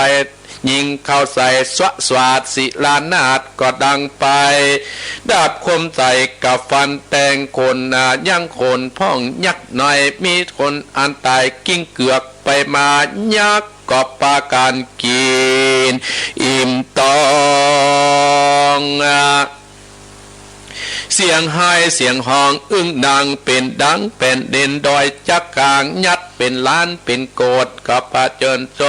ยิงเข้าใส่ สวะสวาดศิลานาถก็ดังไป ดาบคมใส่กับฟันแตง คนนายังคนพ่องยักษ์น้อย มีคนอันต๋ายกิ้งเกือกไปมา ยักษ์ก็ปากั๋นกิ๋นอิ่มตอง เสียงไห้เสียงฮ้องอึ้งดัง เป๋นดังแผ่นดิน ดอยจักกางยัดเป๋นล้านเป๋นโกด ก็ผะเจิญโจ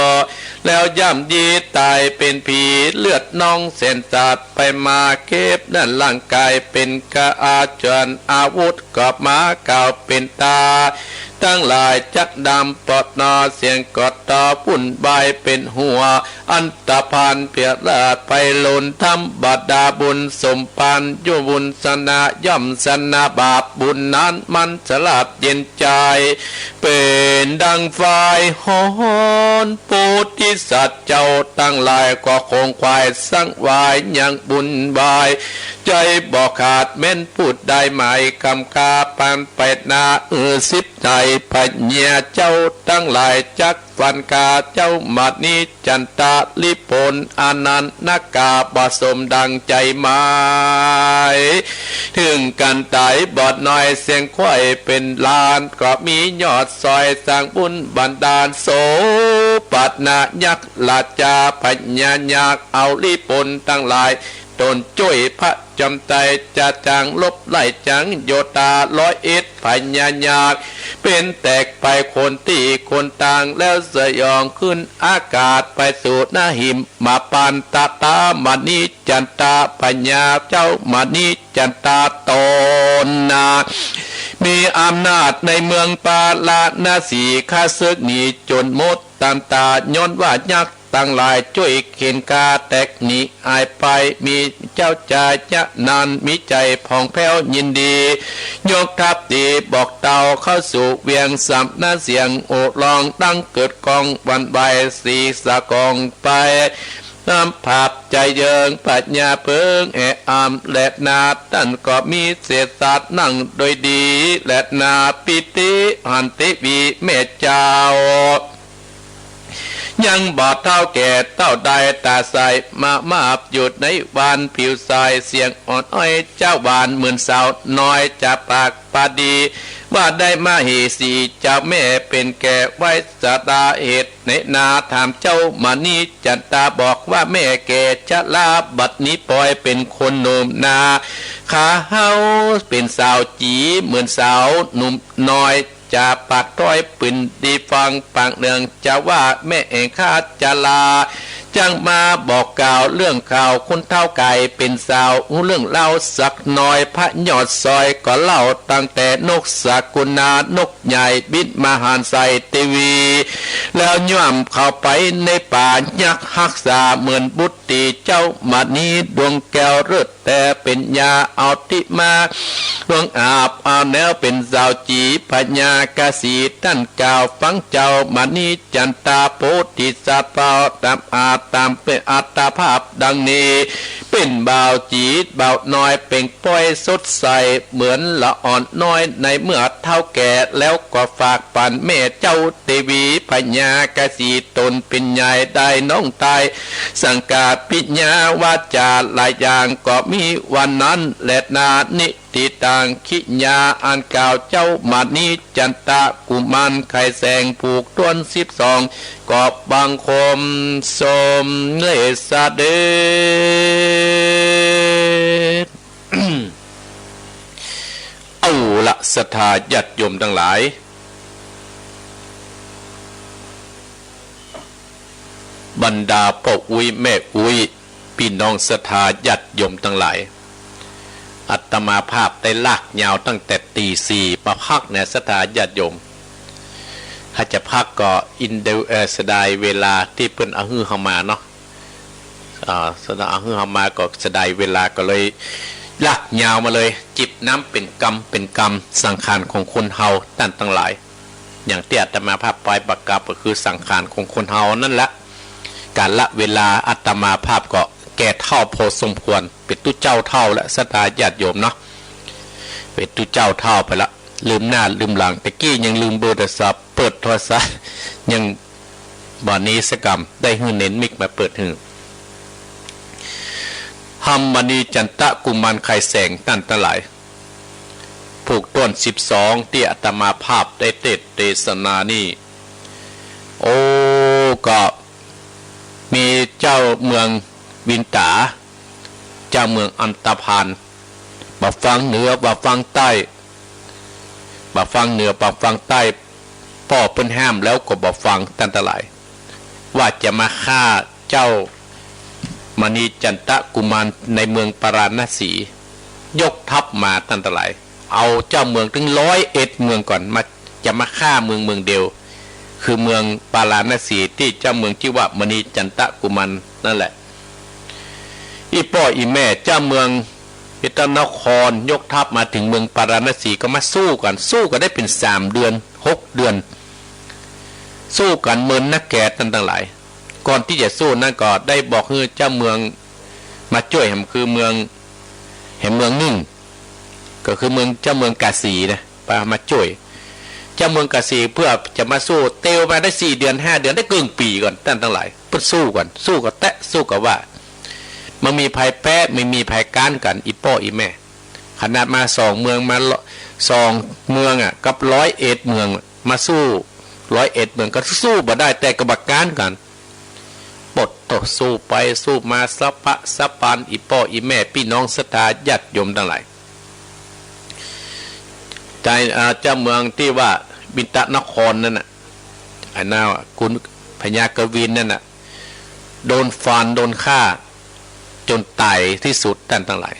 แล้วย่ำยีต๋ายเป๋นผี เลือดนองแสนสาด ไปมาเก็บนั้นร่างก๋าย เป๋นกาอาจารย์ อาวุธก็มากล่าวเป๋นต๋า ตังหลายจักดำปอดนอ เสียงก็ต่อวุ่นวายเป๋นหัว อันตะพานเปียราชไปลุน ธรรมดาบุญสมภาร อยู่บุญสนะย่อมสนะบาป บุญนั้นมันสลาดเย็นใจ๋ เป๋นดังไฟฮ้อน โพธิสัตว์เจ้าตังหลายก็คงขวายสังวายยังบุญวาย ใจ๋บ่ขาดแม่นผู้ใดหมาย กำกาปานไปนา เออสิบในพญาเจ้าตังหลายจัก ฟันกาเจ้ามณีจันตาลิปน อานันทนากาบ่สมดังใจ๋หมาย เถิงกั๋นต๋ายบ่น้อย เสียงควายเป๋นล้าน ก็มียอดซอยสร้างบุญบันดาล โสปะนายักษ์ราชาพญายักษ์ เอาลิปนตังหลาย ต๋นจ้วยผะจอมไตร จะจังลบไล่จังโยธา ร้อยเอ็ดพญายักษ์ เป๋นแตกไปคนตี้คนตาง แล้วสยองขึ้นอากาศ ไปสู่หน้าหิมมาปานตะตามณีจันตา พญาเจ้ามณีจันตาต๋นนา มีอำนาจในเมืองปาราณสี ข้าเสิกหนีจ๋นหมดต๋ามต๋า ย้อนว่ายักษ์ ตังหลายจ้วยเข็นกาแตกหนีอายไป มีเจ้าจายะนันท์มีใจ๋ผ่องแผ้วยินดี ยกทัพตีบอกเต้าเข้าสู่เวียง สำนักเสียงโห่ร้องดังเกิดก้องหวั่นไหว สีสะกองไป น้ำผาบใจ๋เยิง พญาเผิงแออำแลนา ต้านก็มีเสสะนั่งโดยดีแลนา ปิติหันติวีแม่เจ้า ยังบ่เฒ่าแก่เต้าใด ต๋าใสมามาบอยู่ในวานผิวใส เสียงอ่อนอ้อยเจ้าหวานเหมือนสาวน้อย จะปากปาดี ว่าได้มเหสีเจ้าแม่ เป๋นแก่ไว้สะดาเหตุไหนนา ถามเจ้ามณีจันตาบอกว่า แม่แก่ชราบัดนี้ปอยเป๋นคนหนุ่มนา ขาเฮาเป๋นสาวจี๋เหมือนสาวหนุ่มน้อย จะปากถ้อยปืนดีฟัง ปากเหลืองจะว่าแม่แอ่งข้าจารา จักมาบอกกล่าวเรื่องข่าวคนเฒ่าไก่เป๋นสาว ฮู้เรื่องเล่าสักหน่อย พระยอดซอยก็เล่าตั้งแต่นกสกุณา นกใหญ่บินมาหาใส่ทีวี แล้วย่อมเข้าไปในป่า ยักษ์ฮักษาเหมือนบุตรี เจ้ามณีดวงแก้วเลิศแต๊เป๋นยา เอาติมาดวงอาบ เอาแนวเป๋นสาวจี พญากสีต้านกล่าว ฟังเจ้ามณีจันตะโพธิสัตว์ เฝ้าตามอาจตามเป๋นอัตตภาพดังนี้ เป๋นบ่าวจี๋บ่าวน้อย เปล่งปอยสดใส เหมือนละอ่อนน้อย ในเมื่อเฒ่าแก่แล้ว ก็ฝากปันแม่เจ้าเตวี พญากสีต๋นเป๋นใหญ่ ได้น้องตาย สังกาปิญญาวาจาหลายอย่าง ก็มีวันนั้นแลนา นิติตัง กิริยาอันกล่าว เจ้ามณีจันตะกุมารไข่แสง ผูกถ้วนสิบสอง ก็บังคมสมเร็จเสด็จ เอาละ ศรัทธาญาติโยมตังหลาย บรรดาป้ออุ๊ยแม่อุ๊ย ปี้น้องศรัทธาญาติโยมตังหลาย อาตมาภาพได้ลากยาวตั้งแต่ตีสี่บ่าพักนะ ศรัทธาญาติโยม ถ้าจะพักก็อินเด เอ่อ เสียดายเวลาตี้เปิ้นเอาหื้อเฮามาเนาะ อ่า เสียดาย เอาหื้อเฮามาก็เสียดายเวลา ก็เลยลากยาวมาเลย จิบน้ำเป๋นกำเป๋นกำ สังขารของคนเฮาต้านตังหลาย อย่างตี้อาตมาภาพปายปากกับ ก็คือสังขารของคนเฮานั่นแหละ กาละเวลาอาตมาภาพก็แก่เฒ่าพอสมควร เป๋นตุ๊เจ้าเฒ่าและ ศรัทธาญาติโยมเนาะ เป๋นตุ๊เจ้าเฒ่าไปละ ลืมหน้าลืมหลัง แต่กี้ยังลืมเบอร์โทรศัพท์ เปิดโทรศัพท์ยังบ่านี้สักกำ ได้หื้อเณรมิกมาเปิดหื้อ เจ้ามณีจันตะกุมารไข่แสงต้านตังหลาย ผูกถ้วนสิบสอง ตี้อาตมาภาพได้เตสน์เตสนานี้ โอ้ ก็มีเจ้าเมืองวินตา เจ้าเมืองอันตาพาน บ่าฟังเหนือบ่าฟังใต้ บ่าฟังเหนือบ่าฟังใต้ ป้อเปิ้นห้ามแล้วก็บ่าฟังต้านตังหลาย ว่าจะมาฆ่าเจ้า มณีจันตะกุมารในเมืองปาราณสี ยกทัพมาต้านตังหลาย เอาเจ้าเมืองตึงร้อยเอ็ดเมืองก่อน มา จะมาฆ่าเมืองเมืองเดียว คือเมืองปาราณสี ตี้เจ้าเมืองจื้อว่ามณีจันตะกุมารนั่นแหละ อี่ป้ออี่แม่ เจ้าเมืองมิตรนครยกทัพมาเถิงเมืองปาราณสี ก็มาสู้กั๋น สู้กั๋นได้เป๋นสามเดือน หกเดือน สู้กั๋นเมินนักแก่ต้านตังหลาย ก่อนตี้จะสู้นั้นก็ได้บอกหื้อเจ้าเมืองมาจ้วยแหม คือเมือง แหมเมืองนึ่ง ก็คือเมือง เจ้าเมืองกาสีนะ ปามาจ้วย เจ้าเมืองกาสีเปื้อจะมาสู้ เตียวมาได้สี่เดือนห้าเดือน ได้เกิ่งปี๋ก่อน ต้านตังหลาย เปิ้นสู้กั๋น สู้ก็แต๊ สู้ก็ว่า บ่มีใผแป๊ บ่มีใผก๊านกั๋น อี่ป้ออี่แม่ ขนาดมาสองเมือง มาละ สองเมืองอะ กับร้อยเอ็ดเมืองอะ มาสู้ร้อยเอ็ดเมือง ก็สู้บ่ได้ แต่ก็บ่ก๊านกั๋น ปดโต้ สู้ไปสู้มา สะปะสะปาน อี่ป้ออี่แม่ ปี้น้องศรัทธาญาติโยมตังหลาย ใจ้ อ่า เจ้าเมืองตี้ว่ามิตรนครนั่นน่ะ อันนั้นอะ กุน พญากวินนั่นน่ะ โดนฟันโดนฆ่าจ๋นต๋ายตี้สุด ต้านตังหลาย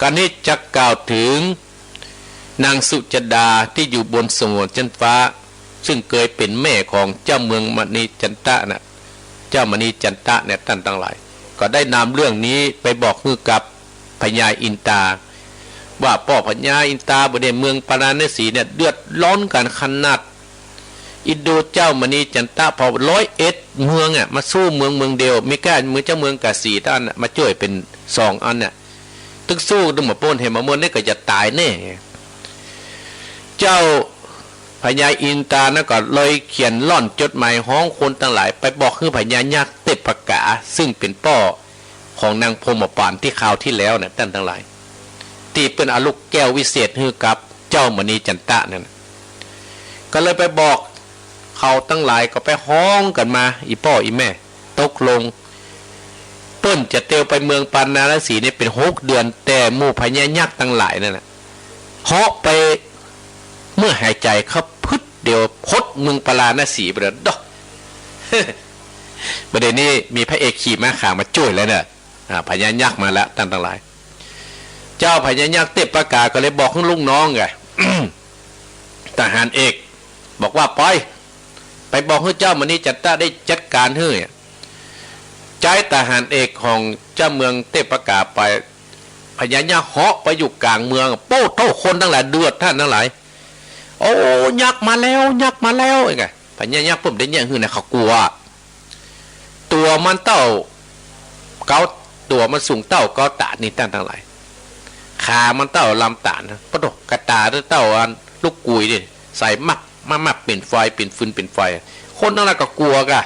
กานี้จะกล่าวเถิง นางสุจดาตี้อยู่บนสวงสวรรค์ชั้นฟ้า ซึ่งเกยเป๋นแม่ของเจ้าเมืองมณีจันตะน่ะ เจ้ามณีจันตะเนี่ย ต้านตังหลาย ก็ได้นำเรื่องนี้ไปบอกหื้อกับพญาอินตา ว่าป้อพญาอินตา บ่าเดี่ยวเมืองปาราณสีเนี่ย เดือดร้อนกั๋นขนาด อินดูเจ้ามณีจันตะ พอร้อยเอ็ดเมืองอะ มาสู้เมืองเมืองเดียว มีก้าเมือง เจ้าเมืองกาสีต้านน่ะ มาจ้วยเป๋นสองอันน่ะ ตึงสู้ตึงบ่าป๊น แหมบ่าเมินนี่ก็จะต๋ายแน่ เจ้าพญาอินตานั้นก็เลยเขียนล่อนจดหมายฮ้องคนตังหลาย ไปบอกหื้อพญายักษ์เต็ปปะกา ซึ่งเป๋นป้อของนางพรหมปานตี้คราวตี้แล้วน่ะ ต้านตังหลาย ตี้เปิ้นเอาลูกแก้ววิเศษหื้อกับเจ้ามณีจันตะนั่นน่ะ ก็เลยไปบอกเขาตังหลาย ก็ไปฮ้องกั๋นมา อี่ป้ออี่แม่ ตกลง เปิ้นจะเตียวไปเมืองปาราณสีเนี่ยเป๋นหกเดือน แต่หมู่พญายักษ์ตังหลายนั่นน่ะ เหาะไป เมื่อหายใจ๋เข้าพึดเดียว พ้นเมืองปาราณสีไปแล้ว ดอก บ่าเดี่ยวนี้มีพระเอกขี่ม้าขาวมาจ้วยแล้วเนี่ย อ่า พญายักษ์มาแล้ว ต้านตังหลาย เจ้าพญายักษ์เต็ปปะกา ก็เลยบอกหื้อลูกน้องไง ทหารเอก บอกว่า ไป ไปบอกหื้อเจ้ามณีจันตะได้จัดก๋านหื้อ ใจ๊ทหารเอกของเจ้าเมืองเต๊ะปะก๋าไป พญายักษ์เหาะไปอยู่ก๋างเมือง โป๊ะโธ่ คนตังหลายเดือด ต้านตังหลาย โอ้ ยักษ์มาแล้ว ยักษ์มาแล้ว เอ้ย พญายักษ์เปิ้นได้แยะหื้อนะ เขากั๋ว ตั๋วมันเต้าเก๊า ตั๋วมันสูงเต้าเก๊าต๋านนี่ ต้านตังหลาย ขามันเต้าลำต๋านนะ โป๊ะโธ่ กระต๋าเต้าอันลูกกุยนี่ ใส่มับ มับ มับ เป๋นไฟ เป๋นฟืน เป๋นไฟ คนตังหลายก็กั๋วก่ะ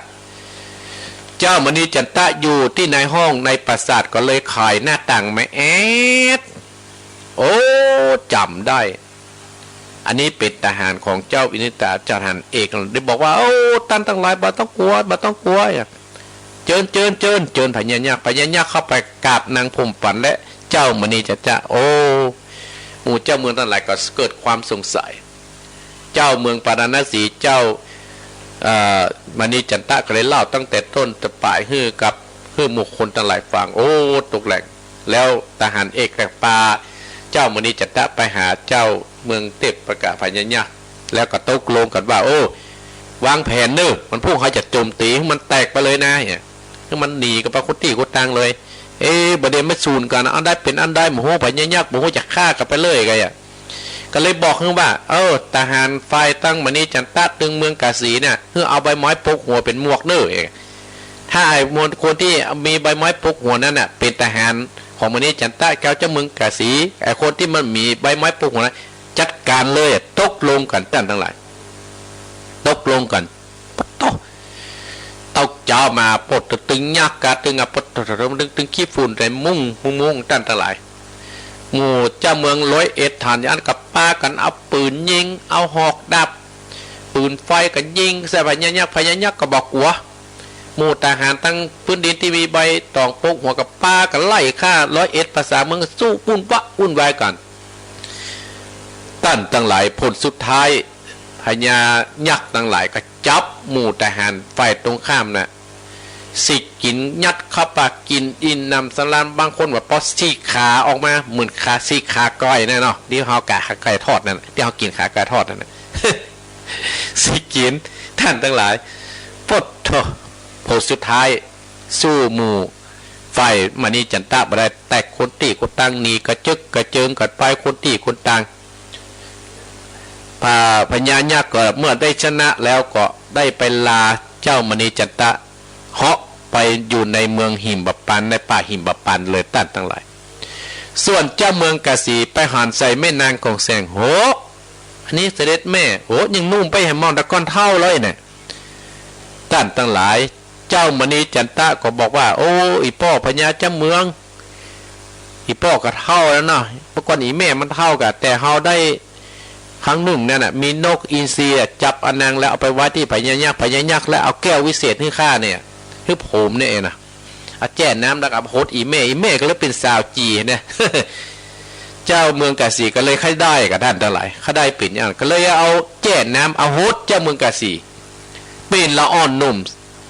เจ้ามณีจันตะอยู่ตี้ในห้องในปราสาทก็เลยไขหน้าต่างมาแอด โอ้ จ๋ำได้ อันนี้เป๋นทหารของเจ้าวินิตา เจ้าทหารเอก ได้บอกว่า โอ้ ต้านตังหลายบ่ต้องกั๋ว บ่ต้องกั๋ว เจิญ เจิญ เจิญ เจิญพญายักษ์ พญายักษ์เข้าไปกราบนางพรหมปันและเจ้ามณีจันตะ โอ้ หมู่เจ้าเมืองตังหลายก็เกิดความสงสัย เจ้าเมืองปาราณสี เจ้า เอ่อ มณีจันตะก็เลยเล่าตั้งแต่ต้นจนป๋ายหื้อกับ หื้อหมู่คนตังหลายฟัง โอ้ ตกแหลก แล้วทหารเอกก็ปาเจ้ามณีจันตะไปหาเจ้าเมืองเต๊ะปะก๋า พญายักษ์ แล้วก็ตกลงกั๋นว่า โอ้ วางแผนเน่อ วันพุธเฮาจะโจมตี๋หื้อมันแตกไปเลยนะ เนี่ย หื้อมันหนีกั๋นไปคนตี้คนตางเลย เอ๊ะ บ่ดีมาสู้กั๋น อันใดเป๋นอันใดบ่ฮู้ พญายักษ์บ่ฮู้ จะฆ่ากั๋นไปเลยก่ะ ก็เลยบอกหื้อว่า เออ ทหารฝ่ายตังมณีจันตะตึงเมืองกาสีน่ะ หื้อเอาใบไม้ปกหัวเป๋นหมวกเน่อ ถ้าไอ้มวลคนตี้มีใบไม้ปกหัวนั้นน่ะ เป๋นทหารของมณีจันตะ เจ้า เจ้าเมืองกาสี ไอ้คนตี้มันมีใบไม้ปกหัวนั้น จัดก๋านเลย ตกลงกั๋น ต้านตังหลาย ตกลงกั๋น โต๊ะ เต้าเจ๊ามา โป๊ะโธ่ ตึงยักษ์กะตึงอะ โป๊ะโธ่ ตึง ตึงขี้ฝุ่นใส่มุ่ง มุ่ง มุ่ง ต้านตังหลาย หมู่เจ้าเมืองร้อยเอ็ด ฐานอันก็ปากั๋นเอาปืนยิง เอาหอกดาบ ปืนไฟก็ยิงใส่พญายักษ์ พญายักษ์ก็บ่กั๋ว หมู่ทหารตังพื้นดินตี้มีใบต๋องปกหัวก็ปากั๋นไล่ฆ่าร้อยเอ็ด ประสาเมือง สู้วุ่นวะวุ่นวายกั๋น ต้านตังหลาย ผลสุดท้าย พญายักษ์ตังหลายก็จับหมู่ทหารฝ่ายตรงข้ามน่ะ สิกิ๋นยัดเข้าปาก กิ๋นอิ่มหนำสำราญ บางคนว่าปอดฉีกขาออกมา เหมือนขา ฉีกขาก้อยนั่นเนาะ ตี้เฮาก๋าขาก้อยทอดนั่นน่ะ ตี้เฮากิ๋นขาก้อยทอดนั่นน่ะ สิกิ๋น ต้านตังหลาย โป๊ะโธ่ ผลสุดท้าย สู้หมู่ฝ่ายมณีจันตะบ่ได้ แตกคนตี้คนตาง หนีกระเจิดกระเจิงกั๋นไปคนตี้คนตาง พญายักษ์ก็เมื่อได้ชนะแล้วก็ได้ไปลาเจ้ามณีจันตะ เหาะไปอยู่ในเมืองหิมพานต์ ในป่าหิมพานต์เลย ต้านตังหลาย ส่วนเจ้าเมืองกาสีไปหันใส่แม่นางก่องแสง โห อันนี้เสด็จแม่ โห ยังหนุ่มไปแหมมองแต่ก่อนเฒ่าเลยเนี่ย ต้านตังหลาย เจ้ามณีจันตะก็บอกว่า โอ้ อี่ป้อพญาเจ้าเมือง อี่ป้อก็เฒ่าแล้วเนาะ เมื่อก่อนอี่แม่มันเฒ่าก่ะ แต่เฮาได้ครั้งนึ่งนั่นน่ะ มีนกอินทรีอะจับเอานางแล้วเอาไปไว้ตี้พญายักษ์ พญายักษ์แล้วเอาแก้ววิเศษหื้อข้าเนี่ย หื้อผมเนี่ยเองนะ เอาแจ้น้ำแล้วก็เอาหดอี่แม่ อี่แม่ก็เลยเป๋นสาวจี๋เนี่ย เจ้าเมืองกาสีก็เลยใค่ได้กับต้านตังหลาย ใค่ได้เป๋นอย่าง ก็เลยเอาแจ้น้ำเอาหดเจ้าเมืองกาสี เป๋นละอ่อนหนุ่ม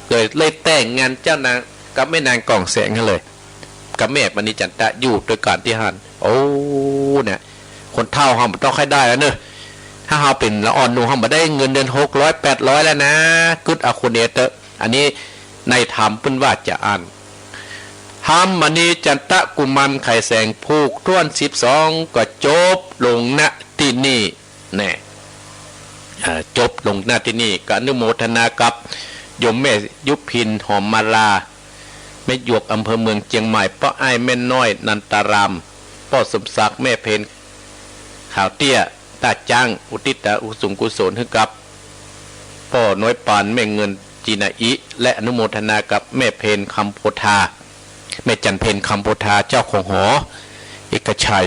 เลย เลยแต่งงานเจ้านางกับแม่นางก่องแสงหั้นเลย กับแม่มณีจันตะอยู่ตวยกั๋นตี้หั้น โอ้ เนี่ย คนเฒ่าเฮาบ่ต้องใค่ได้แล้วเนอะ ถ้าเฮาเป๋นละอ่อนหนุ่ม เฮาบ่ได้เงินเดือนหกร้อยแปดร้อยแล้วนะ กึ๊ดเอาคนเดียวเต๊อะ อันนี้ในธรรมเปิ้นว่าจาอั้น ธรรมมณีจันตะกุมารไขแสงผูกถ้วนสิบสอง ก็จบลง ณ ตี้นี่ แน่ อ่า จบลง ณ ตี้นี่ ก็อนุโมทนากับโยมแม่ยุพิน หอมมาลา แม่หยวก อำเภอเมืองเจียงใหม่ ป้ออ้ายแม่น้อย นันตาราม ป้อสมศักดิ์ แม่เพน ขาวเตี้ย ต้าจ๊าง อุทิศอุสุงกุศลหื้อกับป้อน้อยปาน แม่เงิน จีนาอิ และอนุโมทนากับแม่เพน คำโพธา แม่จันเพน คำโพธา เจ้าของหอเอกชัย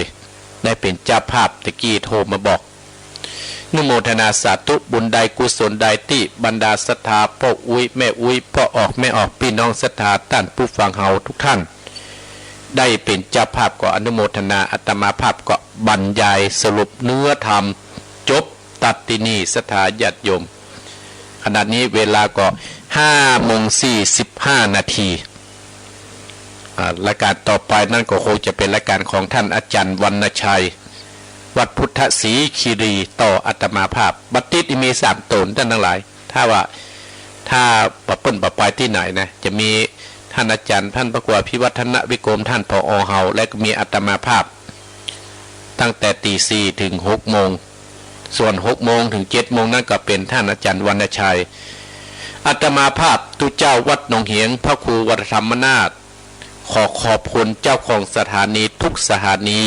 ได้เป๋นเจ้าภาพ ตะกี้โทรมาบอก อนุโมทนาสาธุบุญใดกุศลใดตี้บรรดาศรัทธาป้ออุ๊ยแม่อุ๊ย ป้อออกแม่ออก ปี้น้องศรัทธาต้านผู้ฟังเฮาทุกท่าน ได้เป๋นเจ้าภาพก็อนุโมทนา อาตมาภาพก็บรรยายสรุปเนื้อธรรม จบตัดตี้นี่ศรัทธาญาติโยม ขณะนี้เวลาก็ห้าโมงสี่สิบห้านาที อ่า รายการต่อไปนั้นก็คงจะเป๋นรายการของท่านอาจารย์วรรณชัย วัดพุทธศรีคีรี ต่ออาตมาภาพ บัดติดมีสามต๋นต้านตังหลาย ถ้าว่า ถ้าบ่าเปิ้นบ่ไปตี้ไหนนะ จะมีต้านอาจ๋ารย์ ต้านพระครูอภิวัฒนวิกรม ต้าน ผอ เฮา และก็มีอาตมาภาพ ตั้งแต่ตีสี่เถิงหกโมง ส่วนหกโมงเถิงเจ็ดโมงนั้นก็เป๋นต้านอาจ๋ารย์วรรณชัย อาตมาภาพตุ๊เจ้าวัดหนองเหียง พระครูวรธรรมนาถ ขอขอบคุณเจ้าของสถานีทุกสถานี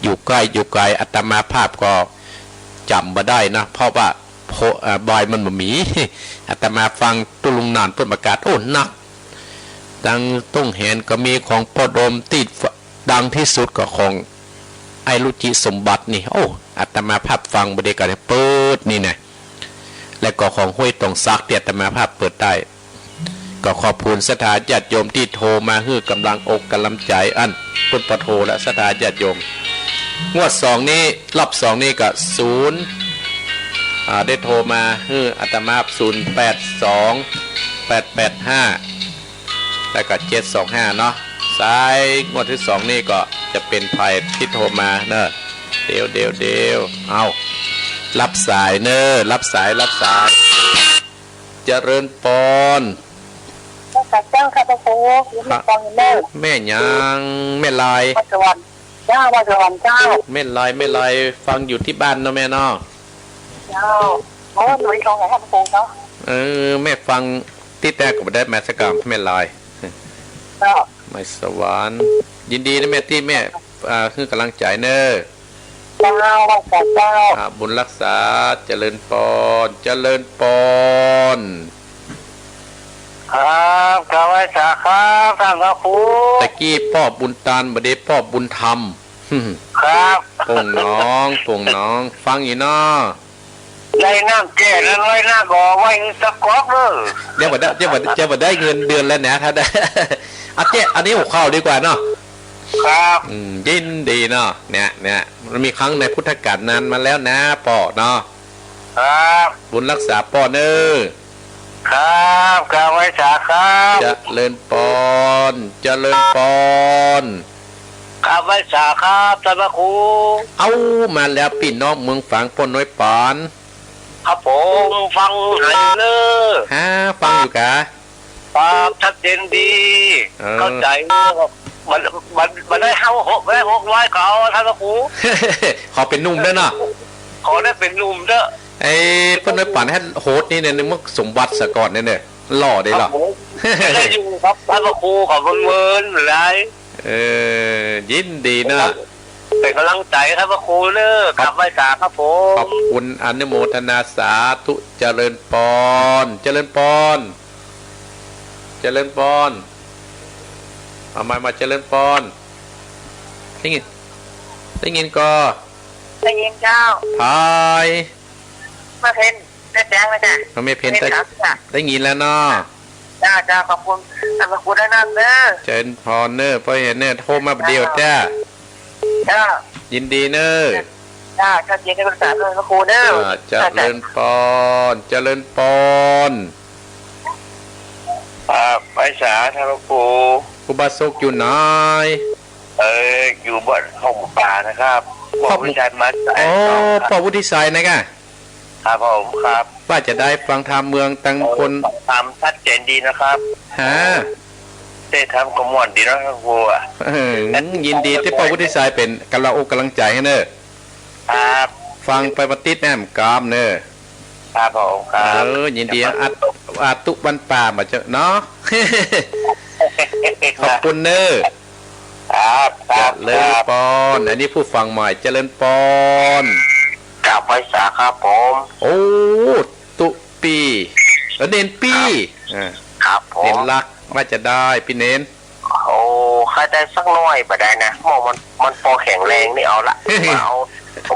อยู่ใก้อยู่ไก๋ อาตมาภาพก็จ๋ำบ่ได้นะ เพราะว่าโพ- เอ่อ บ่ายมันบ่มี อาตมาฟังตุ๊ลุงหนานเปิ้นประกาศ โอ้ นัก ดังต้องแหนก็มีของป้อโดมตี้ดังตี้สุดก็ของไอ้รุจิสมบัตินี่ โอ้ อาตมาภาพฟังบ่ดีก็ได้เปิดนี่นะ และก็ของห้วยตองสักตี้อาตมาภาพเปิดได้ ก็ขอบคุณศรัทธาญาติโยมตี้โทรมาหื้อก๋ำลังอกก๋ำลังใจ๋ อั้น เปิ้นปะโทรละศรัทธาญาติโยม งวดสองนี้ รอบสองนี้ก็ศูนย์ อ่า ได้โทรมาหื้ออาตมา ศูนย์แปดสอง แปดแปดห้า แล้วก็ เจ็ดสองห้า เนาะ สายงวดตี้สองนี้ก็จะเป๋นใผตี้โทรมาเนาะ เดี๋ยว เดี๋ยว เดี๋ยว เอา ฮับสายเนาะ ฮับสาย ฮับสาย เจริญปอน ข้าพเจ้าค่ะพระครู อยู่แม่กลองอยู่เนอะ แม่หยัง แม่ลาย วัดสวรรค์ เจ้า วัดสวรรค์เจ้า แม่ลาย แม่ลาย ฟังอยู่ตี้บ้านเนาะแม่เนาะ เจ้า โอ้ หน่วยทองไหนคะพระครูเนาะ เออ แม่ฟังตี้แต๊ก็บ่ได้แม่สักกำ แม่ลาย เจ้า แม่สวรรค์ ยินดีนะแม่ตี้แม่ อ่า หื้อก๋ำลังใจ๋เนาะ เจ้า เจ้า อ่า บุญรักษา เจริญปอน เจริญปอน ครับ กราบไหว้สาครับ ต้านพระครู ตะกี้ป้อบุญตาน บ่าเดี่ยวป้อบุญธรรม ครับ โป่งหนอง โป่งหนอง ฟังอยู่เนาะ ได้น้ำแก้วนั้นไว้นะ ก็เอาไว้หื้อสักก๊อกเด้อ เดี๋ยวบ่ได้ เดี๋ยวบ่ได้ เดี๋ยวบ่ได้เงินเดือนแล้วนะ ถ้าได้ เอาแก้ว อันนี้หัวข้อดีกว่าเนาะ ครับ อืม ยินดีเนาะ เนี่ย เนี่ย มันมีครั้งในพุทธกาลนานมาแล้วนะป้อเนาะ ครับ บุญรักษาป้อเนาะ ครับ กราบไหว้สาครับ เจริญปอน เจริญปอน กราบไหว้สาครับ ต้านพระครู เอา มาแล้วปี้น้องเมืองฝางป้อน้อยปาน ครับผม ฟังหาอยู่เนาะ ฮะ ฟังอยู่กา ครับ ชัดเจนดี เออ เข้าใจ๋เนาะ บ่ บ่ บ่ได้เฮาหก บ่ได้หกร้อยเขา ต้านพระครู ขอเป๋นหนุ่มเต๊อะเนาะ ขอได้เป๋นหนุ่มเต๊อะ ไอ้ป้อน้อยปานหันโหดนี่เนี่ย นึกว่าสมบัติสะก่อนเนี่ย หล่อดีหล่อ ครับผม ได้อยู่ครับ ต้านพระครู ขอบคุณเมินหลาย เออ ยินดีเนาะ เป๋นก๋ำลังใจ๋ครับพระครูเนาะ ครับ กราบไหว้สาครับผม ขอบคุณ อนุโมทนาสาธุ เจริญปอน เจริญปอน เจริญปอน เอาไมค์มา เจริญปอน ได้ยิน ได้ยินก่อ ได้ยินเจ้า พาย แม่เพ็ญ แม่แจ้งนะจ๊ะ แม่เพ็ญ แม่เพ็ญ ได้ ครับจ้ะ ได้ยินแล้วเนาะ จ้า จ้า ขอบคุณ ขอบคุณนะเนาะ เจริญปอนเนาะ ป้อเห็นเนี่ย โทรมาบ่าเดี่ยวจ้า จ้า ยินดีเนาะ จ้า เจริญปอนเนาะ พระครูเนาะ อ่า เจริญปอน เจริญปอน อ่า ไหว้สาต้านพระครู ครูบาสุขอยู่ไหน เอ่อ อยู่บ้านห้องป่านะครับ พ่อผู้ชายมา อ๋อ ป้อวุฒิชัยนะกะ ครับผม ครับ ว่าจะได้ฟังธรรมเมืองตังคน เอ่อ ฟังธรรมชัดเจนดีนะครับ ฮะ เทศน์ธรรมก็ม่วนดีเนาะ พระครูอะ เออ ยินดีตี้ป้อวุฒิชัยเป๋นก๋ำลังอกก๋ำลังใจ๋หื้อเนาะ ครับ ฟังไปวันติ๊ดแหมกามเนาะ ครับผม ครับ เออ ยินดี อาตุ อาตุวันป่ามาเจอเนาะ ขอบคุณเนาะ ครับ ครับ เจริญปอน อันนี้ผู้ฟังใหม่ เจริญปอน กราบไหว้สาครับผม โอ้ ตุ๊ปี้ เออ เณรปี้ ครับ อ่า ครับผม เณรลักษณ์ ว่าจะได้ปี้เณร โอ้ ใค่ได้สักหน้อยบ่ได้นะ หมอมัน มันปอแข็งแรงนี่เอาละ บ่เอา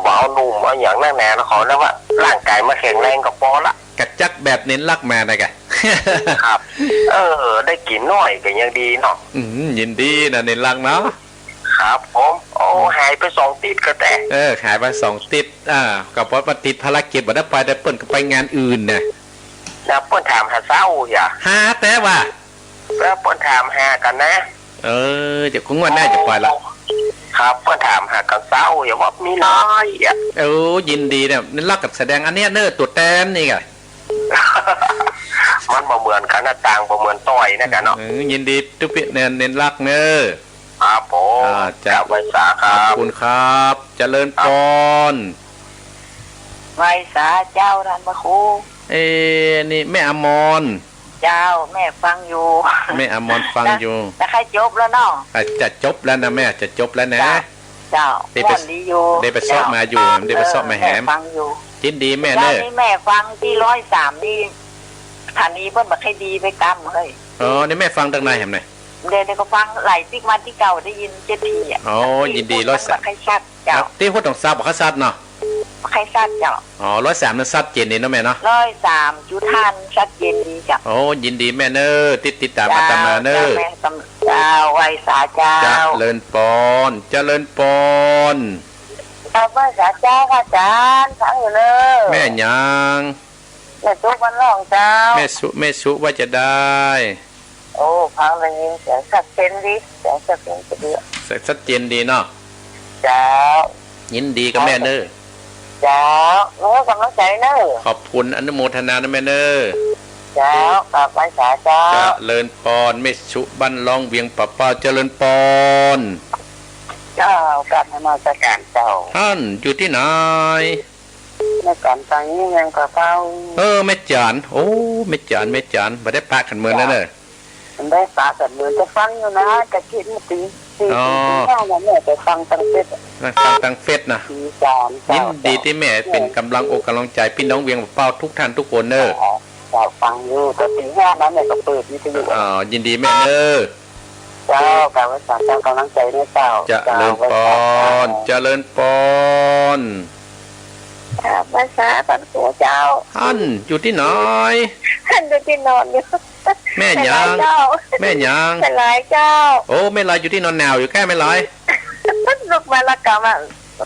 บ่เอาหนุ่มเอาหยังนักหนานะ ขอแล้วว่าร่างก๋ายมันแข็งแรงก็ปอละ กะจักแบบเณรลักษณ์มานะกะ ครับ เออ ได้กิ๋นหน้อยก็ยังดีเนาะ อืม ยินดีนะเณรลักษณ์เนาะ ครับผม โอ้ หายไปสองติ๊ดก็แต่ เออ หายไปสองติ๊ด อ่า ก็เพราะว่าติดภารกิจบ่ได้ไป แต่เปิ้นก็ไปงานอื่นนะ แล้วเปิ้นถามหาเซ้าอย่า หาแต่ว่า แล้วเปิ้นถามหากั๋นนะ เออ เดี๋ยวคงงวดหน้าจะไปละ ครับ เปิ้นถามหากั๋นเซ้าอย่าว่ามีหลายอ่ะ เออ ยินดีเนี่ย นี่ลักษณ์ก็แสดงอันเนี้ยเนอะ ตั๋วแตนนี่ไง มันบ่เหมือนกั๋นนะ ต่างบ่เหมือนต้อยนะจ๊ะเนาะ เออ ยินดีตุ๊ปิ๊เน้น เน้นรักเน่อ ครับผม อ่า จ๊ะ กราบไหว้สาครับ ขอบคุณครับ เจริญปอน ไหว้สาเจ้าต้านพระครู เอ๊ะ นี่แม่อมร เจ้า แม่ฟังอยู่ แม่อมรฟังอยู่ จะ จะใก้จบแล้วเนาะ อ่ะ จะจบแล้วนะแม่ จะจบแล้วนะ เจ้า เจ้า ได้ไป ม่วนดีอยู่ ได้ไปเซาะมาอยู่ เจ้า ได้ไปเซาะมาแหม เออ แม่ฟังอยู่ ยินดีแม่เน่อ เจ้า นี่แม่ฟังตี้ร้อยสามนี่ ฐานีเปิ้นบ่ใค่ดีไปกำเฮ้ย อ๋อ นี่แม่ฟังตางไหนแหมเนี่ย เดี๋ยวนี้ก็ฟังหลายติ๊กมาตี้เก่าได้ยินเจ็ดทีอะ อ๋อ ยินดี ตี้ ร้อยสาม มันบ่ใค่ชัด เจ้า ครับ ตี้ห้วยต๋องซาบ่ค่อยซัดเนาะ บ่ใค่ซัดเจ้า อ๋อ ร้อยสามนั้นซัดเจนดีเนาะแม่เนาะ ร้อยสามจุดห้าซัดเจนดีเจ้า โอ้ ยินดีแม่เน่อ ติด ติดต๋ามอาตมาเน่อ เจ้า แม่ตำ เจ้า ไหว้สาเจ้า เจริญปอน เจริญปอน เจ้า ไหว้สาเจ้าค่ะอาจ๋ารย์ ฟังอยู่เน่อ แม่หยัง แม่สุบ้านล่องเจ้า แม่สุ แม่สุว่าจะได้ โอ้ ฟังได้ยินเสียงชัดเจนดี เสียงชัดเจนดี เสียงชัดเจนดีเนาะ เจ้า ยินดีกับแม่เน่อ เจ้า เน่อ กำลังใจ๋เน่อ ขอบคุณอนุโมทนานะแม่เน่อ เจ้า กราบไหว้สาเจ้า เจริญปอน แม่สุบ้านล่องเวียงป่าเป้า เจริญปอน เจ้า กราบนมัสการเจ้า ต้านอยู่ตี้ไหน แม่จั๋น ตางนี้เวียงป่าเป้า เออ แม่จั๋น โอ้ แม่จั๋น แม่จั๋น บ่ได้ปะกั๋นเมินแล้วเน่อ บ่ได้ปะกั๋นเมิน จะฟังอยู่นะ จะกิ๋นมาตี๋ ตี๋ อ๋อ ตี๋ห้านะแม่ จะฟังตางเฟซ ฟังตางเฟซนะ ตี๋สาม ยินดีตี้แม่เป๋นก๋ำลังอกก๋ำลังใจ๋ปี้น้องเวียงป่าเป้ากู้ต้านกู้คนเน่อ เจ้า ฟังอยู่ แต่ตี๋ห้านะแม่ก็เปิดวิทยุ อ๋อ ยินดีแม่เน่อ เจ้า กราบไหว้สาเจ้า กำลังใจ๋เน่อเจ้า เจริญปอน เจ้า เจริญปอน กราบไหว้สาต้านครูเจ้า ต้านอยู่ตี้ไหน ต้านอยู่ตี้นอนอยู่ แม่หยัง เป๋นไรเจ้า แม่หยัง เป๋นไรเจ้า โอ้ แม่ลอยอยู่ตี้นอนหนาวอยู่แก้แม่ลอย ลุกมาละกำอะ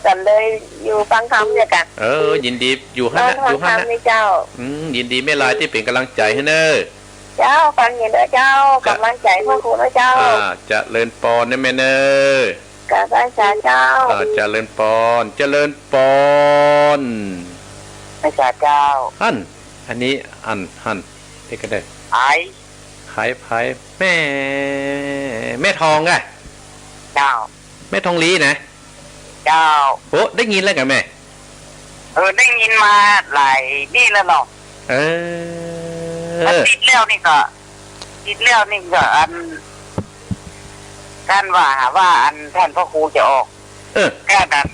กั๋นเลยอยู่ฟังธรรมเนี่ยกั๋น เออ ยินดี อยู่หั้นน่ะ อยู่หั้นน่ะ นี่เจ้า อืม ยินดีแม่ลอยตี้เป๋นก๋ำลังใจ๋หื้อเน่อ เจ้า ฟังอยู่เน่อเจ้า เจ้า ก๋ำลังใจ๋พระครูเน่อเจ้า อ่า เจริญปอนนะแม่เน่อ กราบไหว้สาเจ้า อ่า เจริญปอน เจริญปอน ไหว้สาเจ้า หั้น อันนี้ อัน หั้น เดี๋ยวก่อนเน่อ ไผ ไผ ไผ แม่ แม่ทองอะ เจ้า แม่ทองลีนะ เจ้า โอ้ ได้ยินแล้วก่อแม่ เออ ได้ยินมาหลายนี่แล้วเนาะ เออ อาทิตย์แล้วนี่ก็ อาทิตย์แล้วนี่ก็อัน ต้านว่า ว่าอันต้านพระครูจะออก เออ ก้าอัน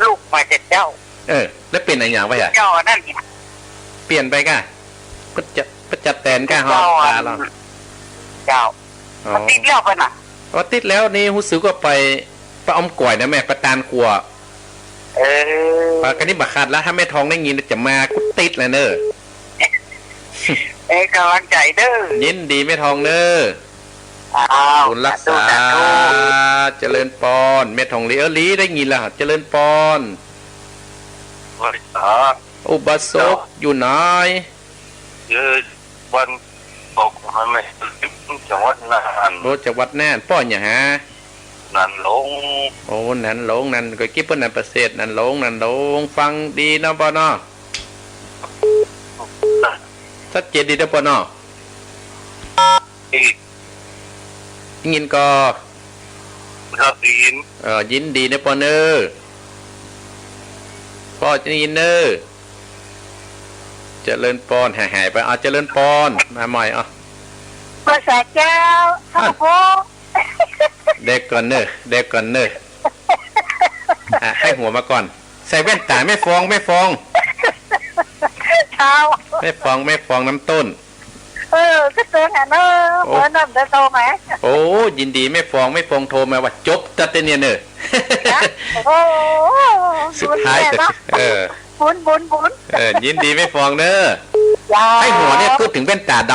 ลุกมาจากเจ้า เออ แล้วเป๋นอะหยังไปอะ เจ้าอันนั้น เปลี่ยนไปก้า ประจัด ประจัดแตนก้า เจ้า ฮอดตาเรา อัน เจ้า อ๋อ มันติดแล้วไปน่ะ ว่าติดแล้วนี่ ฮู้สึกว่าไป ไปอมก๋วยนะแม่ ไปตานกั๋ว เออ ปะกั๋นนี่บ่ขาดแล้ว ถ้าแม่ทองได้ยินจะมากุ๊ดติ๊ดเลยเน่อ เอ้ย กำลังใจ๋เน่อ ยินดีแม่ทองเน่อ อ้าว บุญรักษา สาธุ สาธุ เจริญปอน แม่ทองลี เออ ลีได้ยินแล้ว เจริญปอน ไหว้สา อุบาสก เจ้า อยู่ไหน อยู่บ้านกอกหอยแมง จังหวัดน่าน โอ้ จังหวัดน่าน ป้อหยังฮะ น่านหลง โอ้ น่านหลง น่าน ก็กี้เปิ้นน่านประเสริฐ น่านหลง น่านหลง ฟังดีเนาะป้อเนาะ ชัดเจนดีเนาะป้อเนาะ อีก ได้ยินก่อ ครับ ได้ยิน เอ่อ ยินดีเน่อป้อเน่อ ป้อได้ยินเน่อ เจริญปอน หายหายไป อ่ะ เจริญปอน มาใหม่ อ่ะ ไหว้สาเจ้า อ่ะ โอ้โห เดี๋ยวก่อนเน่อ เดี๋ยวก่อนเน่อ อ่ะ ให้หัวมาก่อน ใส่แว่นต๋า แม่ฟอง แม่ฟอง เจ้า แม่ฟอง แม่ฟองน้ำต้น เออ ก็เตือนอ่ะเนอะ โอ้ เออ นั่นเดี๋ยวโทรมา โอ้ ยินดีแม่ฟอง แม่ฟองโทรมาว่าจบตั๊ดเนี่ยเน่อ นะ โอ้โห สุดท้าย บุญแม่เนาะ เออ บุญ บุญ บุญ เออ ยินดีแม่ฟองเน่อ เจ้า ไอ้หัวเนี่ย พูดถึงแว่นต๋าดำ